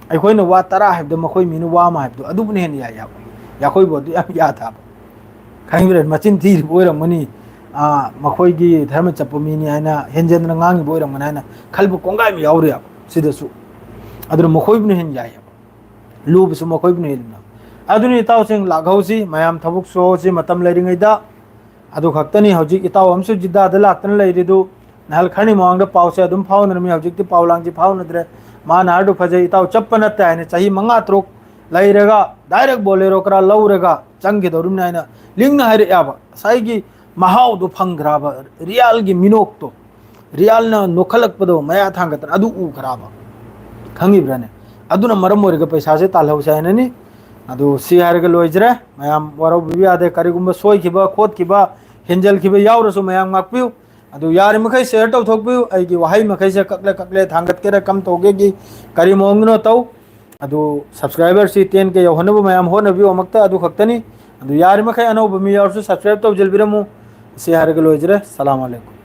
ꯑꯩꯈꯣꯏꯅ ꯋꯥ ꯇꯔꯥ ꯍꯥꯏꯕꯗ ꯃꯈꯣꯏ ꯃꯤꯅ ꯋꯥ ꯑꯃ ꯍꯥꯏꯕꯗꯣ ꯑꯗꯨꯕꯨꯅ ꯍꯦꯟꯅ ꯌꯥꯏ ꯌꯥꯕ꯫ ꯑꯩꯈꯣꯏꯕꯨ ꯑꯗꯨ ꯌꯥꯝ ꯌꯥꯊꯕ꯫ ꯈꯪꯉꯤꯕ꯭ꯔꯥ? ꯃꯆꯤꯟ ꯊꯤꯔꯤꯕ ꯑꯣꯏꯔꯝꯒꯅꯤ, ꯑꯥ, ꯃꯈꯣꯏꯒꯤ ꯙꯔꯃ ꯆꯠꯄ ꯃꯤꯅꯤ ꯍꯥꯏꯅ ꯍꯦꯟꯖꯟꯗꯅ ꯉꯥꯡꯉꯤꯕ ꯑꯣꯏꯔꯝꯒꯅꯤ ꯍꯥꯏꯅ ꯈꯜꯕ ꯀꯣꯡꯒꯥꯏ ꯑꯃ ꯌꯥꯎꯔꯤꯑꯕ ꯁꯤꯗꯁꯨ꯫ ꯑꯗꯨꯅ ꯃꯈꯣꯏꯕꯨꯅ ꯍꯦꯟꯅ ꯌꯥꯏꯑꯕ, ꯂꯨꯕꯁꯨ ꯃꯈꯣꯏꯕꯨꯅ ꯍꯦꯜꯂꯤꯅ꯫ ꯑꯗꯨꯅ ꯏꯇꯥꯎꯁꯤꯡ ꯂꯥꯛꯍꯧꯁꯤ, ꯃꯌꯥꯝ ꯊꯕꯛ ꯁꯨꯍꯧꯁꯤ ꯃꯇꯝ ꯂꯩꯔꯤꯉꯩꯗ꯫ ꯑꯗꯨ ꯈꯛꯇꯅꯤ꯫ ꯍꯧꯖꯤꯛ ꯏꯇꯥꯎ ꯑꯃꯁꯨ ꯖꯤꯗꯥꯗ ꯂꯥꯛꯇꯅ ꯂꯩꯔꯤꯗꯨ, ꯅꯍꯥꯜ ꯈꯔꯅꯤ ꯃꯃꯥꯡꯗ ꯄꯥꯎꯁꯦ ꯑꯗꯨꯝ ꯐꯥꯎꯅꯔꯝꯃꯤ, ꯍꯧꯖꯤꯛꯇꯤ ꯄꯥꯎ ꯂꯥꯡꯁꯤ ꯐꯥꯎꯅꯗ꯭ꯔꯦ꯫ ꯃꯥꯅ ꯍꯥꯏꯔꯗꯨ ꯐꯖꯩ, "ꯏꯇꯥꯎ, ꯆꯞꯄ ꯅꯠꯇꯦ" ꯍꯥꯏꯅ, ꯆꯍꯤ ꯃꯉꯥ ꯇꯔꯨꯛ ꯂꯩꯔꯒ ꯗꯥꯏꯔꯦꯛ ꯕꯣꯂꯦꯔꯣ ꯈꯔ ꯂꯧꯔꯒ ꯆꯪꯈꯤꯗꯧꯔꯤꯕꯅꯤ ꯍꯥꯏꯅ ꯂꯤꯡꯅ ꯍꯥꯏꯔꯛꯑꯦꯕ꯫ ꯉꯁꯥꯏꯒꯤ ꯃꯍꯥꯎꯗꯣ ꯐꯪꯈ꯭ꯔꯕ, ꯔꯤꯌꯥꯜꯒꯤ ꯃꯤꯅꯣꯛꯇꯣ, ꯔꯤꯌꯥꯜꯅ ꯅꯣꯛꯈꯠꯂꯛꯄꯗꯣ ꯃꯌꯥ ꯊꯥꯡꯒꯠꯇꯅ ꯑꯗꯨ ꯎꯈ꯭ꯔꯕ, ꯈꯪꯉꯤꯕ꯭ꯔꯥꯅꯦ? ꯑꯗꯨꯅ ꯃꯔꯝ ꯑꯣꯏꯔꯒ ꯄꯩꯁꯥꯁꯦ ꯇꯥꯜꯍꯧꯁꯦ ꯍꯥꯏꯅꯅꯤ꯫ ꯑꯗꯨ ꯁꯤ ꯍꯥꯏꯔꯒ ꯂꯣꯏꯖꯔꯦ꯫ ꯃꯌꯥꯝ ꯋꯥꯔꯧꯕꯤꯕ ꯌꯥꯗꯦ, ꯀꯔꯤꯒꯨꯝꯕ ꯁꯣꯏꯈꯤꯕ ꯈꯣꯠꯈꯤꯕ ꯍꯦꯟꯖꯜꯈꯤꯕ ꯌꯥꯎꯔꯁꯨ ꯃꯌꯥꯝ ꯉꯥꯛꯄꯤꯌꯨ꯫ ꯑꯗꯨ ꯌꯥꯔꯤꯃꯈꯩ ꯁꯤꯌꯔ ꯇꯧꯊꯣꯛꯄꯤꯌꯨ꯫ ꯑꯩꯒꯤ ꯋꯥꯍꯩ ꯃꯈꯩꯁꯦ ꯀꯛꯂꯦ ꯀꯛꯂꯦ, ꯊꯥꯡꯒꯠꯀꯦꯔꯥ ꯀꯝ ꯇꯧꯒꯦꯒꯤ, ꯀꯔꯤ ꯃꯑꯣꯡꯗꯅꯣ ꯇꯧ꯫ ꯑꯗꯨ ꯁꯕꯁꯀ꯭ꯔꯥꯏꯕꯔꯁꯤ ꯇꯦꯟ ꯀꯦ ꯌꯧꯍꯟꯅꯕ ꯃꯌꯥꯝ ꯍꯣꯠꯅꯕꯤꯌꯨ ꯑꯃꯨꯛꯇ, ꯑꯗꯨ ꯈꯛꯇꯅꯤ꯫ ꯑꯗꯨ ꯌꯥꯔꯤꯃꯈꯩ ꯑꯅꯧꯕ ꯃꯤ ꯌꯥꯎꯔꯁꯨ ꯁꯕꯁꯀ꯭ꯔꯥꯏꯕ ꯇꯧꯁꯤꯟꯕꯤꯔꯝꯃꯨ꯫ ꯁꯤ ꯍꯥꯏꯔꯒ ꯂꯣꯏꯖꯔꯦ꯫ ꯁꯂꯥꯝ ꯑꯂꯩꯀꯨꯝ꯫